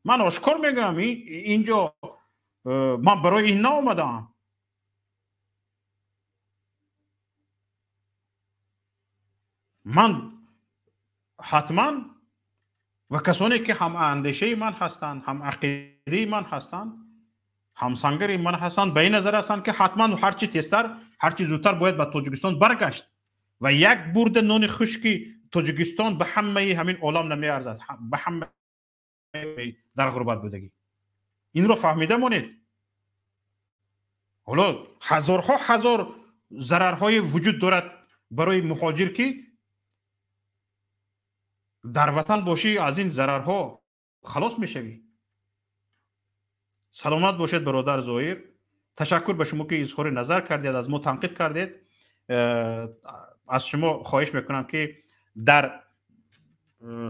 Ман ошкор мегӯям, инҷо ман барои ин наомадаам. Ман ҳатман ва касоне ки ҳамандешаи ман ҳастанд, ҳамақидаи ман ҳастанд, ҳамсангари ман ҳастанд, ба ин назар ҳастанд ки ҳатман ҳарчи тезтар, ҳарчи зудтар бояд ба Тоҷикистон баргашт ва як бурда нони хушки Тоҷикистон ба ҳамаи ҳамин олам намеарзад, ба ҳамаи дар ғурбат будагӣ. Инро фаҳмида монед. Ҳоло ҳазорҳо ҳазор зарарҳое вуҷуд дорад барои муҳоҷир, ки дар ватан бошӣ, аз ин зарарҳо халос мешавӣ. Саломат бошед, бародар Зоир. Ташаккур ба шумо, ки изҳори назар кардед, аз мо танқид кардед. Аз шумо хоҳиш мекунам, ки дар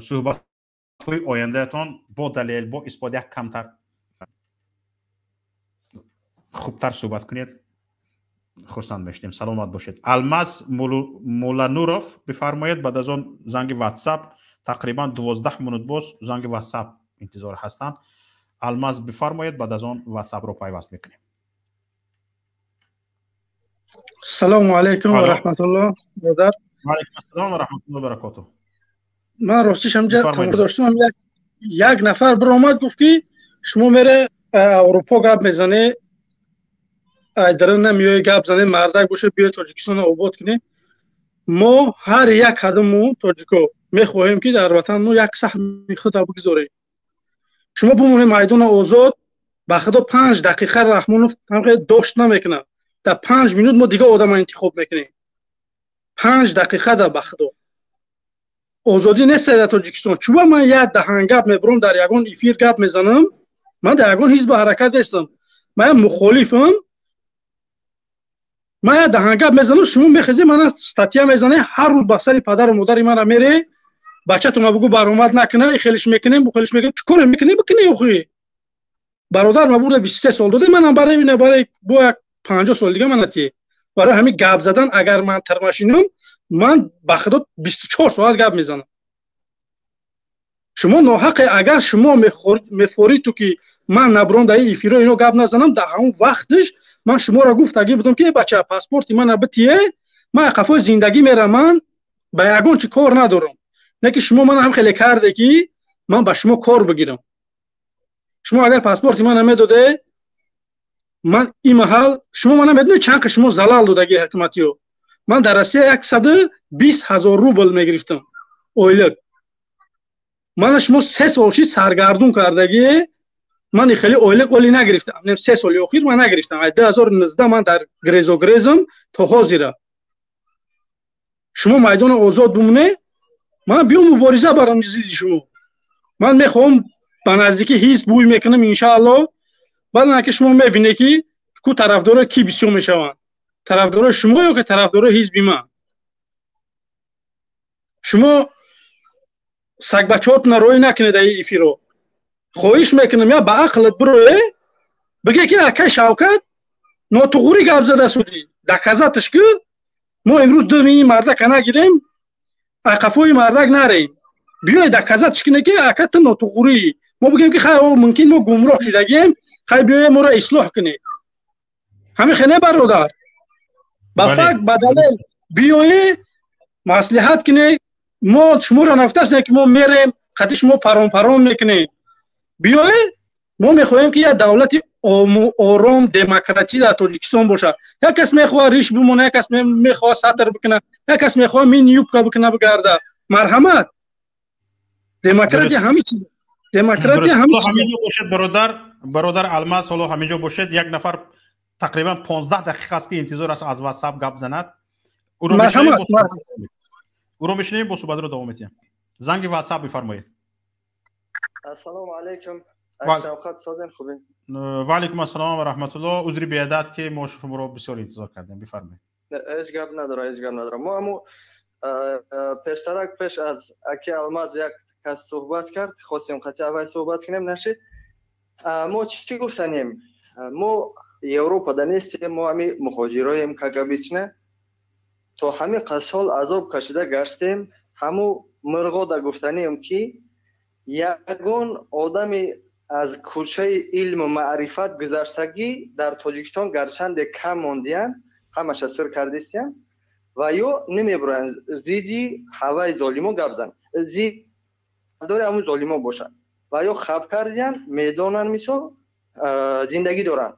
суҳбатҳои ояндаатон бо далел, бо исбот, як камтар хубтар суҳбат кунед, хурсанд мешудем. Саломат бошед. Алмаз Мулануров, бифармоед. Баъд аз он занги Ватсап, тақрибан 12 минут боз занги Ватсап интизор ҳастанд. Алмаз, бифармоед, баъд аз он Ватсапро пайваст мекунем. Салому алайкум ва раҳматуллоҳ, бародар. Ва алайкум ассалом ва раҳматуллоҳи ва баракотуҳ. Ман ростиш ҳамҷа тамошо доштам, як нафар биромад, гуфт, ки шумо мере Аврупо гап мезане, айдарин намеои гап зане, мардак боше, биё Тоҷикистонро обод кунем. Мо ҳар як ҳадаму тоҷико мехоҳем, ки дар ватан мо як саҳми худро бигзорем. Шумо бимонед майдона озод, ба худо, 5 дақиқа Раҳмонов дошт намекунад. Дар 5 минут мо дига одама интихоб мекунем. 5 дақиқа да, ба худо, озодӣ нест дар Тоҷикистон. Чуба ман як даҳан гап мебурам, дар ягон эфир гап мезанам, ман дар ягон ҳизби ҳаракат нестам, ман як мухолифам. Ман як даҳан гап мезанам, шумо мехезед, мана статья мезанед, ҳар рӯз ба сари падару модари мана мере, бачатона бугӯ баромад накуна, хелиш мекунем, хелиш мекунем. Чӣ коре мекунем, бикунем охи, бародар. Ма бурда 23 сол доде, манам барои бо як 50 сол дига манати барои ҳамин гап задан. Агар ман тармашинам, ман ба худо 24 соат гап мезанам. Шумо ноҳақе. Агар шумо мефориту, ки ман набурам, дар эфиро ино гап назанам, дар ҳамон вақтиш ман шуморо гуфтагӣ будам, ки бача, паспорти мана битие, ман қафои зиндагӣ мерам, ман ба ягон чи кор надорам. Не ки шумо мана ҳам хеле карде, ки ман ба шумо кор бигирам. Шумо агар паспорти мана медоде, ман ин маҳал, шумо мана медонед, чанд шумо залал додаги ҳукуматиё. Ман дар Россия 120 000 рубл мегирифтам ойлик. Мана шумо 3 сол шид саргардун кардагӣ. Ман хеле ойлик оли нагирифтам, 3 соли охир ман нагирифтам. Ай 2019 ман дар грезо грезам то ҳозира. Шумо майдони озод бумоне, ман биём мубориза барам зидди шумо. Ман мехоҳам ба наздикӣ ҳизб бӯй мекунам, иншаалло. Баъдан ки шумо мебинед, ки ку тарафдорои кӣ бисёр мешаванд, тарафдорои шумо ё ки тарафдорои ҳизби ман. Шумо сагбачаҳотона роӣ накунед аи эфиро, хоҳиш мекунам. Я ба ақлат бирое, биге, ки акай Шавкат нотуғурӣ гап зада суди, доказать ш ки мо имрӯз думи ин мардака нагирем, қафои мардак нарем. Биёй, доказать ш кине, ки ака, ту нотуғурӣ. Мо бигем, ки хай, мумкин мо гумроҳ шудагием, хай, биёе, моро ислоҳ кунед. Ҳамин хене, бародар, ба факт, ба далел биёе, маслиҳат кине. Мо шуморо нафтасем, ки мо мерем қати шумо парон парон мекунем. Биёе, мо мехоҳем, ки як давлати ором, демократӣ дар Тоҷикистон бошад. Як кас мехоҳад риш бимона, як кас мехоҳад сатр бикуна, як кас мехоҳад мини юбка бикуна бигарда, марҳамат. Демократия ҳамин чиз, демократия ҳамин. Ҳаминҷо бошед, бародар Алмаз, ҳоло ҳаминҷо бошед. Як нафар тақрибан 15 дақиқа аст, ки интизор аст аз Ватсап гап занад. Ӯро мешунавем, бо суҳбатро давом медиҳем. Занги Ватсап, бифармоед. Ассалому алайкум, Шавқат, созен, хубен? Ва алайкум ассалом ва раҳматуллоҳ. Узри беадад, ки мо шуморо бисёр интизор кардем. Бифармоед. Ҳеҷ гап надора, ҳеҷ гап надора. Мо ҳаму пештарак, пеш аз аки Алмаз як кас суҳбат кард, хостем қати аввал суҳбат кунем, нашид. Мо чӣ гуфтанем? Мо Европада нестем, мо ҳами муҳоҷироем, как обычно. То ҳами сол азоб кашида гаштем. Ҳаму мирғода гуфтанем, ки ягон одами аз кӯчаи илму маърифат гузаштагӣ дар Тоҷикистон гарчанде кам мондиянд, ҳамаша сир кардистиянд ва ё намебуроянд зидди ҳаваи золимо гап зан, зиддори ҳамун золимо бошад ва ё хаб кардиянд, медонанд, мисол, зиндагӣ доранд.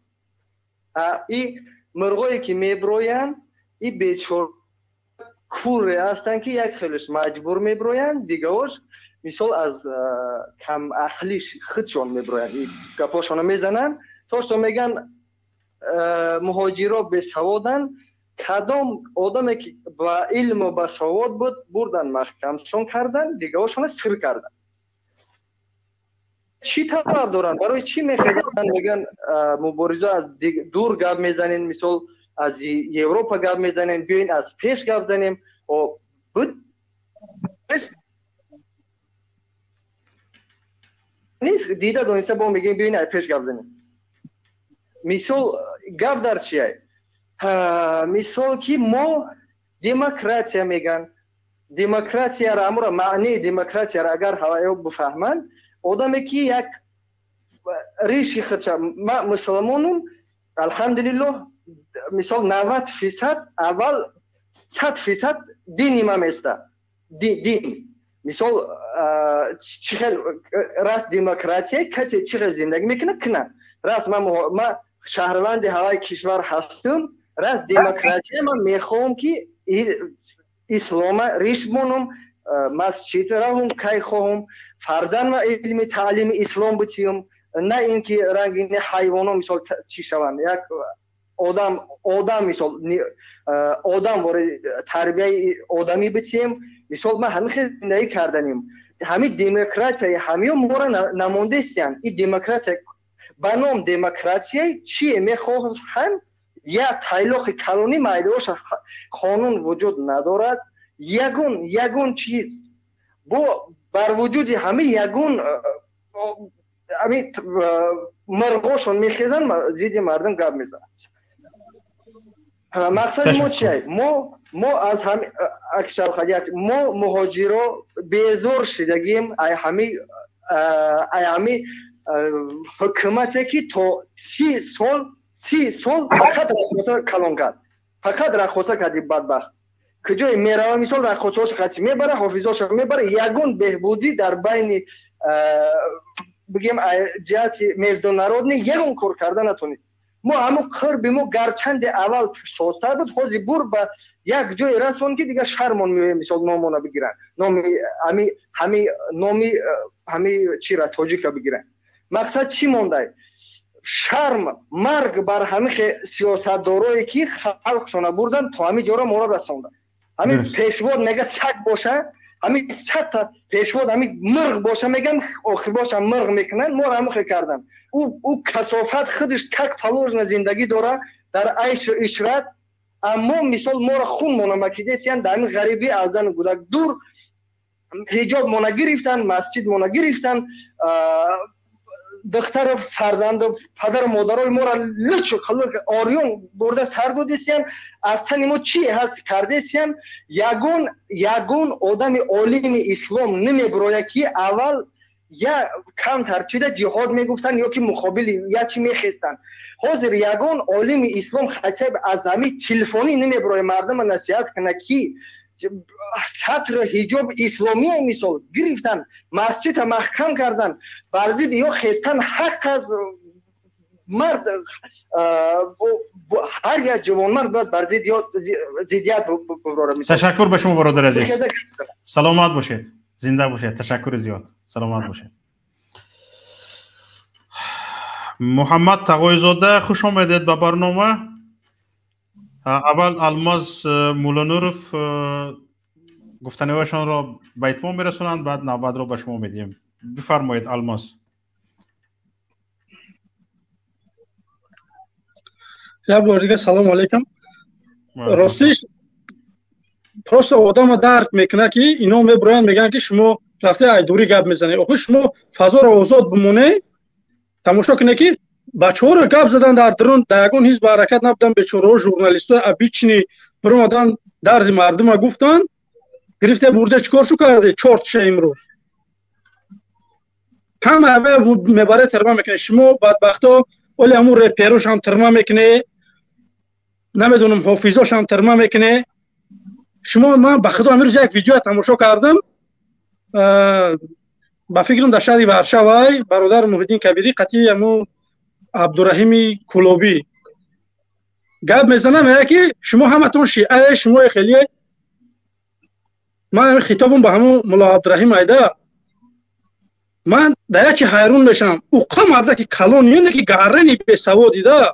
И мирғое ки меброянд, и бечор куре ҳастанд, ки як хелеш маҷбур меброянд, дигаош Мисол, аз камақлиш худшон мебироянд, гапҳошонро мезананд, то что меган муҳоҷиро бесаводанд. Кадом одаме ки ба илму ба савод буд, бурдан маҳкамшон кардан, дигаҳошонро сир кардан. Чӣ талаб доранд? Барои чӣ мехезанд, меган мубориза аз дур гап мезанем, мисол аз Европа гап мезанем, биёин аз пеш гап занем. Нест, дида дониста бо мегӯем биёин аз пеш гап занем. Мисол, гап дар чия? Мисол ки мо демократия меган. Демократияро, амура маънии демократияро агар ҳаваё бифаҳманд, одаме ки як риши худша, ман мусулмонум, алҳамдулиллоҳ, мисол 90%, аввал 100% дини ман места. Дин. Мисол, чӣ хел раст демократия, касе чӣ хел зиндагӣ мекунад, кунад. Раст ман шаҳрванди ҳаваи кишвар ҳастум, раст демократия, ман мехоҳам ки ислома риш монум, масҷид равум кай хоҳум, фарзанд ва илми таълими ислом битиюм, на ин ки рангини ҳайвоно мисол чӣ шаванд. Як одам мисол одам вори тарбияи одамӣ битием. Мисол, ман ҳамин хел зиндагӣ карданем. Ҳамин демократияи ҳамиё моро намондестиянд. Ин демократия ба ном демократия чие мехоҳанд? Як тайлоқи калонӣ майдаоша қонун вуҷуд надорад. Ягон чиз бо бар вуҷуди ҳамин ягон ҳамин мирғошон мехезанд, зидди мардум гап мезананд. Мақсади мо чие? Мо аз ҳами аксар мо муҳоҷиро безор шидагим ай ҳами ҳукумате ки то 30 сол фақат рахота калон кард, фақат рахота карди бадбахт. Куҷое мерава, мисол рахотаҳошо қатъи мебара, ҳофизошо мебара, ягон беҳбудӣ дар байни бигем ҷиҳати международный ягон кор карда натонист. Мо ҳамун қурби мо гарчанде аввал созтар буд, ҳозир бур ба як ҷое расон ки дигар шармон меояд, мисол номона бигиранд, номи ҳами номи ҳами чира тоҷика бигиранд. Мақсад чӣ мондай? Шарм, марг бар ҳамин сиёсатдорое ки халқшона бурдан то ҳамин ҷоро моро расонданд. Ҳамин пешвод мега саг боша, ҳамин садта пешвод ҳамин мирғ боша, мегам охир боша мирғ мекунанд, моро ҳамин хел карданд. Ӯ касофат худаш как положено зиндагӣ дора дар айшу ишрат, аммо мисол моро хун мона макидесиян, дар ҳамин ғарибӣ аз зану кӯдак дур, ҳиҷоб мона гирифтан, масҷид мона гирифтан, духтару фарзанду падару модарои моро лучу ориён бурда сар додистиян, аз тани мо чӣ ҳаст кардестиян. Ягон одами олими ислом намебирояд ки аввал я камтар чида ҷиҳод мегуфтанд ё ки муқобили я чӣ мехестанд. Ҳозир ягон олими ислом хотя аз ҳамин телефонӣ намебирояд мардума насиҳат кунад ки сатр ҳиҷоб исломия мисол гирифтан, масҷидро маҳкам кардан, бар зидди ё хестан ҳақ аз мард, ҳар як ҷавонмард бояд бар зидди ё зиддият бибарорад. Ташаккур ба шумо бародар азиз, саломат бошед, зинда бошед. Ташаккури зиёд, саломат бошед. Муҳаммад Тағоизода, хуш омадед ба барнома. Аввал Алмоз Муллонуров гуфтаниҳояшонро ба итмом мерасонанд, баъд навбатро ба шумо медиҳем. Бифармоед, Алмоз. Як бор дига салому алайкум. Ростиш просто одама дард мекунад ки ино мебироянд, мегӯянд ки шумо рафта айдурӣ гап мезанед. Охир шумо фазоро озод бимонед, тамошо кунед ки бачаҳоро гап задан дар дарун, дар ягон ҳизб ҳаракат набудан, бечораҳо журналистҳои обични биромадан дарди мардума гуфтанд, гирифта бурда чикор шу карде чортша имрӯз ҳама ҳама мебаре тирма мекунед. Шумо бадбахто оли ҳамун реперош ҳам тирма мекунед, намедонам ҳофизош ҳам тирма мекунед. Шумо ман ба худо ҳамин рӯз як видео тамошо кардам, ба фикрам дар шаҳри Варшавай бародар Муҳиддин Кабирӣ қатъи ҳамун Абдураҳими Кулобӣ гап мезанам, мегӯяд ки шумо ҳаматон шиае, шумо хеле. Ман хитобам ба ҳамун мулло Абдураҳим айда, Ман дар як чи ҳайрон мешавам, уқа мардаки калон ёне ки гаррани бесаводида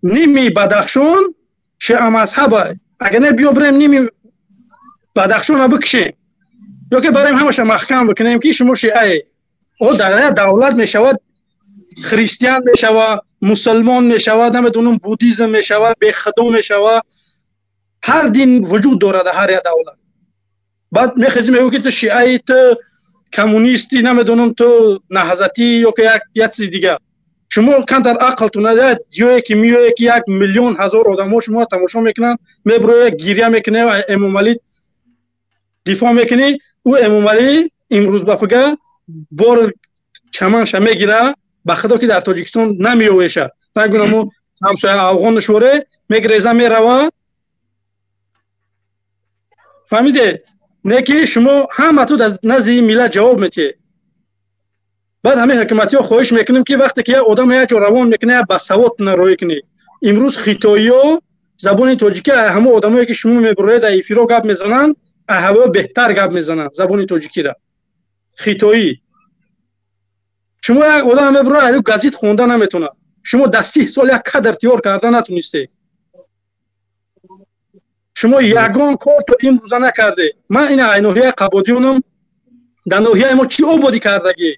ними Бадахшон шиамазҳаба. Агар не, биё бирем ними Бадахшона бикшем ё ки барем ҳамаша маҳкам бикунем, ки шумо шиае. О дар як давлат мешавад, христиан мешава, мусулмон мешава, намедонам, буддизм мешава, бехудо мешава, ҳар дин вуҷуд дорад ҳар як давлат. Баъд мехези, мегӯ ки ту шиаи, ту коммунисти, намедонам, ту наҳзатӣ ё ки як чизи дигар. Шумо камтар ақлтун ҷое ки меояд, ки 1 миллион ҳазор одамо шумо тамошо мекунанд, мебирояд, гиря мекунӣ, Эмомалӣ дифоъ мекунӣ. Ӯ Эмомалӣ имрӯз ба фига бор чаманша мегира, ба худо ки дар Тоҷикистон намеовеша. Нагунамо ҳамсоя афғоншоре мегреза, мерава. Фаҳмиде? Не ки шумо ҳамату дар назди миллат ҷавоб метиҳед. Баъд ҳамин ҳукуматиҳо хоҳиш мекунем, ки вақте ки як одам як ҷо равон мекунӣ, як басавод роӣ кунӣ. Имрӯз хитоиё забони тоҷикӣ, ҳамон одамое ки шумо мебуроед, дар эфиро гап мезананд, ҳаво беҳтар гап мезананд забони тоҷикира хитоӣ. Шумо як одам мебуроед, газит хонда наметонад. Шумо дар 30 сол як кадр тиёр карда натунистед. Шумо ягон кор то имрӯза накарде. Ман ина ай ноҳияи Қабодиёнам. Дар ноҳияи мо чӣ ободӣ кардагӣ?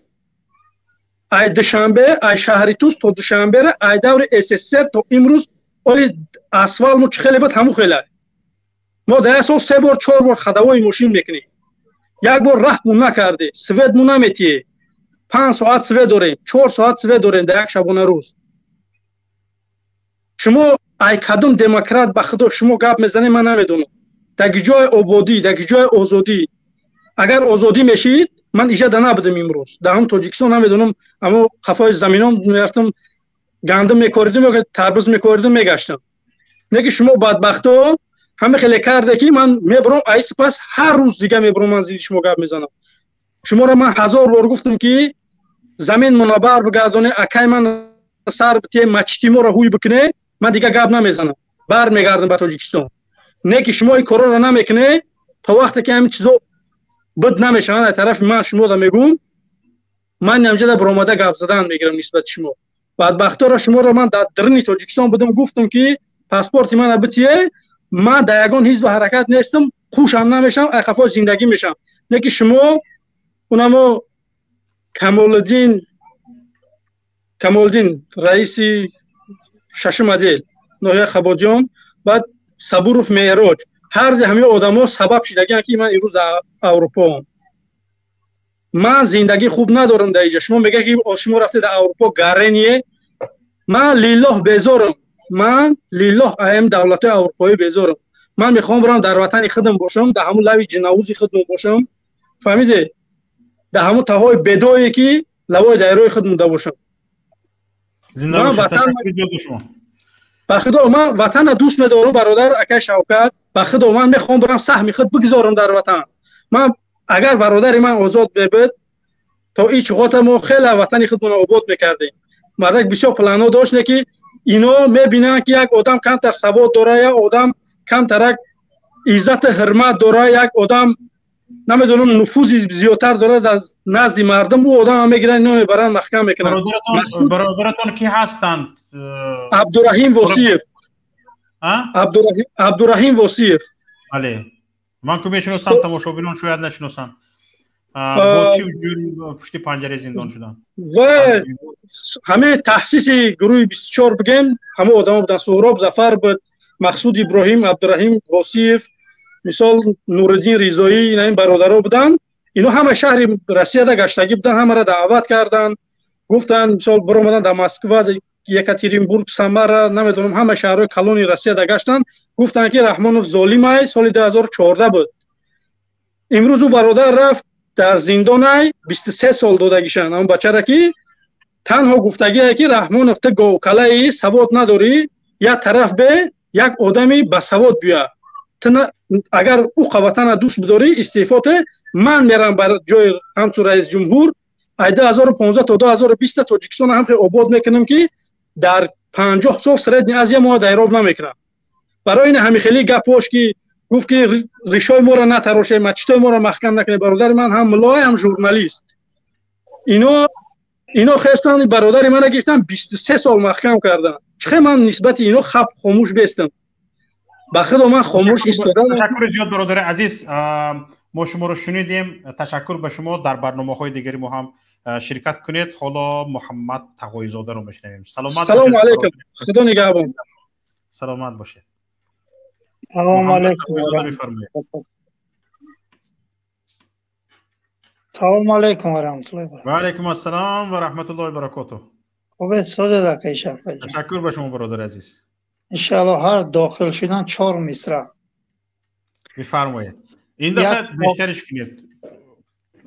Ай Душанбе, ай шаҳри Тус то Душанбера, ай даври СССР то имрӯз оли асфалт мо чӣ хеле буд, ҳамун хеле. Мо дар як сол се бор, чор бор ходовой мошин мекунем. Як бор раҳмун накарде, светму наметиҳе. 5 соат свет дорем, 4 соат свет дорем дар як шабона рӯз. Шумо ай кадом демократ, ба худо, шумо гап мезанед, ман намедонам. Дар ҷои ободӣ, дар ҷои озодӣ, агар озодӣ мешид, ман иҷада набудам имрӯз дар ҳам Тоҷикистон, намедонам, аммо қафои заминон мерафтам, гандум мекоридам ё тарбуз мекоридам, мегаштам. Не ки шумо бадбахто ҳама хеле карде, ки ман мебурам. Ай сипас ҳар рӯз дига мебурам, ман зидди шумо гап мезанам. Шуморо ман ҳазор бор гуфтам, ки замин мунабар бигардоне, акай ман сар битие, мачити моро ҳуй бикуне, ман дига гап намезанам, бармегардам ба Тоҷикистон. Не ки шумо ин корро намекуне, то вақте ки ҳамин чизо буд намешаванд аз тарафи ман, шумо да мегӯм, ман ҳамҷода баромада гап задан мегирам нисбати шумо, бадбахторо. Шуморо ман дар даруни Тоҷикистон будам, гуфтам, ки паспорти мана битие, ман дар ягон ҳизбу ҳаракат нестам, хушам намешавам, айқафо зиндагӣ мешавам. Не ки шумо унамо Камолиддин, раиси шашум отдел ноҳияи Қабодиён, баъд Сабуров Меъроҷ, ҳарди ҳамин одамо сабаб шидагианд, ки ман имрӯз дар Аврупоам. Ман зиндагӣ хуб надорам дар иҷа. Шумо мегӯяд, ки шумо рафте дар Аврупо гарение. Ман лиллоҳ безорам, ман лиллоҳ аем давлатҳои аврупоӣ безорам. Ман мехоҳам бирам дар ватани худам бошам, дар ҳамун лави ҷинавузи худмон бошам. Фаҳмиде? Дар ҳамун таҳои бедое, ки лавои дайрои худ монда бошам. Ба худо, ман ватана дӯст медорам, бародар, акай Шавкат. Ба худо, ман мехоҳам бирам саҳми худ бигзорам дар ватан. Ман агар бародари ман озод мебуд, то ин чуғота мо хеле ватани худмонро обод мекардем. Мардак бисёр планҳо дошт. Не ки ино мебинанд, ки як одам камтар савод дора, як одам камтарак иззату ҳурмат дора, як одам, намедонам, нуфузи зиёдтар дорад аз назди мардум, ӯ одама мегиранд, ино мебаранд, маҳкам мекунанд. Бародаратон ки ҳастанд? Абдураҳим Восиев, Абдураҳим Восиев. Бале, ман ку мешиносам, тамошобинон шояд нашиносанд. Бо чӣ ҷурм пушти панҷараи зиндон шуданд? Ва ҳамаи таъсиси гурӯҳи 24 бигем, ҳама одамо буданд. Суҳроб Зафар буд, Мақсуд Иброҳим, Абдураҳим Восиев, мисол, Нуриддин Ризоӣ, ина ин бародаро буданд. Ино ҳама шаҳри Россияда гаштагӣ буданд, ҳамаро даъват карданд, гуфтанд, мисол, биромаданд дар Москва, Екатеринбург, Самара, намедонам, ҳама шаҳрҳои калони Россияда гаштанд, гуфтанд, ки Раҳмонов золимай. Соли 2014 буд. Имрӯз ӯ бародар рафт, дар зиндонай, 23 сол додагишанд ҳамн бачара, ки танҳо гуфтагие, ки Раҳмонов, ту говкалаи, савод надорӣ, як тараф бе, як одами басавод биё. Ту агар ӯ ватана дӯст бидорӣ, истеъфоте, ман мерам бар ҷои ҳамчун раисҷумҳур. Ай 2015 то 2020 Тоҷикистон ҳам хеле обод мекунам, ки дар 50 сол Средний Азия мо дайроб намекунам. Барои ин ҳами хеле гапҳош, ки гуфт, ки ришои моро натароше, мачитои моро маҳкам накунед. Бародари ман ҳам муллое, ҳам журналист. Ино хестан, бародари мана гирифтан, 23 сол маҳкам карданд. Чӣ ман нисбати ино хап хомӯш бестам? Ба худо, ман хомӯш истодам. Ташаккури зиёд, бародари азиз, мо шуморо шунидем. Ташаккур ба шумо. Дар барномаҳои дигари мо ҳам ширкат кунед. Ҳоло Муҳаммад Тағоизодаро мешунавем. Саломат. Салому алайкум, худо нигаҳбон. Саломат бошед. Салому алайкум. Салому алайкум ва раҳматуллоҳи ва алайкум ассалом ва раҳматуллоҳи ва баракотуҳ. Хубед, содед, акаи Шафқат? Ташаккур ба шумо, бародари азиз. Иншааллоҳ, ҳар дохил шудан чор мисра. Бифармоед, ин дафъа бештариш кунед.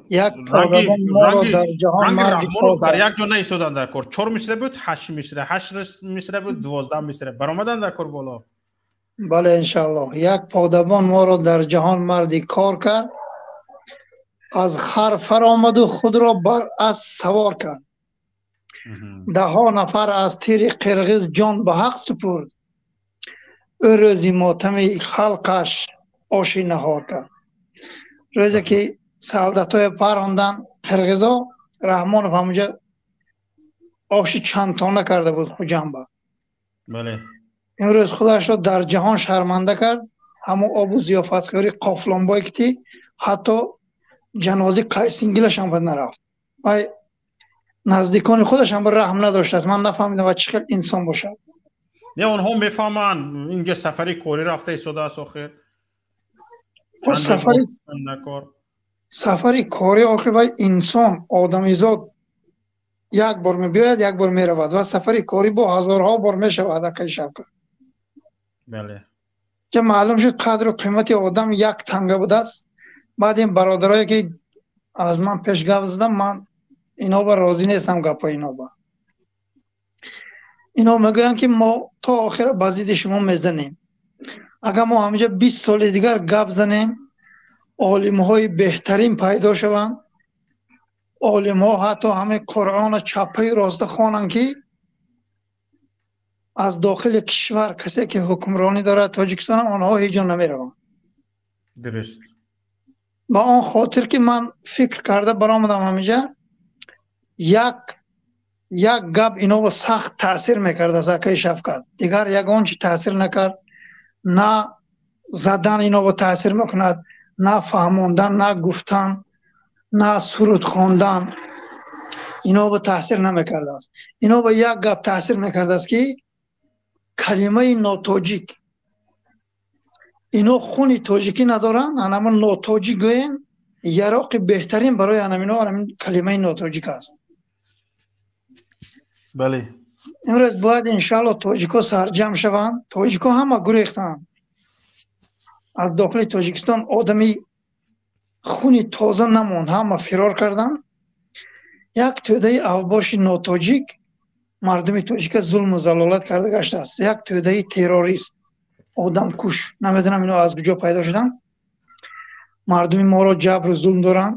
Як подабон моро дар ҷаҳон марди дар як ҷо наистодан дар кор. Чор мисра буд, ҳашт мисра, ҳашт мисра буд, 12 мисра баромадан дар кор боло. Бале, иншааллоҳ. Як подабон моро дар ҷаҳон марди кор кард, аз хар фаромаду худро бар асп савор кард. Даҳҳо нафар аз тири қирғиз ҷон ба ҳақ супурд, ӯ рӯзи мотами халқаш оши наҳор кард. Рӯзе ки солдатҳое парондан қирғизо, Раҳмонов ҳамунҷа оши чандтона карда буд Хуҷанба. Имрӯз худашро дар ҷаҳон шарманда кард. Ҳамон обу зиёфатхӯри қофлонбой кити, ҳатто ҷанози қайсингилашам ба нарафт. Вай наздикони худашам ба раҳм надоштааст. Ман нафаҳмидам, ва чӣ хел инсон бошад. Не, онҳо мефаҳманд, инҷа сафари корӣ рафта истодааст охир. Сафари корӣ охир, вай инсон, одамизод як бор мебиёяд, як бор меравад, ва сафари корӣ бо ҳазорҳо бор мешавад, акаи Шавкат. Ҷа маълум шуд, қадру қимати одам як танга будааст. Баъд ин бародарое ки аз ман пеш гап задам, ман ино ба розӣ нестам гапҳои ино ба. Ино мегӯянд, ки мо то охира ба зидди шумо мезанем. Агар мо ҳаминҷа 20 соли дигар гап занем, олимҳои беҳтарин пайдо шаванд, олимҳо ҳатто ҳамаи Қуръона чаппаи роста хонанд, ки аз дохили кишвар касе ки ҳукмронӣ дорад Тоҷикистонам, онҳо ҳеҷ ҷо намераванд. Дуруст. Ба он хотир ки ман фикр карда баромадам ҳаминҷа, як гап иноро сахт таъсир мекард аз акаи Шавкат. Дигар ягон чи таъсир накард. На задан иноро таъсир мекунад, на фаҳмондан, на гуфтан, на суруд хондан иноро таъсир намекардааст. Иноро як гап таъсир мекардааст, ки калимаи нотоҷик. Ино хуни тоҷикӣ надоранд, анамон нотоҷик гӯем, яроқи беҳтарин барои анамино анамин калимаи нотоҷик аст. Бале. Имрӯз бояд иншаалло тоҷикҳо сарҷамъ шаванд. Тоҷикҳо ҳама гурехтанд аз дохили Тоҷикистон, одами хуни тоза намонд, ҳама фирор карданд. Як тӯдаи авбоши нотоҷик мардуми тоҷика зулму залолат карда гаштааст. Як тӯдаи террорист, одамкуш, намедонам ино аз куҷо пайдо шуданд. Мардуми моро ҷабру зулм доранд.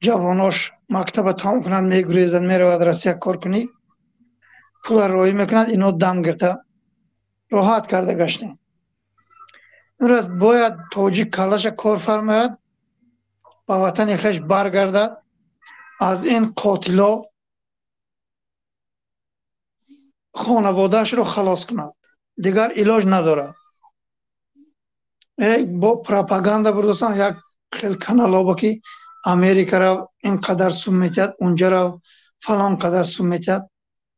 Ҷавонош мактаба тамом кунанд, мегурезанд, меравад Россия кор кунӣ, пула роӣ мекунад, ино дам гирта роҳат карда гаштем. Имрӯз бояд тоҷик каллаша кор фармояд, ба ватани хеш баргардад, аз ин қотило хонаводаашро халос кунад. Дигар илоҷ надорад. Бо пропаганда бурдасан як хел каналҳо, ки Америка рав, ин қадар сум метиҳад, унҷа рав, фалон қадар сум метиҳад.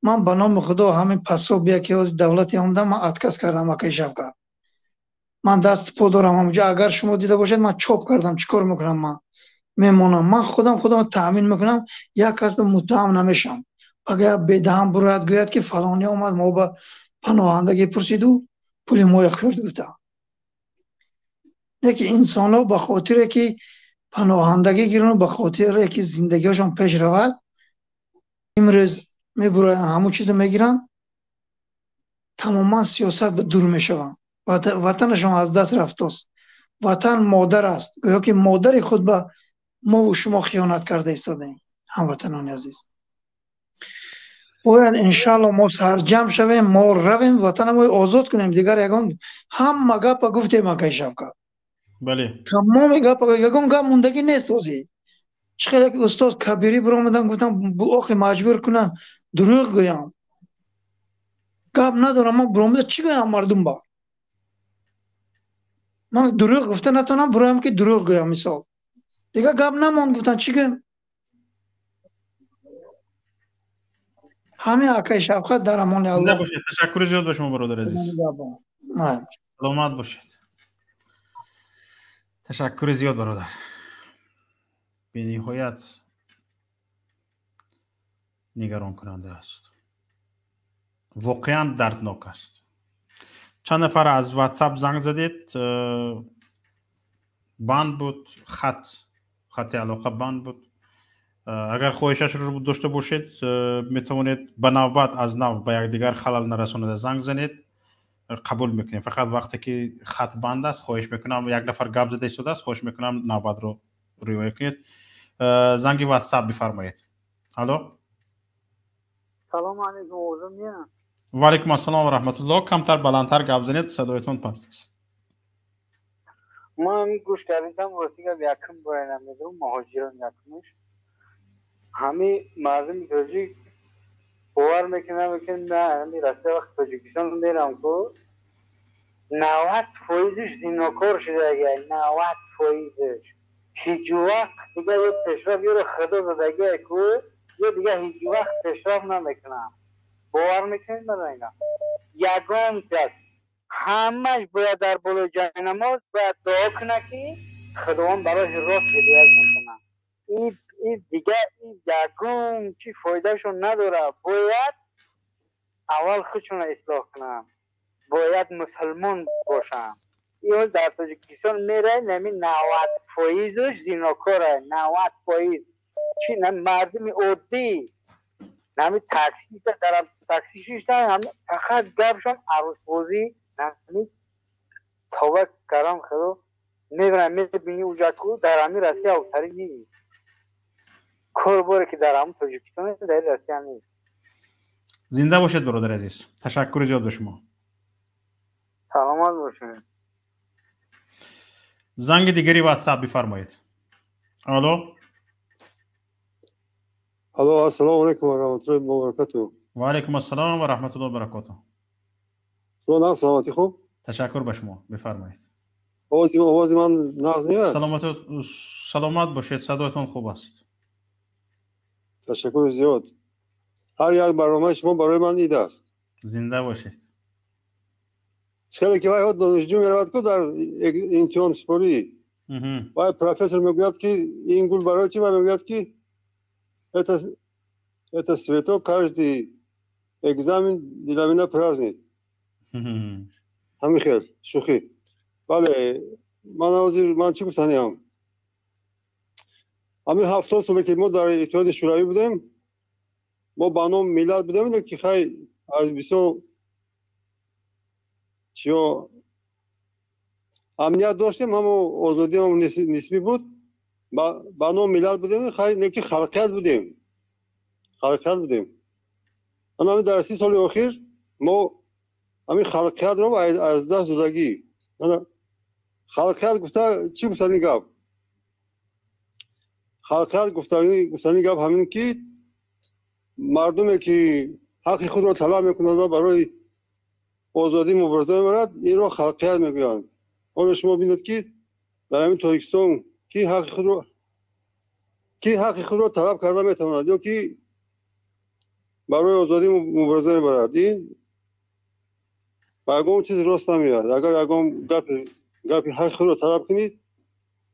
Ман ба номи Худо, ҳамин пособия ки ҳозир давлати омада, ман отказ кардам, акаи Шавкат. Ман даст по дорам ҳамҷа, агар шумо дида бошед, ман чоп кардам. Чӣ кор мекунам? Ман мемонам, ман худам таъмин мекунам, як кас ба муттаҳам намешам. Агар бедаҳам бурояд, гӯяд, ки фалоне омад, мо ба паноҳандагӣ пурсиду пули моя хӯрд гуфта. Лекин инсонҳо ба хотире ки паноҳандагӣ гиранд, ба хотире ки зиндагиҳошон пеш равад, имрӯз мебуроянд, ҳамон чизо мегиранд, тамоман сиёсат ба дур мешаванд. Ватанашон аз даст рафтост. Ватан модар аст. Гӯё ки модари худ ба мову шумо хиёнат карда истодаем, ҳамватанони азиз. Бояд иншаалло мо сарҷамъ шавем, мо равем, ватанамои озод кунем. Дигар ягон ҳама гапа гуфтем, акаи Шавкат. Бале. Тамоми гапа, ягон гап мондагӣ нест ҳозир. Чӣ хеле ки устоз Кабирӣ биромадан, гуфтам охи маҷбур кунан дурӯғ гӯям. Гап надорам, ман биромада чӣ гӯям мардум ба? Ман дурӯғ гуфта натонам, бироям ки дурӯғ гӯям мисол. Дигар гап намонд, гуфтан чӣ гӯям? Ҳамин акаи Шавқат дар амони Аллоҳ. Ташаккури зиёд ба шумо бародари азиз. Саломат бошед. Ташаккури зиёд бародар. Бениҳоят нигаронкунанда аст. Воқеан дарднок аст. Чанд нафар аз WhatsApp занг задед, банд буд, хати алоқа банд буд. Агар хоҳишашро дошта бошед, метавонед ба навбат аз нав ба якдигар халал нарасонида занг занед, қабул мекунем. Фақат вақте ки хат банд аст, хоҳиш мекунам, як нафар гап зада истодааст, хоҳиш мекунам навбатро риоя кунед. Занги WhatsApp бифармоед. Алло. Салому алейкум, овозам меяд? Ва алейкум ассалом ва раҳматуллоҳ. Камтар баландтар гап занед, садоятон паст аст. Ман гӯш кардам, рости гап якум бора намедонам, муҳоҷирон якумаш. Ҳами мардуми тоҷик бовар мекунам, на ҳами Россия вақт Тоҷикистон мерам ку 90% зинокор шудагия, 90%. Ҳеҷ вақт дигар ё пешрафт ёро худо задагия ку, ё дигар ҳеҷ вақт пешрафт намекунам. Бовар мекунед мана ина? Ягон кас ҳамаш бояд дар болои ҷайнамоз бояд дуо кунад ки Худованд барои рост ҳидоятшон кунад. Ин дигар ин ягон чи фоидашон надорад. Бояд аввал худшонро ислоҳ кунанд, бояд мусулмон бошанд. Ин дар Тоҷикистон меравед, ҳамин 90% зинокор аст, 90%. Чи мардуми оддӣ ҳамин такси дар такси шиштан, ҳамин фақат гапшон арӯсбозӣ, ҳамин тавба карам худо мебаранд, мебинӣ уҷаку дар ҳамин Россия автари нест. Кор боре ки дар ҳамин Тоҷикистон дар Россия нест. Зинда бошед бародари азиз. Ташаккури зиёд ба шумо. Саломат бошед. Занги дигари WhatsApp бифармоед. Алло. Алло, ассалому алайкум ва раҳматуллоҳи ва баракатуҳ. Ва алайкум ассалом ва раҳматуллоҳи ва баракатуҳ. Шумо нағз, саломатӣ хуб? Ташаккур ба шумо. Бифармоед. Овози ман нағз меояд? Саломат бошед, садоятон хуб аст. Ташаккури зиёд. Ҳар як барномаи шумо барои ман ид аст. Зинда бошед. Хеле ки вай донишҷӯ меравад ку дар имтиҳонсупорӣ, вай профессор мегӯяд ки ин гул барои чӣ? Вай мегӯяд ки это цветок каждый экзамен для меня праздник. Ҳамин хел шӯхӣ. Бале, ман ҳозир ман чӣ гуфтаниям? Ҳамин 70 соле ки мо дар Иттиҳоди Шӯравӣ будем, мо ба ном миллат будем, ки хай аз бисёр чиё амният доштем, ҳамо озодиам нисбӣ буд, ба ном миллат будем, хай не ки халқият будем, халқият будем. Ана ҳамин дар 30 соли охир мо ҳамин халқиятро аз даст додагӣ. Халқият гуфта чӣ гуфтани гап? Халқият гуфтани гап ҳамин ки мардуме ки ҳаққи худро талаб мекунад ва барои озодӣ мубориза мебарад, инро халқият мегӯянд. Ҳоло шумо бинед ки дар ҳамин Тоҷикистон ки ҳаққи худро талаб карда метавонад ё ки барои озодӣ мубориза мебарад, ин ба ягон чиз рост намеояд. Агар ягон гапи ҳаққи худро талаб кунед,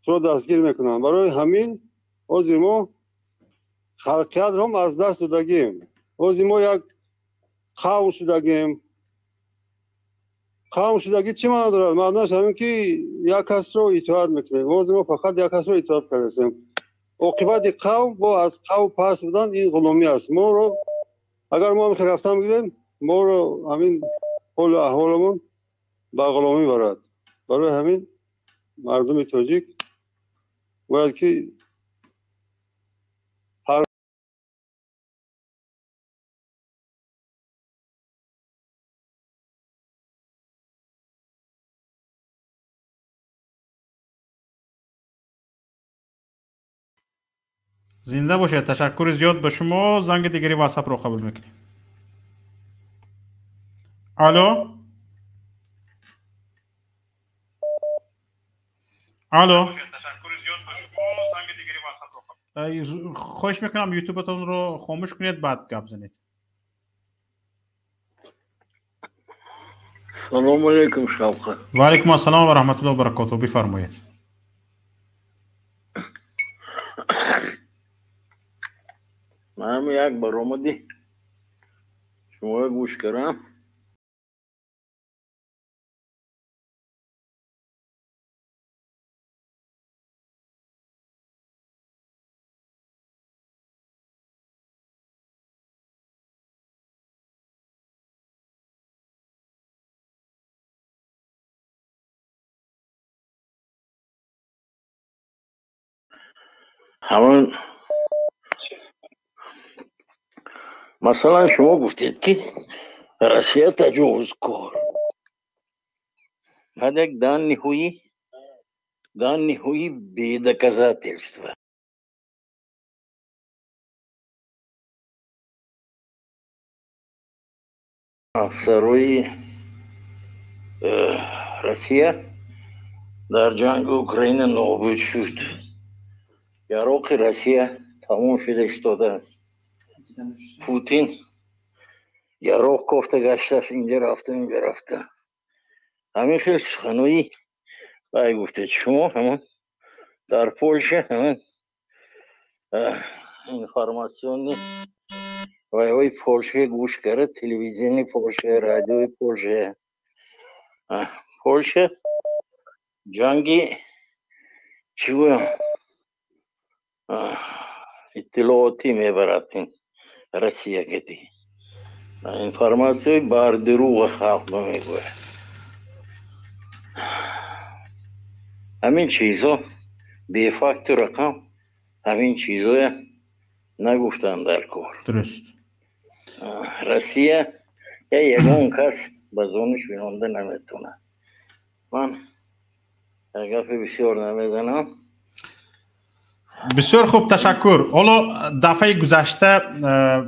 туро дастгир мекунанд. Барои ҳамин ҳозир мо халқиятро аз даст додагем. Ҳозир мо як қавм шудагем. Қавм шудагӣ чӣ маъно дорад? Маъноаш ҳамин ки як касро итоат мекунем. Ҳозир мо фақат як касро итоат кардастем. Оқибати қавм бо аз қавм паст будан ин ғуломӣ аст. Моро агар мо ҳамин рафтан бигирем, моро ҳамин ҳолу аҳволамон ба ғуломӣ барад. Барои ҳамин мардуми тоҷик бояд ки ҳар Зинда бошед, ташаккури зиёд ба шумо. Занги дигари ватсапро қабул мекунем. Алло, алло, хоҳиш мекунам ютубатонро хомӯш кунед, баъд гап занед. Салому алейкум, Шавқат. Ва алейкум ассалом ва раҳматуллоҳи ва баракотуҳ. Бифармоед. Ман як баромади шуморо гӯш кардам. Ҳамон масалан шумо гуфтед, ки Россия таҷовузкор. Баъд як данныеҳои бедоказательства. Афсарои Россия дар ҷанги Украина нобуд шуд. Яроқи Россия тамом шуда истодааст. Путин яроқ кофта гаштааст, инҷа рафта, инҷа рафта. Ҳамин хел суханои вай гуфтед шумо, ҳамон дар Польша ҳамон информационный вайҳои Польша гӯш кард, телевизиони Польша, радиои Польша. Польша ҷанги чӣ гӯям, иттилоотӣ мебарад ин Россия кати. Информатсияи бардурӯға халқ мегӯяд. Ҳамин чизҳо бефакту рақам, ҳамин чизҳоя нагуфтанд дар кор. Дуруст. Россия ягон кас ба зону шинонда наметавонад. Ман гапи бисёр намезанам. Бисёр хуб, ташаккур. Ҳоло дафъаи гузашта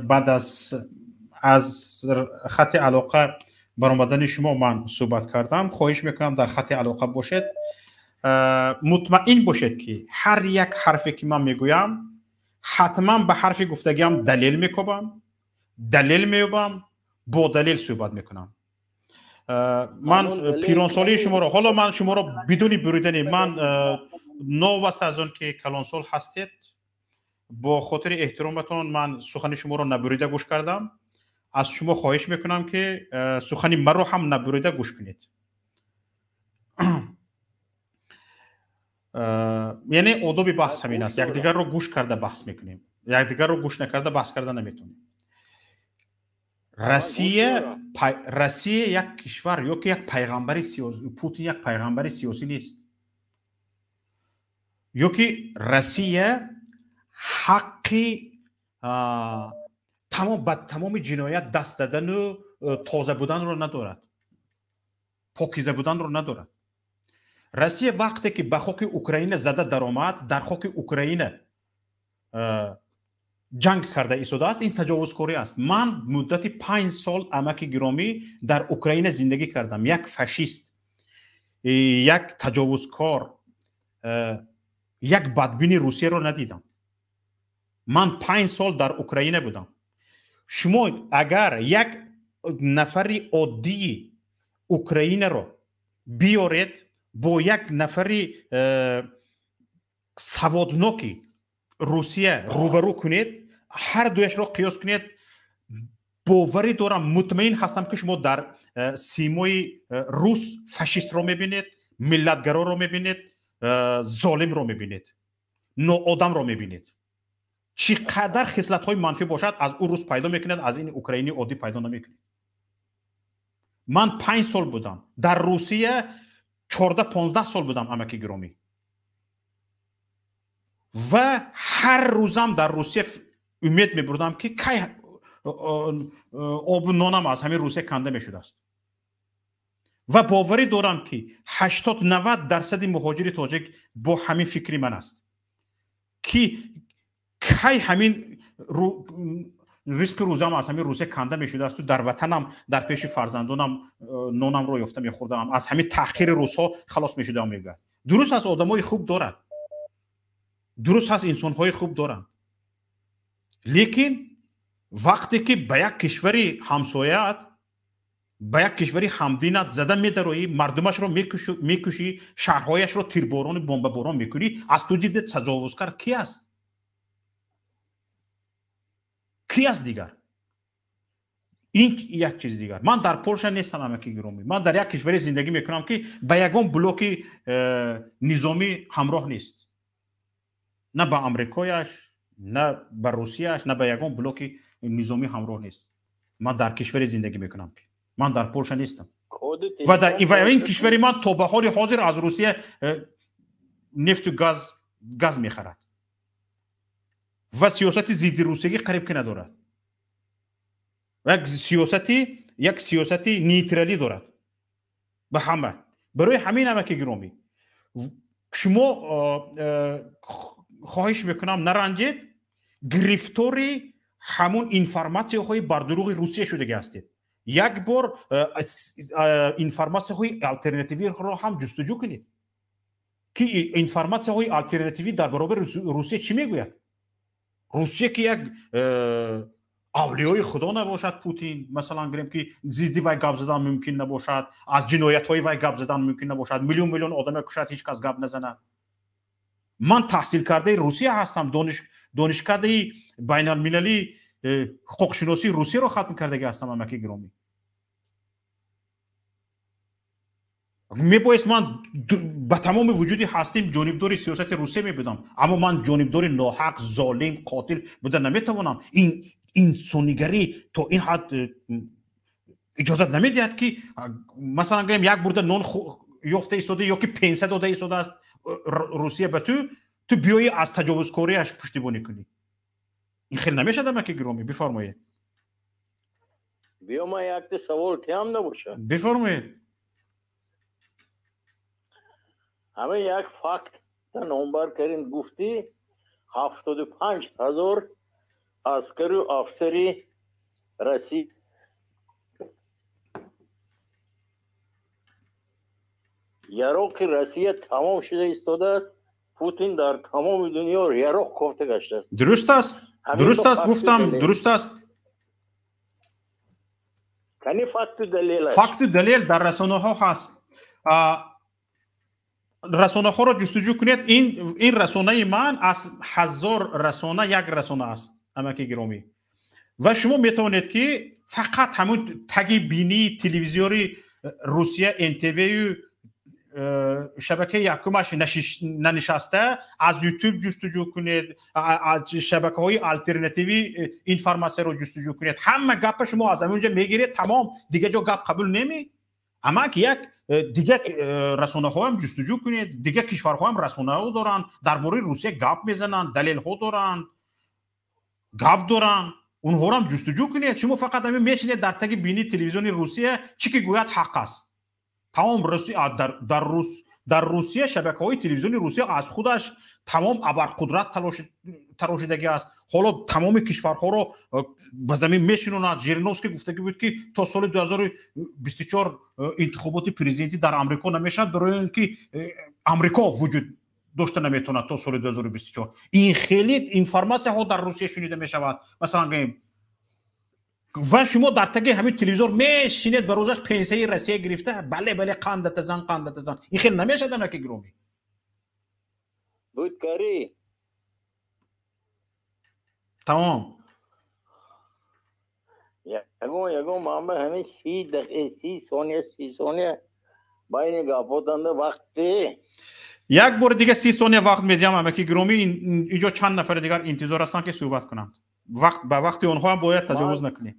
баъд аз хати алоқа баромадани шумо ман суҳбат кардам. Хоҳиш мекунам дар хати алоқа бошед. Мутмаин бошед, ки ҳар як ҳарфе ки ман мегӯям, ҳатман ба ҳарфи гуфтагиам далел мекобам, далел меёбам, бо далел суҳбат мекунам. Ман пиронсолии шуморо, ҳоло ман шуморо бидуни буридани ман, новобаста аз он ки калонсол ҳастед, бо хотири эҳтироматон ман сухани шуморо набурида гӯш кардам. Аз шумо хоҳиш мекунам, ки сухани маро ҳам набурида гӯш кунед. Яъне одоби баҳс ҳамин аст, якдигарро гӯш карда баҳс мекунем, якдигарро гӯш накарда баҳс карда наметавонем. Россия як кишвар ё ки як пайғамбари сиёсӣ, Путин як пайғамбари сиёсӣ нест, ё ки Россия ҳаққи ба тамоми ҷиноят даст задану тоза буданро надорад, покиза буданро надорад. Россия вақте ки ба хоки Украина зада даромад, дар хоки Украина ҷанг карда истодааст, ин таҷовузкорӣ аст. Ман муддати 5 сол, амаки гиромӣ, дар Украина зиндагӣ кардам. Як фашист, як таҷовузкор, як бадбини Русияро надидам. Ман 5 сол дар Украина будам. Шумо агар як нафари оддии Украинаро биёред бо як нафари саводноки Русия рӯбарӯ кунед, ҳар дуяшро қиёс кунед, боварӣ дорам, мутмаин ҳастам, ки шумо дар симои рус фашистро мебинед, миллатгароро мебинед, золимро мебинед, ноодамро мебинед. Чӣ қадар хислатҳои манфӣ бошад, аз ӯ рус пайдо мекунад, аз ин украини оддӣ пайдо намекунед. Ман 5 сол будам дар Русия, 14-15 сол будам, амаки гиромӣ, ва ҳар рӯзам дар Русия умед мебурдам, ки кай обу нонам аз ҳамин Русия канда мешудааст. Ва боварӣ дорам, ки 80-90% муҳоҷири тоҷик бо ҳамин фикри ман аст, ки Кай ҳамин ризқи рӯзам аз ҳамин Русия канда мешудааст, дар ватанам дар пеши фарзандонам нонамро ёфта мехӯрдаам, аз ҳамин таҳқири русҳо халос мешудаам, мегӯяд. Дуруст аст, одамои хуб дорад, дуруст аст, инсонҳои хуб доранд, лекин вақте ки ба як кишвари ҳамсояат, ба як кишвари ҳамдинат зада медароӣ, мардумашро мекушӣ, шаҳрҳояшро тирборону бомбаборон мекунӣ, аз ту ҷидда таҷовузкар ки аст? Ки аст дигар? Ин як чиз дигар. Ман дар Полша нестам, амаки гиромӣ, ман дар як кишваре зиндагӣ мекунам, ки ба ягон блоки низомӣ ҳамроҳ нест, на ба амрикояш, на ба русияш, на ба ягон блоки низомӣ ҳамроҳ нест. Ман дар кишваре зиндагӣ мекунам, ки ман дар Полша нестам ва ин кишвари ман то ба ҳоли ҳозир аз Русия нефту газ мехарад ва сиёсати зидди русиягӣ қариб ки надорад, як сиёсати нейтралӣ дорад ба ҳама. Барои ҳамин, амаки гиромӣ, шумо хоҳиш мекунам, наранҷед, гирифтори ҳамун информатсияҳои бардурӯғи Русия шудагӣ ҳастед. Як бор информатсияҳои алтернативиро ҳам ҷустуҷӯ кунед, ки информатсияҳои алтернативӣ дар баробари Русия чӣ мегӯяд. Русия ки як авлиёи худо набошад, Путин масалан гирем, ки зидди вай гап задан мумкин набошад, аз ҷиноятҳои вай гап задан мумкин набошад, миллион миллион одаме кушад, ҳеҷ кас гап назанад. Ман таҳсилкардаи Русия ҳастам, донишкадаи байналмилалии ҳуқуқшиносии Русияро хатм кардагӣ ҳастам, амаки гиромӣ. Мебоист ман ба тамоми вуҷуди ҳастим ҷонибдори сиёсати Русия мебудам, аммо ман ҷонибдори ноҳақ, золим, қотил буда наметавонам. Ин инсонигарӣ то ин ҳад иҷозат намедиҳад, ки масалан гирем, як бурда нон ёфта истода ё ки пенсия дода истодааст Русия ба ту, ту биёӣ аз таҷовузкориаш пуштибонӣ кунӣ. Ин хел намешавад, амаки гиромӣ. Бифармоед. Биё, ман якта савол тиам набошад. Бифармоед. Ҳама як факт номбар кардем, гуфтӣ 75 000 аскару афсари Россия яроқи Россия тамом шуда истодааст. Путин дар тамоми дунё яроқ кофта гаштааст. Дуруст аст, дуруст аст, гуфтам, дуруст аст. Кани факту далел? Факту далел дар расонаҳо ҳаст. Расонаҳоро ҷустуҷӯ кунед. Ин расонаи ман аз 1000 расона як расона аст, амаки гиромӣ, ва шумо метавонед, ки фақат ҳамун таги бинии телевизиори Русия НТВ-ю шабакаи якумаш нанишаста, аз Ютуб ҷустуҷӯ кунед, аз шабакаҳои алтернативӣ информатсияро ҷустуҷӯ кунед. Ҳама гапа шумо аз ҳамин ҷо мегиред, тамом, дигар ҷо гап қабул неми. Амак як дигар расонаҳоам ҷустуҷӯ кунед, дигар кишварҳоам расонаҳо доранд, дар бораи Русия гап мезананд, далелҳо доранд, гап доранд, онҳоро ҷустуҷӯ кунед. Шумо фақат ҳамин мешинед дар таги бинии телевизиони Русия, чӣ ки гӯяд ҳақ аст. Тамом дар Русия шабакаҳои телевизиони Русия аз худаш тамом абарқудрат тарошидагӣ аст. Ҳоло тамоми кишварҳоро ба замин мешинонад. Жириновский гуфтагӣ буд, ки то соли 2024 интихоботи президентӣ дар Амрико намешавад, барои он ки Амрико вуҷуд дошта наметавонад то соли 2024. Ин хеле информатсияҳо дар Русия шунида мешавад. Масалан гӯем, ва шумо дар таги ҳамин телевизор мешинед, ба рӯзаш пенсияи Россия гирифта, бале бале, қандатазан, қандатазан. Ин хел намешавад, амаки гиромӣ. Будкарӣ. Тамом. Ягон манба ҳамин 30 дақиқа, 30 сония, 30 сония байни гапотанда вақте. Як бори дига 30 сония вақт медиҳам, амаки гиромӣ. Инҷо чанд нафари дигар интизор ҳастанд, ки суҳбат кунанд. Вақт ба вақти онҳо ҳам бояд таҷовуз накунем.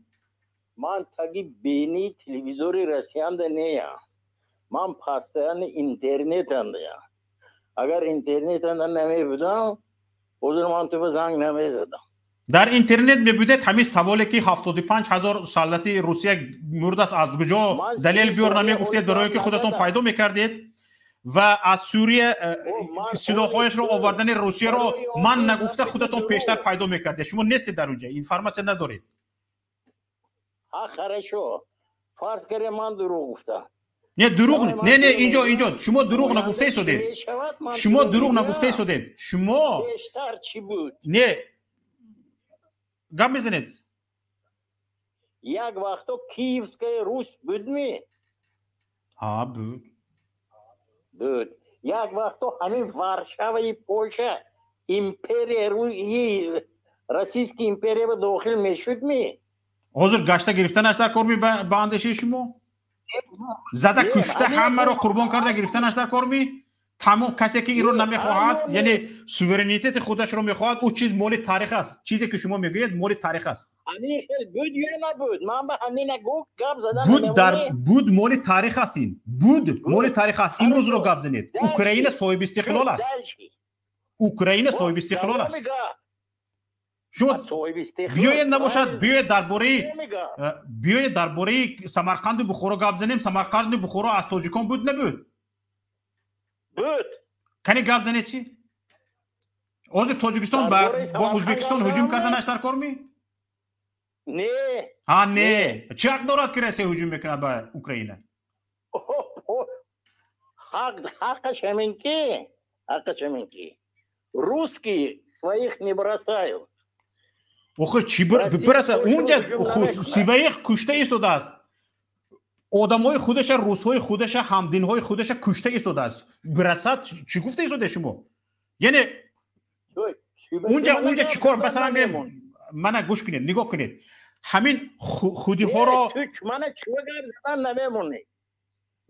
Ман таги бини телевизори Россиянда неям, ман пастаяни интернетандаям. Агар интернетанда намебудам, ҳозир ман ту ба занг намезадам. Дар интернет мебудед, ҳамин саволе ки 75 000 солдати Русия мурдааст, аз куҷо далел биёр намегуфтед, барои ки худатон пайдо мекардед. Ва аз Сурия силоҳҳояшро овардани Русияро ман нагуфта худатон пештар пайдо мекардед. Шумо нестед дар онҷа, информатсия надоред. Хорошо, фарз кардем, ман дурӯғ гуфтам. Не, дурӯғ не, не, инҷо шумо дурӯғ нагуфта истодед. Шумо дурӯғ нагуфта истодед. Шумо пештар чӣ буд? Не, гап мезанед. Як вақто Киевская Русь будми? Ҳа, буд. Буд. Як вақто ҳамин Варшаваи Польша империя, Российская империя ба дохил мешудми? Ҳозир гашта гирифтанаш дар кор ми, ба андешаи шумо? Зада, кушта, ҳамаро қурбон карда гирифтанаш дар кор ми? Тамом касе ки инро намехоҳад, яъне суверенитети худашро мехоҳад, ӯ чиз моли таърих аст. Чизе ки шумо мегӯед, моли таърих аст. Буд, моли таърих аст. Ин буд, моли таърих аст. Имрӯзро гап занед. Украина соҳиби истиқлол аст. Украина соҳиби истиқлол аст. Шумо биёед, набошад, биёед дар бораи Самарқанду Бухоро гап занем. Самарқанду Бухоро аз тоҷикон буд, набуд? Буд. Кани, гап занед. Чӣ, ҳозир Тоҷикистон бо Ӯзбекистон ҳуҷум карданаш дар кор ми? Не. Ҳа, не. Чӣ ҳақ дорад, ки Россия ҳуҷум мекунад ба Украина? Ҳаққаш ҳамин ки русские своих не бросают. Охир, чӣ бираса? Унҷа своих кушта истодааст, одамҳои худаша, русҳои худаша, ҳамдинҳои худаша кушта истодааст. Бирасад, чӣ гуфта истоде шумо? Яъне унҷа чӣ кор? Масалан, мана гӯш кунед, нигоҳ кунед, ҳамин худиҳоро.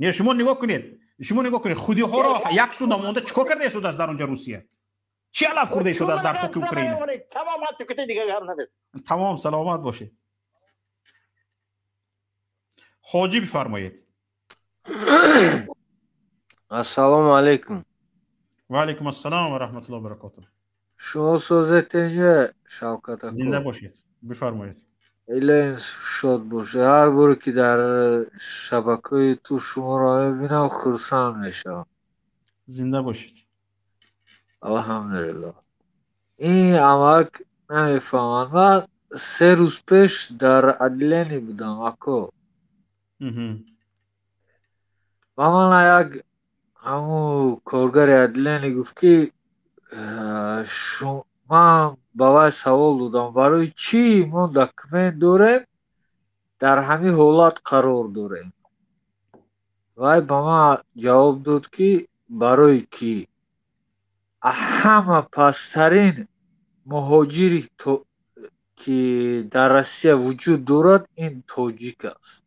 Не, шумо нигоҳ кунед, шумо нигоҳ кунед, худиҳоро як су намонда чӣ кор карда истодааст дар онҷа Русия? Чӣ алаф хӯрда истодааст дар хоки Украина? Тамом, саломат бошед. Ҳоҷӣ, бифармоед. Ассалому алайкум. Ва алайкум ассалом ва раҳматуллоҳи ва баракотуҳ. Шумо созетенҷа, Шавкат ака? Зинда бошед, бифармоед. Илоҳим, шод бошед. Ҳар боре ки дар шабакаи ту шуморо мебинам, хурсанд мешавам. Зинда бошед. Алҳамдулиллоҳ. Ин амак намефаҳмад. Ман 3 рӯз пеш дар отделение будам, ако. Ва мана як ҳамун коргари отделение гуфт, ки ман ба вай савол додам, барои чӣ мо документ дорем, дар ҳамин ҳолат қарор дорем. Вай ба ман ҷавоб дод, ки барои кӣ ҳама пасттарин муҳоҷири, ки дар Россия вуҷуд дорад, ин тоҷик аст.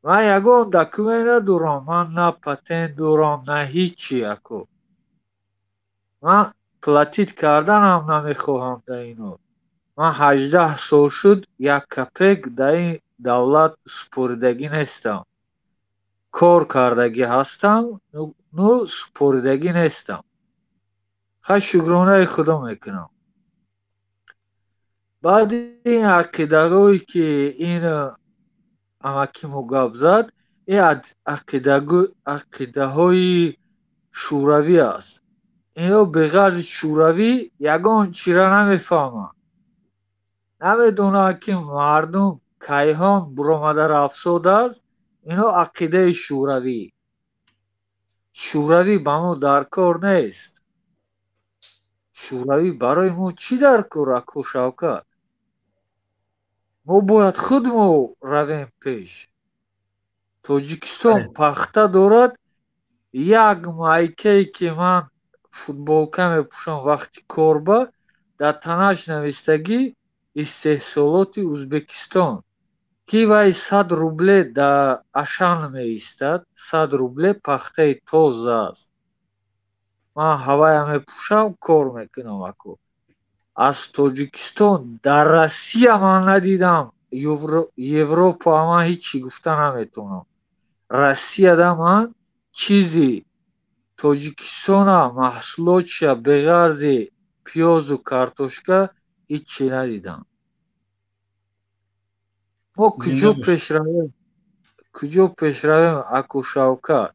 Ман ягон документ надорам, ман на патент дорам, на ҳичи, ако. Ман платить карданам намехоҳам дар ино. Ман 18 сол шуд, як копейк дар ин давлат супоридагӣ нестам. Кор кардагӣ ҳастам, ну супоридагӣ нестам. Хай, шукронаи Худо мекунам. Баъди ин ақидаҳое, ки ин амаки мо гап зад, ин ақидаҳои шӯравӣ аст. Ино беғарзи шӯравӣ ягон чира намефаҳманд. Намедонанд, ки мардум кайҳон буромада рафсодааст. Ино ақидаи шӯравӣ. Шӯравӣ ба мо дар кор нест. Шӯравӣ барои мо чӣ дар кор, ако Шавкат? Мо бояд худмо равем пеш. Тоҷикистон пахта дорад. Як майкае, ки ман футболка мепӯшам вақти корба, дар танаш навистагӣ истеҳсолоти Ӯзбекистон, ки вай 100 рубле дар Ашан меистад. 100 рубле пахтаи тоза аст. Ман ҳавая мепӯшам, кор мекунам, ако. Аз Тоҷикистон дар Россия ман надидам. Европа ман ҳичи гуфта наметавонам. Россияда ман чизи Тоҷикистона, маҳсулотша беғарзи пиёзу картошка ҳичи надидам. Мо куҷо пешравем? Куҷо пешравем, аку Шавкат?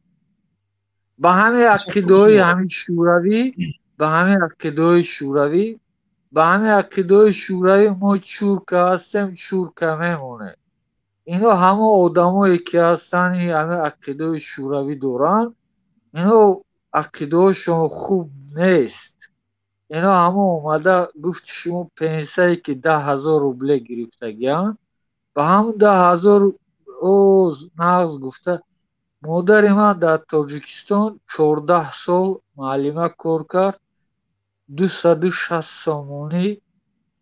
Ба ҳамин ақидаҳои ҳамин шӯравӣ, ба ҳамин ақидаҳои шӯравӣ, ба ҳамин ақидаҳои шӯравӣ мо чурка ҳастем, чурка мемонем. Ино ҳамон одамое ки ҳастанд, ҳамин ақидаҳои шӯравӣ доранд, ино ақидаҳошон хуб нест. Ино ҳамон омада гуфти шумо пенсае ки 10 000 рубле гирифтагианд, ба ҳамон 10 000 оз нағз гуфта. Модари ман дар Тоҷикистон 14 сол муаллима кор кард, 260 сомонӣ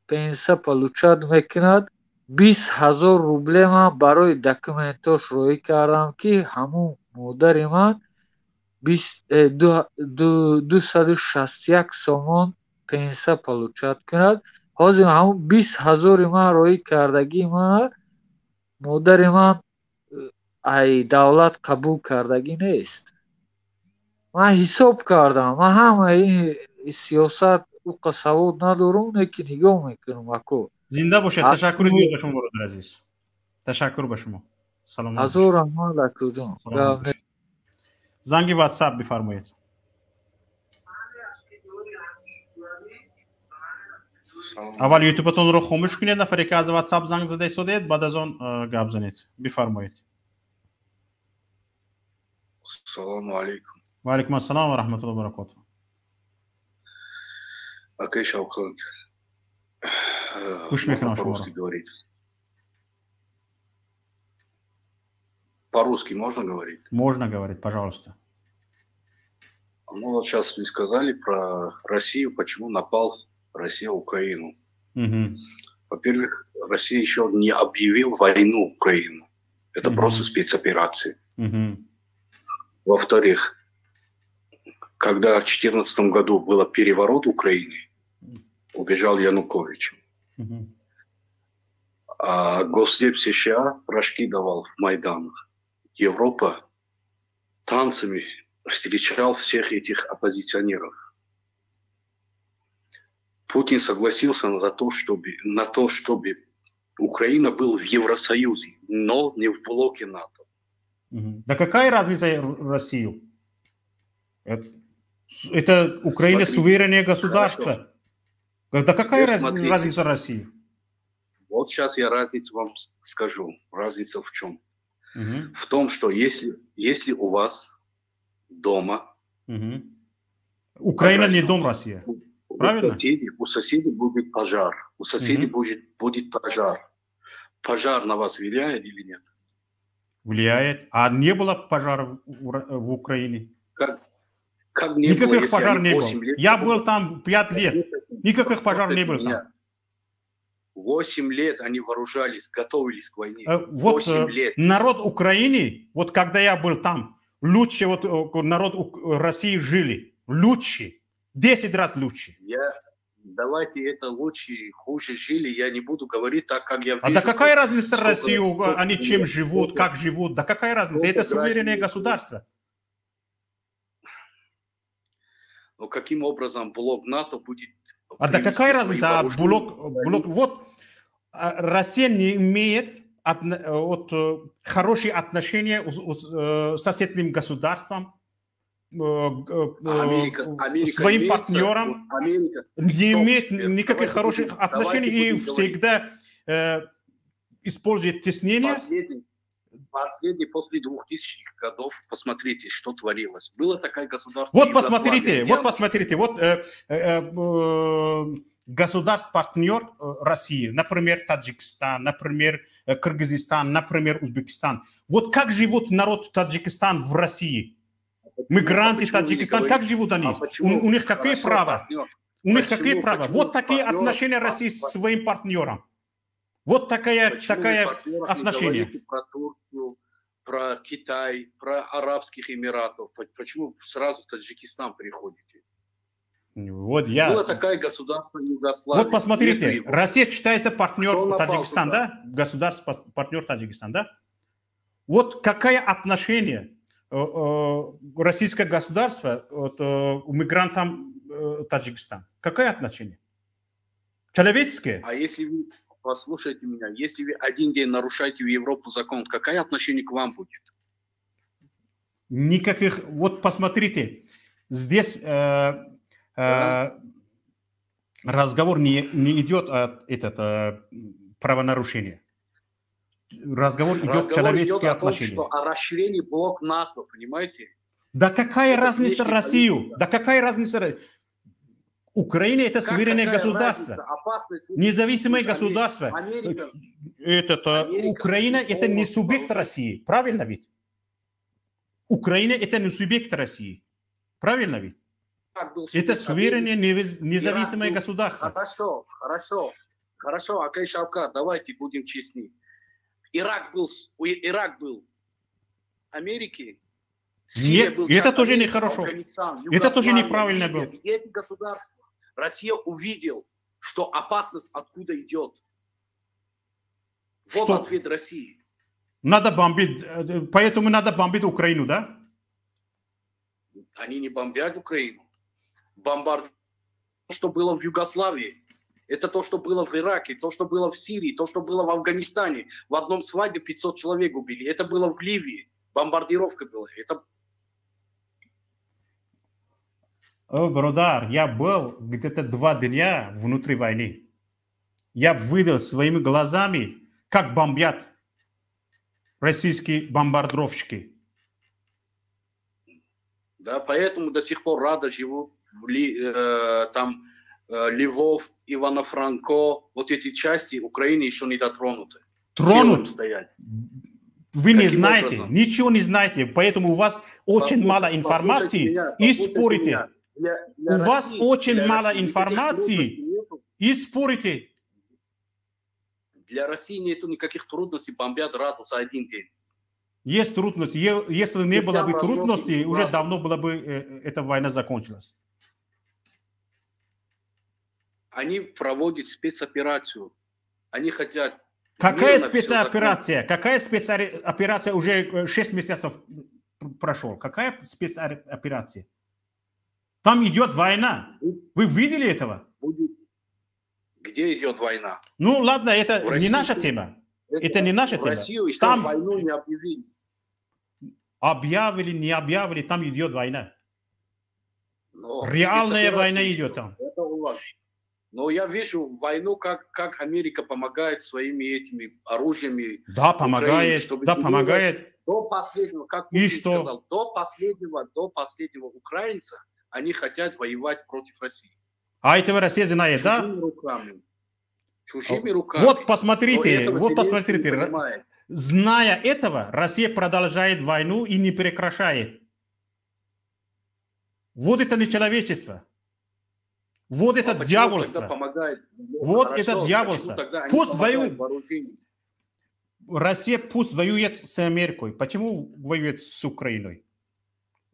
пенса получать мекунад. 20 000 рубле ман барои документош роҳӣ кардам, ки ҳамун модари ман 261 сомон пенса получать кунад. Ҳозир ҳамун 20 000-и ман роҳӣ кардагии мана модари ман ай давлат қабул кардагӣ нест. Ман ҳисоб кардам, ман ҳамаи ин сиёсат уқа савод надорам, не ки нигоҳ мекунам, ако. Зинда бошед. Ташаккури зиёд ба шумо, бародари азиз, ташаккур ба шумо, саломат. Ҳазор раҳмат, акуҷон. Занги Ватсап, бифармоед. Аввал Ютубатонро хомӯш кунед, нафаре ки аз Ватсап занг зада истодед, баъд аз он гап занед. Бифармоед. Салому алейкум. Ва алейкум ассалом ва раҳматуллоҳи ва баракотуҳ. Акай Шавкат. Гӯш мекунам шуморо. Говорить. По-русски можно говорить? Можно говорить, пожалуйста. Ну вот сейчас вы сказали про Россию, почему напал Россия Украину. Во-первых, Россия еще не объявил войну Украину. Это просто спецоперация. Во-вторых, когда в 2014 году был переворот в Украине, убежал Янукович. А Госдеп США рожки давал в Майданах. Европа танцами встречал всех этих оппозиционеров. Путин согласился на то, чтобы Украина был в Евросоюзе, но не в блоке НАТО. Да какая разница Россию? Это Украина. Смотрите, суверенное государство. Хорошо. Да какая разница России? Вот сейчас я разницу вам скажу. Разница в чем? В том, что если у вас дома... Украина не дом России. Правильно? У соседей будет пожар. У соседей будет пожар. Пожар на вас влияет или нет? Влияет. А не было пожаров в Украине? Как не Никаких было, пожаров не было. Лет, я был там 5 лет. Никаких пожаров не было там. 8 лет они вооружались, готовились к войне. Вот лет. Народ Украины, вот когда я был там, лучше вот народ России жили. Лучше. 10 раз лучше. Давайте это лучше, хуже жили, я не буду говорить так, как я вижу. А да какая разница Россию, они чем живут, как живут, да какая разница, это суверенное государство. Но каким образом блок НАТО будет? А да какая разница, а блок, вот Россия не имеет от хорошие отношения с соседним государством, Америка своим имеется, партнерам Америка, не стоп, имеет теперь. Никаких Давайте хороших отношений давайте и будем всегда использует теснение. Последний, после 2000-х годов, посмотрите, что творилось. Было такое государство Вот Югославия, посмотрите, где вот оно посмотрите, вот государств-партнер России, например, Таджикистан, например, Кыргызстан, например, Узбекистан. Вот как живут народ Таджикистан в России? Мигранты Почему вы не Таджикистан, как говорите? живут они? А почему? У них какие Хорошо, права? партнер. У них Почему, какие права? почему Вот такие партнер- отношения России с своим партнером. Вот такая, Почему вы такая партнерах не отношение. Говорите про Турцию, про Китай, про Арабских Эмиратов? Почему сразу в Таджикистан приходите? Вот я. Было такое государство Югославия. Вот посмотрите, Нету его. Россия считается партнер Кто напал Таджикистан, туда? Да? Государство партнер Таджикистан, да? Вот какое отношение российское государство вот, к мигрантам Таджикистан? Какое отношение? Человеческое? А если вы Послушайте меня, если вы один день нарушаете в Европу закон, какое отношение к вам будет? Никаких. Вот посмотрите, здесь разговор не идет о правонарушении. Разговор идет человеческие отношения. Что о расширении блок НАТО, понимаете? Да какая это разница Россию? Да какая разница? Украина это суверенное государство. Независимое государство. Америка, Украина это не субъект России. Правильно ведь? Украина это не субъект России. Правильно ведь? Это суверенное независимое государство. Хорошо, хорошо. Хорошо, Акай Шавкат, давайте будем честны. Ирак был Америки. Нет, был это тоже Америки, нехорошо. Это тоже неправильно было. Где эти государства? Россия увидел, что опасность откуда идет. Вот что? Ответ России. Надо бомбить, поэтому надо бомбить Украину, да? Они не бомбят Украину. Бомбардируют, что было в Югославии. Это то, что было в Ираке, то, что было в Сирии, то, что было в Афганистане. В одном свадьбе 500 человек убили. Это было в Ливии. Бомбардировка была. Это... О, бродар, я был где-то 2 дня внутри войны. Я видел своими глазами, как бомбят российские бомбардировщики. Да, поэтому до сих пор рада живут там... Львов, Ивано-Франко, вот эти части Украины еще не дотронуты. Тронут? Вы не знаете, образом? Ничего не знаете, поэтому у вас очень мало информации меня, и спорите. Для у вас России, очень мало России информации и спорите. Для России нету никаких трудностей, бомбят Раду за один день. Есть трудности. Если не было бы трудностей, уже давно была бы эта война закончилась. Они проводят спецоперацию. Они хотят... Какая спецоперация? Какая спецоперация уже 6 месяцев прошел? Какая спецоперация? Там идет война. Вы видели этого? Где идет война? Ну ладно, это не наша тема. Это не наша тема. Россию еще там войну не объявили. Объявили, не объявили, там идет война. Но реальная война идет там. Это у вас. Но я вижу войну, как Америка помогает своими этими оружиями. Да, помогает, Украине, да, помогает. До последнего, как Путин сказал, до последнего украинца они хотят воевать против России. А этого Россия знает, да? Чужими руками. Чужими руками. Вот посмотрите, вот посмотрите. Зная этого, Россия продолжает войну и не прекращает. Вот это не человечество. Вот это дьявольство. Вот хорошо, это дьявольство. Пусть воюет. Россия пусть воюет с Америкой. Почему воюет с Украиной?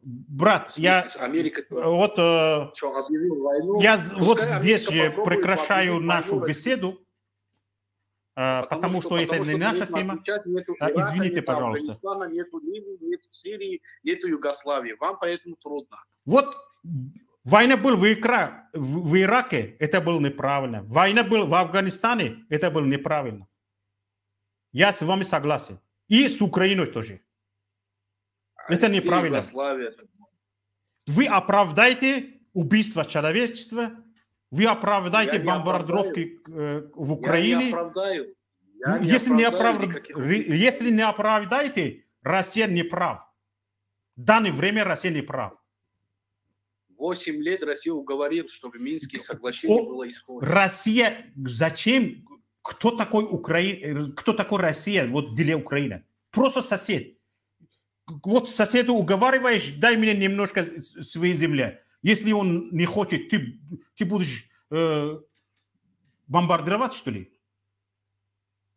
Брат, я Америка, вот, что, объявил войну? Я вот здесь же прекращаю нашу беседу, потому что это не наша тема. Нету Ирака, извините, нету пожалуйста. Афганистана, нету Ливии, нету Сирии, нету Югославии. Вам поэтому трудно. Вот война была в Ираке, это было неправильно. Война была в Афганистане, это было неправильно. Я с вами согласен. И с Украиной тоже. Это неправильно. Вы оправдаете убийство человечества, вы оправдаете бомбардировки в Украине. Я не оправдаю. Если не оправдаете, Россия не прав. В данное время Россия не прав. 8 лет Россия уговорила, чтобы Минские соглашения было исполнено. Россия зачем? Кто такой Украина? Кто такой Россия? Вот для Украины. Просто сосед. Вот соседу уговариваешь, дай мне немножко своей земли. Если он не хочет, ты будешь бомбардировать, что ли?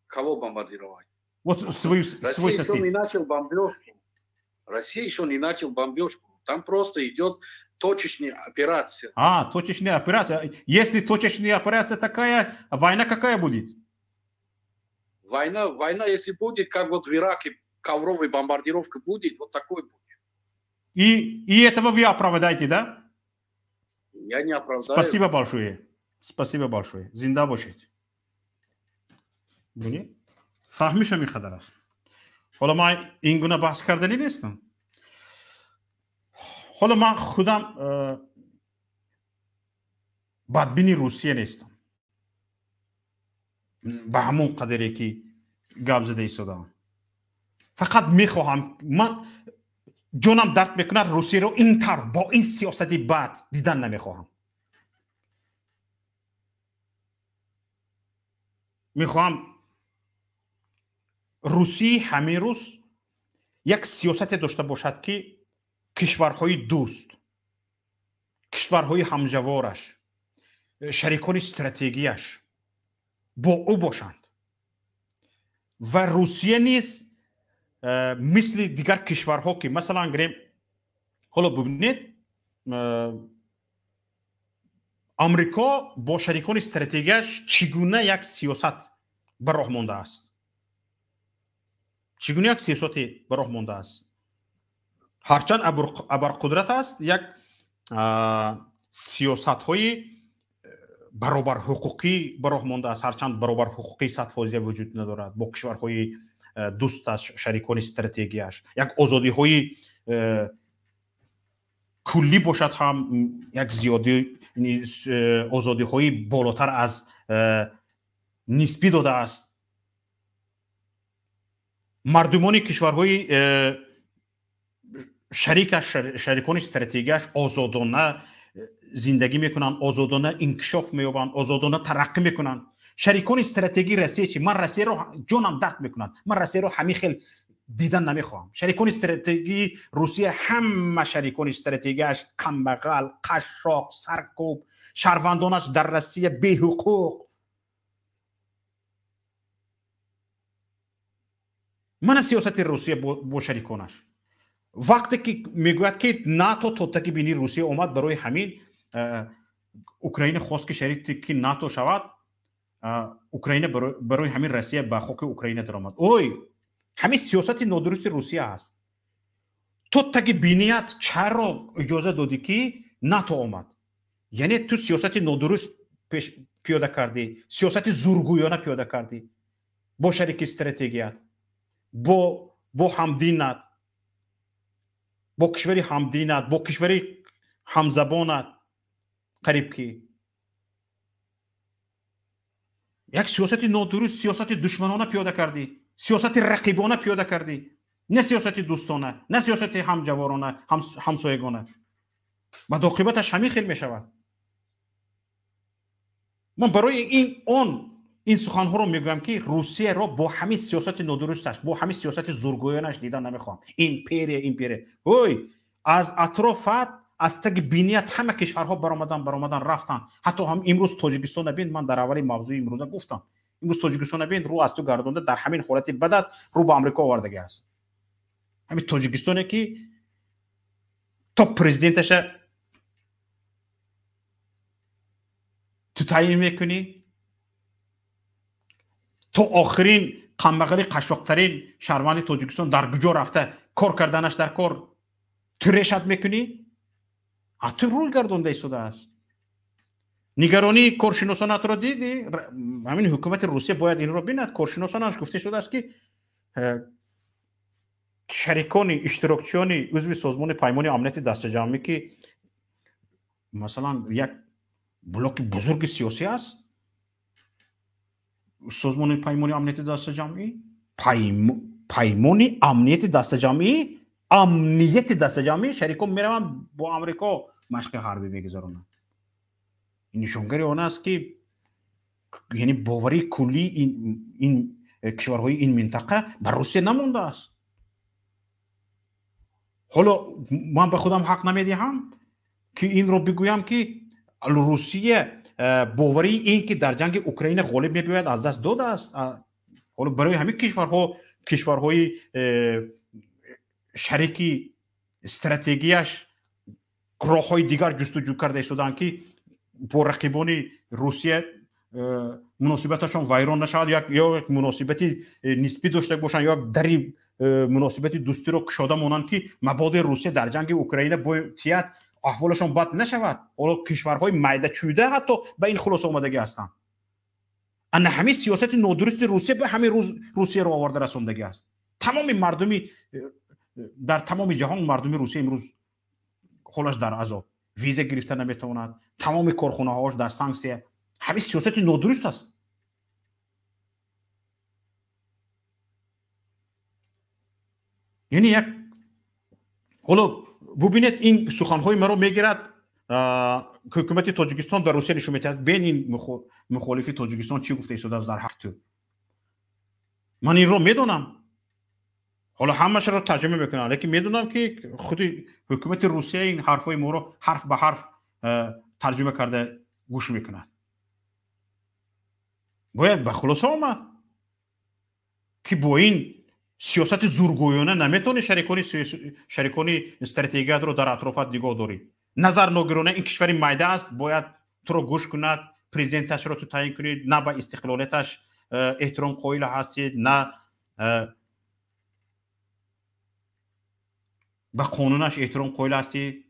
Кого бомбардировать? Вот свой сосед. Россия еще не начал бомбежку. Россия еще не начал бомбежку. Там просто идет точечная операция. А, точечная операция. Если точечная операция такая, война какая будет? Война, если будет, как вот в Ираке, ковровая бомбардировка будет, вот такой будет. И этого вы оправдаете, да? Я не оправдаю. Спасибо большое. Спасибо большое. Зинда бошед. Бубинед, фаҳмиш ҳамин қадар аст. Ҳоло ман ин гуна баҳс карданӣ нестам. Ҳоло ман худам бадбини Русия нестам ба ҳамон қадаре ки гап зада истодаам. Фақат мехоҳам, ман ҷонам дард мекунад, Русияро ин тавр бо ин сиёсати бад дидан намехоҳам. Мехоҳам Русия ҳамин рӯз як сиёсате дошта бошад, ки кишварҳои дӯст, кишварҳои ҳамҷавораш, шарикони стратегияш бо ӯ бошанд ва Русия низ мисли дигар кишварҳо, ки масалан гирем, ҳоло бубинед, Амрико бо шарикони стратегияш чӣ гуна як сиёсат ба роҳ мондааст, чӣ гуна як сиёсате ба роҳ мондааст. Ҳарчанд абарқудрат аст, як сиёсатҳои баробарҳуқуқӣ ба роҳ мондааст, ҳарчанд баробарҳуқуқии 100% вуҷуд надорад бо кишварҳои дӯсташ, шарикони стратегияш, як озодиҳои куллӣ бошад ҳам, як зиёди озодиҳои болотар аз нисбӣ додааст. Мардумони кишварҳои шарикаш, шарикони стратегияш озодона зиндагӣ мекунанд, озодона инкишоф меёбанд, озодона тараққӣ мекунанд. Шарикони стратегии Россия чи? Ман Россияро ҷонам дард мекунад, ман Россияро ҳамин хел дидан намехоҳам. Шарикони стратегии Русия ҳама шарикони стратегияш камбағал, қашшоқ, саркӯб, шаҳрвандонаш дар Россия беҳуқуқ. Мана сиёсати Русия бо шариконаш. Вақте ки мегӯяд, ки НАТО то таки бини Русия омад, барои ҳамин Украина хост, ки шарики НАТО шавад, Украина барои ҳамин Россия ба хоки Украина даромад. Ой, ҳамин сиёсати нодурусти Русия аст. То таги биният чаро иҷоза додӣ, ки НАТО омад? Яъне ту сиёсати нодуруст пиёда кардӣ, сиёсати зургӯёна пиёда кардӣ бо шарики стратегият, бо ҳамдинат, бо кишвари ҳамдинат, бо кишвари ҳамзабонат. Қариб ки як сиёсати нодуруст, сиёсати душманона пиёда кардӣ, сиёсати рақибона пиёда кардӣ, на сиёсати дӯстона, на сиёсати ҳамҷаворона, ҳамсоягона. Баъд оқибаташ ҳамин хел мешавад. Ман барои ин он ин суханҳоро мегӯям, ки Русияро бо ҳамин сиёсати нодурусташ, бо ҳамин сиёсати зургӯёнаш дидан намехоҳам. Империя, империя. Ой, аз атрофат, аз таги биният ҳама кишварҳо баромадан рафтанд. Ҳатто ҳам имрӯз Тоҷикистона бин, ман дар аввали мавзӯи имрӯза гуфтам, имрӯз Тоҷикистона бин, рӯ аз ту гардонда дар ҳамин ҳолати бадат рӯ ба Амрико овардагӣ аст. Ҳамин Тоҷикистоне, ки то президенташа ту таъин мекунӣ, то охирин камбағали қашшоқтарин шаҳрванди Тоҷикистон дар куҷо рафта кор карданаш дар кор ту решат мекунӣ, а ту рӯй гардонда истодааст. Нигаронии коршиносонатро дидӣ? Ҳамин ҳукумати Русия бояд инро бинад. Коршиносонаш гуфта истодааст, ки шарикони иштирокчиёни узви Созмони Паймони Амнияти Дастаҷамъӣ, ки масалан як блоки бузурги сиёсӣ аст, Созмони Паймони Амнияти Дастаҷамъӣ, Паймони Амнияти Дастаҷамъӣ, амнияти дастаҷамъӣ, шарикон мераванд бо Амрико машқи ҳарбӣ мегузаронанд. Ин нишонгари он аст, ки яъне боварии куллии ин кишварҳои ин минтақа ба Русия намондааст. Ҳоло ман ба худам ҳақ намедиҳам, ки инро бигӯям, ки Русия боварии ин ки дар ҷанги Украина ғолиб мебиёяд аз даст додааст. Ҳоло барои ҳамин кишварҳо, кишварҳои шарики стратегияш роҳҳои дигар ҷустуҷӯ карда истодаанд, ки бо рақибони Русия муносибаташон вайрон нашавад, ё як муносибати нисбӣ дошта бошанд, ё як дари муносибати дӯстиро кушода монанд, ки мабодои Русия дар ҷанги Украина тият аҳволашон бад нашавад. Ҳоло кишварҳои майдачӯйда ҳатто ба ин хулоса омадагӣ ҳастанд. Ана ҳамин сиёсати нодурусти Русия ба ҳамин рӯз Русияро оварда расондагӣ аст. Тамоми мардуми дар тамоми ҷаҳон, мардуми Русия имрӯз ҳолаш дар азоб, виза гирифта наметавонад, тамоми корхонаҳоаш дар санксия. Ҳамин сиёсати нодуруст аст. Яъне як ҳоло бубинед, ин суханҳои маро мегирад ҳукумати Тоҷикистон дар Русия нишон медиҳад. Бен ин мухолифи Тоҷикистон чӣ гуфта истодааст дар ҳаққи ту. Ман инро медонам, ҳоло ҳамашро тарҷума мекунам, лекин медонам ки худи ҳукумати Русия ин ҳарфҳои моро ҳарф ба ҳарф тарҷума карда гӯш мекунад. Бояд ба хулоса омад ки бо ин сиёсати зургӯёна наметавонӣ шарикони стратегиятро дар атрофат нигоҳ дорӣ. Назар ногирона ин кишвари майда аст, бояд туро гӯш кунад, президенташро ту таъин кунӣ, на ба истиқлолияташ эҳтиром қоил ҳастед, на ба қонунаш эҳтиром қоил ҳастӣ.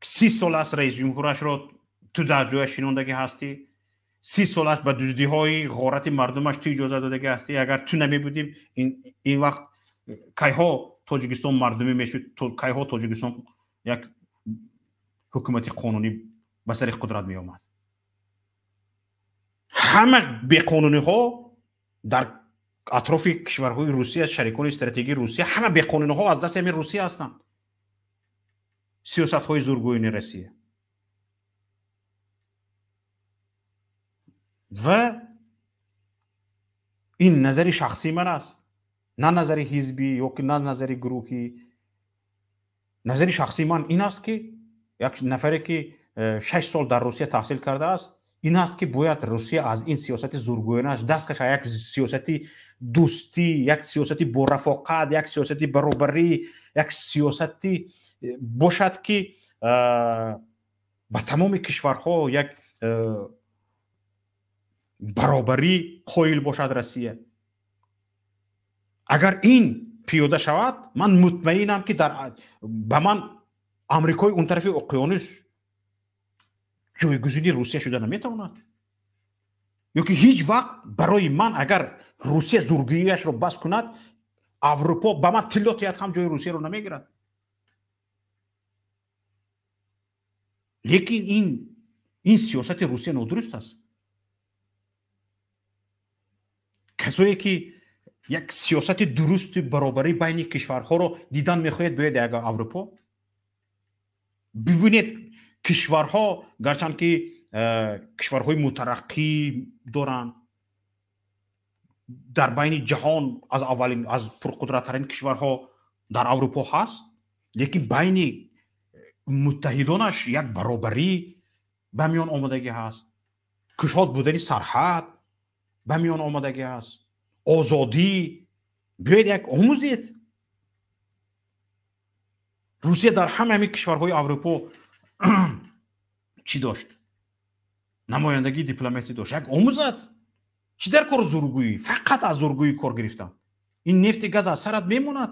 30 сол аст раис ҷумҳурашро ту дар ҷояш шинондагӣ ҳастӣ. 30 сол аст ба дуздиҳои ғорати мардумаш ту иҷоза додагӣ ҳастӣ. Агар ту намебудим, ин вақт кайҳо Тоҷикистон мардумӣ мешуд, кайҳо Тоҷикистон як ҳукумати қонунӣ ба сари қудрат меомад. Ҳама беқонуниҳо дар атрофи кишварҳои Русия, шарикони стратегии Русия, ҳама беқонуниҳо аз дасти ҳамин Русия ҳастанд. Сиёсатҳои зургӯёни Россия. Ва ин назари шахсии ман аст, на назари ҳизбӣ ё ки на назари гурӯҳӣ. Назари шахсии ман ин аст ки як нафаре ки 6 сол дар Русия таҳсил кардааст, ин аст ки бояд Русия аз ин сиёсати зургӯёнааш даст кашад, як сиёсати дӯстӣ, як сиёсати борафоқат, як сиёсати баробарӣ, як сиёсати бошад ки ба тамоми кишварҳо як баробарӣ қоил бошад Россия. Агар ин пиёда шавад, ман мутмаинам ки ба ман Амрикои он тарафи уқёнус ҷойгузини Русия шуда наметавонад. Ё ки ҳеҷ вақт барои ман агар Русия зургӯияшро бас кунад, Аврупо ба ман тилло тиҳад ҳам ҷои Русияро намегирад. Лекин ин сиёсати Русия нодуруст аст. Касое ки як сиёсати дурусти баробарӣ байни кишварҳоро дидан мехоҳед, бояд як Аврупо бибинед. Кишварҳо гарчанд ки кишварҳои мутараққӣ доранд, дар байни ҷаҳон аз аввалин, аз пурқудраттарин кишварҳо дар Аврупо ҳаст, лекин байни муттаҳидонаш як баробарӣ ба миён омадагӣ ҳаст, кушод будани сарҳад ба миён омадагӣ ҳаст, озодӣ. Биёед як омӯзед. Русия дар ҳама ҳамин кишварҳои Аврупо чӣ дошт? Намояндагии дипломатӣ дошт. Як омӯзад. Чӣ дар кор зургӯӣ? Фақат аз зургӯӣ кор гирифтан. Ин нефти газ аз сарат мемонад.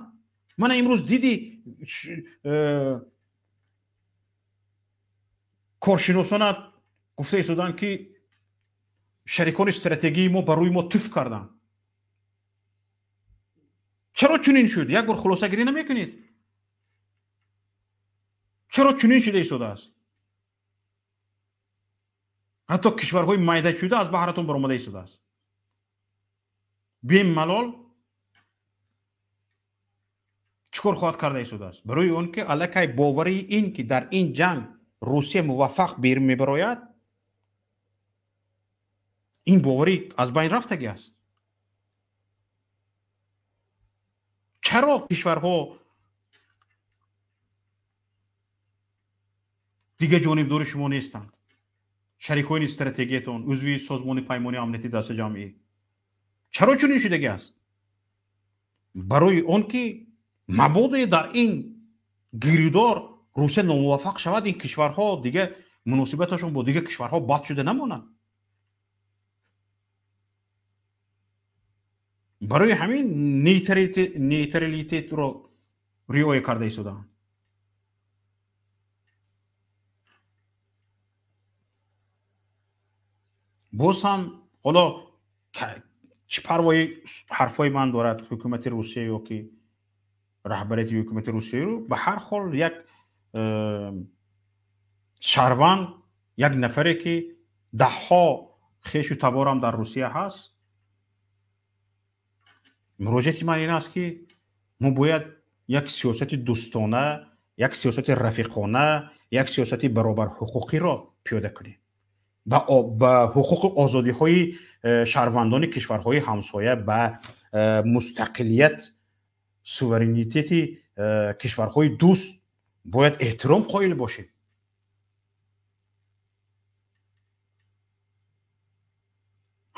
Мана имрӯз диди коршиносонат гуфта истоданд ки шарикони стратегии мо ба рӯи мо туф карданд. Чаро чунин шуд? Як бор хулосагирӣ намекунед? Чаро чунин шуда истодааст? Ҳатто кишварҳои майдашуда аз баҳратон баромада истодааст. Бемалол чӣ кор хоҳад карда истодааст? Барои он ки аллакай боварии ин ки дар ин ҷанг Русия муваффақ берун мебарояд, ин боварӣ аз байн рафтагӣ аст. Чаро кишварҳо дига ҷонибдори шумо нестанд? Шарикони стратегиятон, узви Созмони Паймони Амнияти Дастаҷамъӣ. Чаро чунин шудагӣ аст? Барои он ки мабодое дар ин гиридор Русия номуваффақ шавад, ин кишварҳо дига муносибаташон бо дигар кишварҳо бад шуда намонад. Барои ҳамин нейтралитетро риоя карда истодаанд. Боз ҳам ҳоло Чӣ парвои ҳарфҳои ман дорад ҳукумати Русия ё ки раҳбарияти ҳукумати Русияро? Ба ҳар ҳол як шаҳрванд, як нафаре ки даҳҳо хешу таборам дар Русия ҳаст, муроҷиати ман ин аст, ки мо бояд як сиёсати дӯстона, як сиёсати рафиқона, як сиёсати баробарҳуқуқиро пиёда кунем. Ба ҳуқуқу озодиҳои шаҳрвандони кишварҳои ҳамсоя, ба мустақилият, суверенитети кишварҳои дӯст бояд эҳтиром қоил бошем.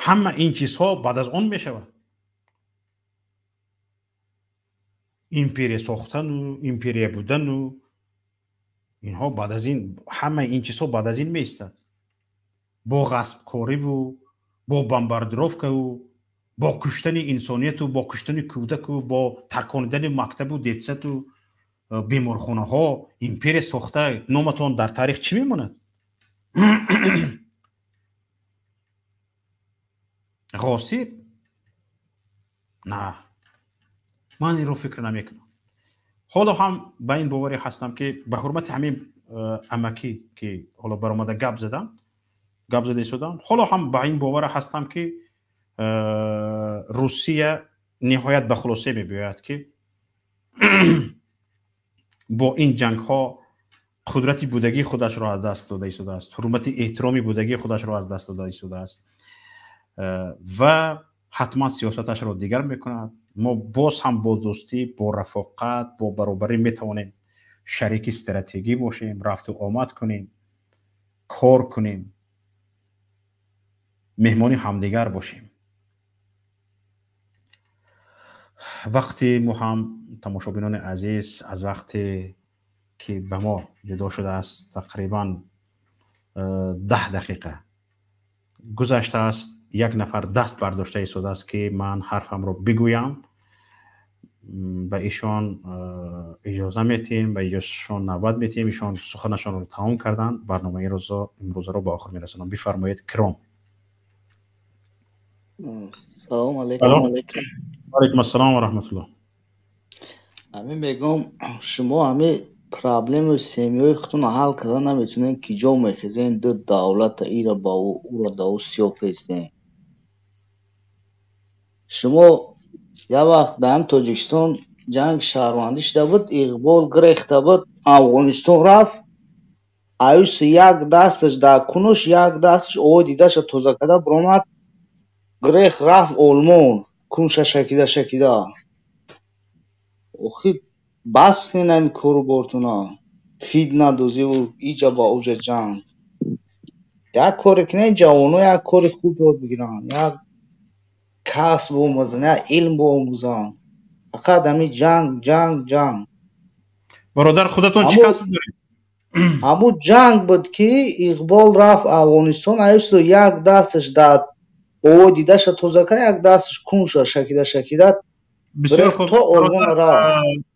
Ҳама ин чизҳо баъд аз он мешавад. Империя сохтану империя будану инҳо баъд аз ин, ҳамаи ин чизҳо баъд аз ин меистад. Бо ғасбкориву бо бомбардировкаву бо куштани инсонияту бо куштани кӯдаку бо тарконидани мактабу детсаду беморхонаҳо империя сохта номатон дар таърих чӣ мемонад? Ғосиб? На, ман инро фикр намекунам. Ҳоло ҳам ба ин боварӣ ҳастам, ки ба ҳурмати ҳамин амакӣ, ки ҳоло баромада гап задам, гап зада истодам, ҳоло ҳам ба ин бовар ҳастам, ки Русия ниҳоят ба хулосе мебиёяд, ки бо ин ҷангҳо қудрати будагии худашро аз даст дода истодааст, ҳурмати эҳтироми будагии худашро аз даст дода истодааст ва ҳатман сиёсаташро дигар мекунад. Мо боз ҳам бо дӯстӣ, бо рафоқат, бо баробарӣ метавонем шарики стратегӣ бошем, рафту омад кунем, кор кунем, меҳмони ҳамдигар бошем. Вақти мо ҳам, тамошобинони азиз, аз вақте ки ба мо ҷудо шудааст тақрибан 10 дақиқа гузаштааст. Як нафар даст бардошта истодааст, ки ман ҳарфамро бигӯям. Ба ишон иҷоза метиҳем, ба ишон навбат метиҳем. Ишон суханашонро тамом карданд. Барномаи имрӯзаро ба охир мерасонам. Бифармоед, Киром. Салом алейкум. Алейкум ассалом ва раҳматуллоҳ. Ҳамин мегӯм, шумо ҳамин проблемаи семьяи худтонро ҳал карда наметавонед, ки ҷо мехезен ду давлата ира ба ӯ, ӯро да ӯ сиёҳ кардистен. Шумо як вақт дар ҳамин Тоҷикистон ҷанги шаҳрвандӣ шуда буд, Иқбол гирехта буд, Афғонистон рафт, аюс як дасташ дар кунуш, як дасташ овои дидаша тоза карда биромад, гирех рафт Олмон, кунша шакида шакида. Охи бас кунед ҳамин кору бортуна, фитнадозиву иҷа ба уҷа ҷанг. Як коре кунед, ҷавоно як кори хуб ёд бигиранд, як касб биомӯзанд, як илм биомӯзанд. Фақат ҳамин ҷанг, ҷанг, ҷанг. Бародар, худатон чӣ касб доред? Ҳамун ҷанг буд, ки Иқбол рафт Афғонистон, аюсу як дасташ дар овои дидаша тоза кард, як дасташ кунша шакида шакида. Бисёр хуб.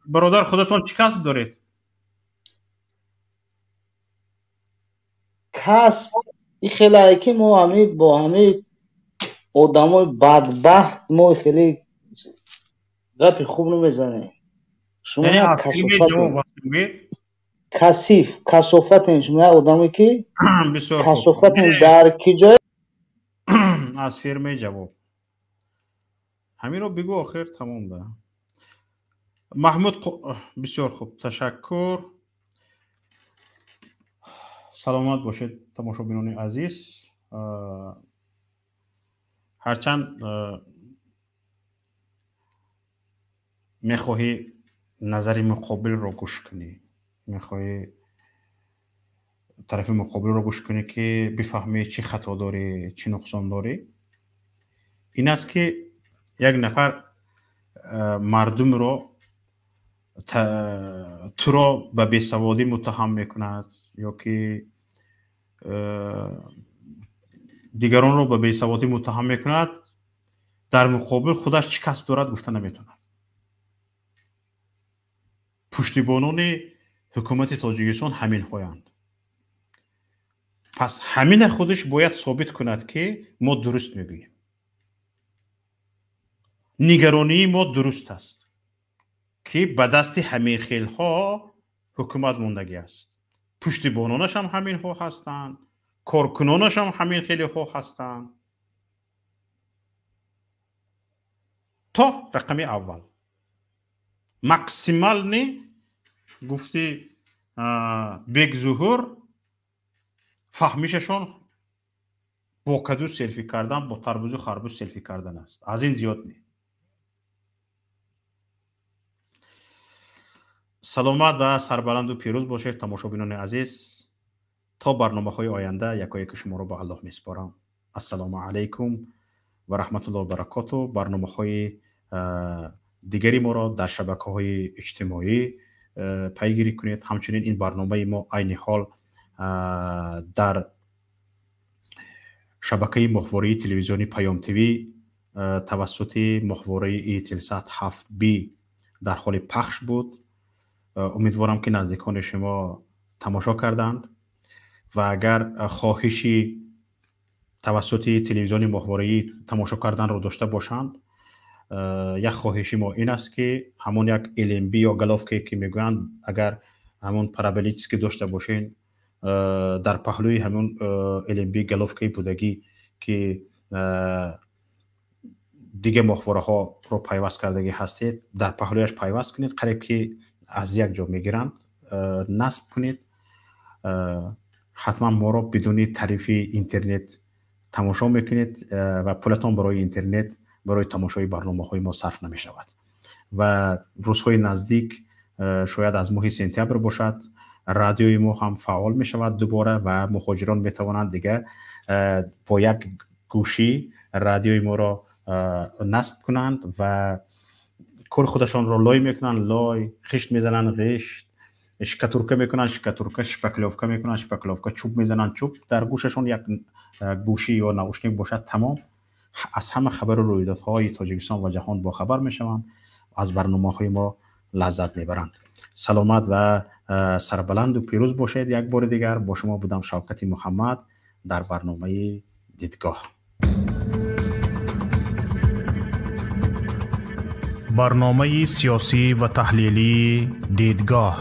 Бародар, худатон чӣ касб доред? Касб и хелае, ки мо ҳамин бо ҳамин одамои бадбахт мо хеле гапи хуб намезанем. Шумо як касиф, касофатен. Шумо як одаме, ки касофатен дар ки ҷой. Аз фирмаи ҷавоб ҳаминро бигӯ, охир тамом да. Маҳмуд, бисёр хуб, ташаккур. Саломат бошед, тамошобинони азиз. Ҳарчанд мехоҳӣ назари муқобилро гӯш кунӣ, мехоҳӣ тарафи муқобилро гӯш кунӣ, ки бифаҳмӣ чӣ хато дорӣ, чӣ нуқсон дорӣ, ин аст, ки як нафар мардумро туро ба бесаводӣ муттаҳам мекунад ё ки дигаронро ба бесаводӣ муттаҳам мекунад, дар муқобил худаш чӣ касб дорад гуфта наметавонад. Пуштибонони ҳукумати Тоҷикистон ҳаминҳоянд. Пас ҳамина худаш бояд собит кунад, ки мо дуруст мегӯем. Нигаронии мо дуруст аст, ки ба дасти ҳамин хелҳо ҳукумат мондагӣ аст. Пуштибононаш ҳам ҳаминҳо ҳастанд, коркунонаш ҳам ҳамин хелиҳо ҳастанд. То рақами аввал максимални гуфти Бекзуҳур фаҳмишашон бо каду селфи кардан, бо тарбузу харбуз селфи кардан аст. Аз ин зиёд не. Саломат ва сарбаланду пирӯз бошед, тамошобинони азиз. То барномаҳои оянда якояки шуморо ба Аллоҳ месупорам. Ассалому алайкум ва раҳматуллоҳи ва баракоту. Барномаҳои дигари моро дар шабакаҳои иҷтимоӣ пайгирӣ кунед. Ҳамчунин ин барномаи мо айни ҳол дар шабакаи моҳвории телевизиони Паём ТВ тавассути моҳвораи Ителсат 7B дар ҳоли пахш буд. Умедворам, ки наздикони шумо тамошо карданд ва агар хоҳиши тавассути телевизиони моҳвораӣ тамошо карданро дошта бошанд, як хоҳиши мо ин аст, ки ҳамон як LNB ё головке ки мегӯянд, агар ҳамон параболически дошта бошен, дар паҳлӯи ҳамон LNB головкаи будагӣ, ки дига моҳвораҳоро пайваст кардагӣ ҳастед, дар паҳлӯяш пайваст кунед. Қариб ки аз як ҷо мегиранд, насб кунед. Ҳатман моро бидуни тарифи интернет тамошо мекунед ва пулатон барои интернет, барои тамошои барномаҳои мо сарф намешавад. Ва рӯзҳои наздик, шояд аз моҳи сентябр бошад, радиои мо ҳам фаъол мешавад дубора ва муҳоҷирон метавонанд дига бо як гӯшӣ радиои моро насб кунанд ва кори худашонро лой мекунанд, лой, хишт мезананд, ғишт, штукатурка мекунанд, штукатурка, шпаклёвка мекунанд, шпаклёвка, чӯб мезананд, чӯб. Дар гӯшашон як гӯшӣ ё наушник бошад, тамом. Аз ҳама хабару рӯйдодҳои Тоҷикистон ва ҷаҳон бохабар мешаванд, аз барномаҳои мо лаззат мебаранд. Саломат ва сарбаланду пирӯз бошед. Як бори дигар бо шумо будам Шавкати Муҳаммад дар барномаи Дидгоҳ. Барномаи сиёсӣ ва таҳлилии Дидгоҳ.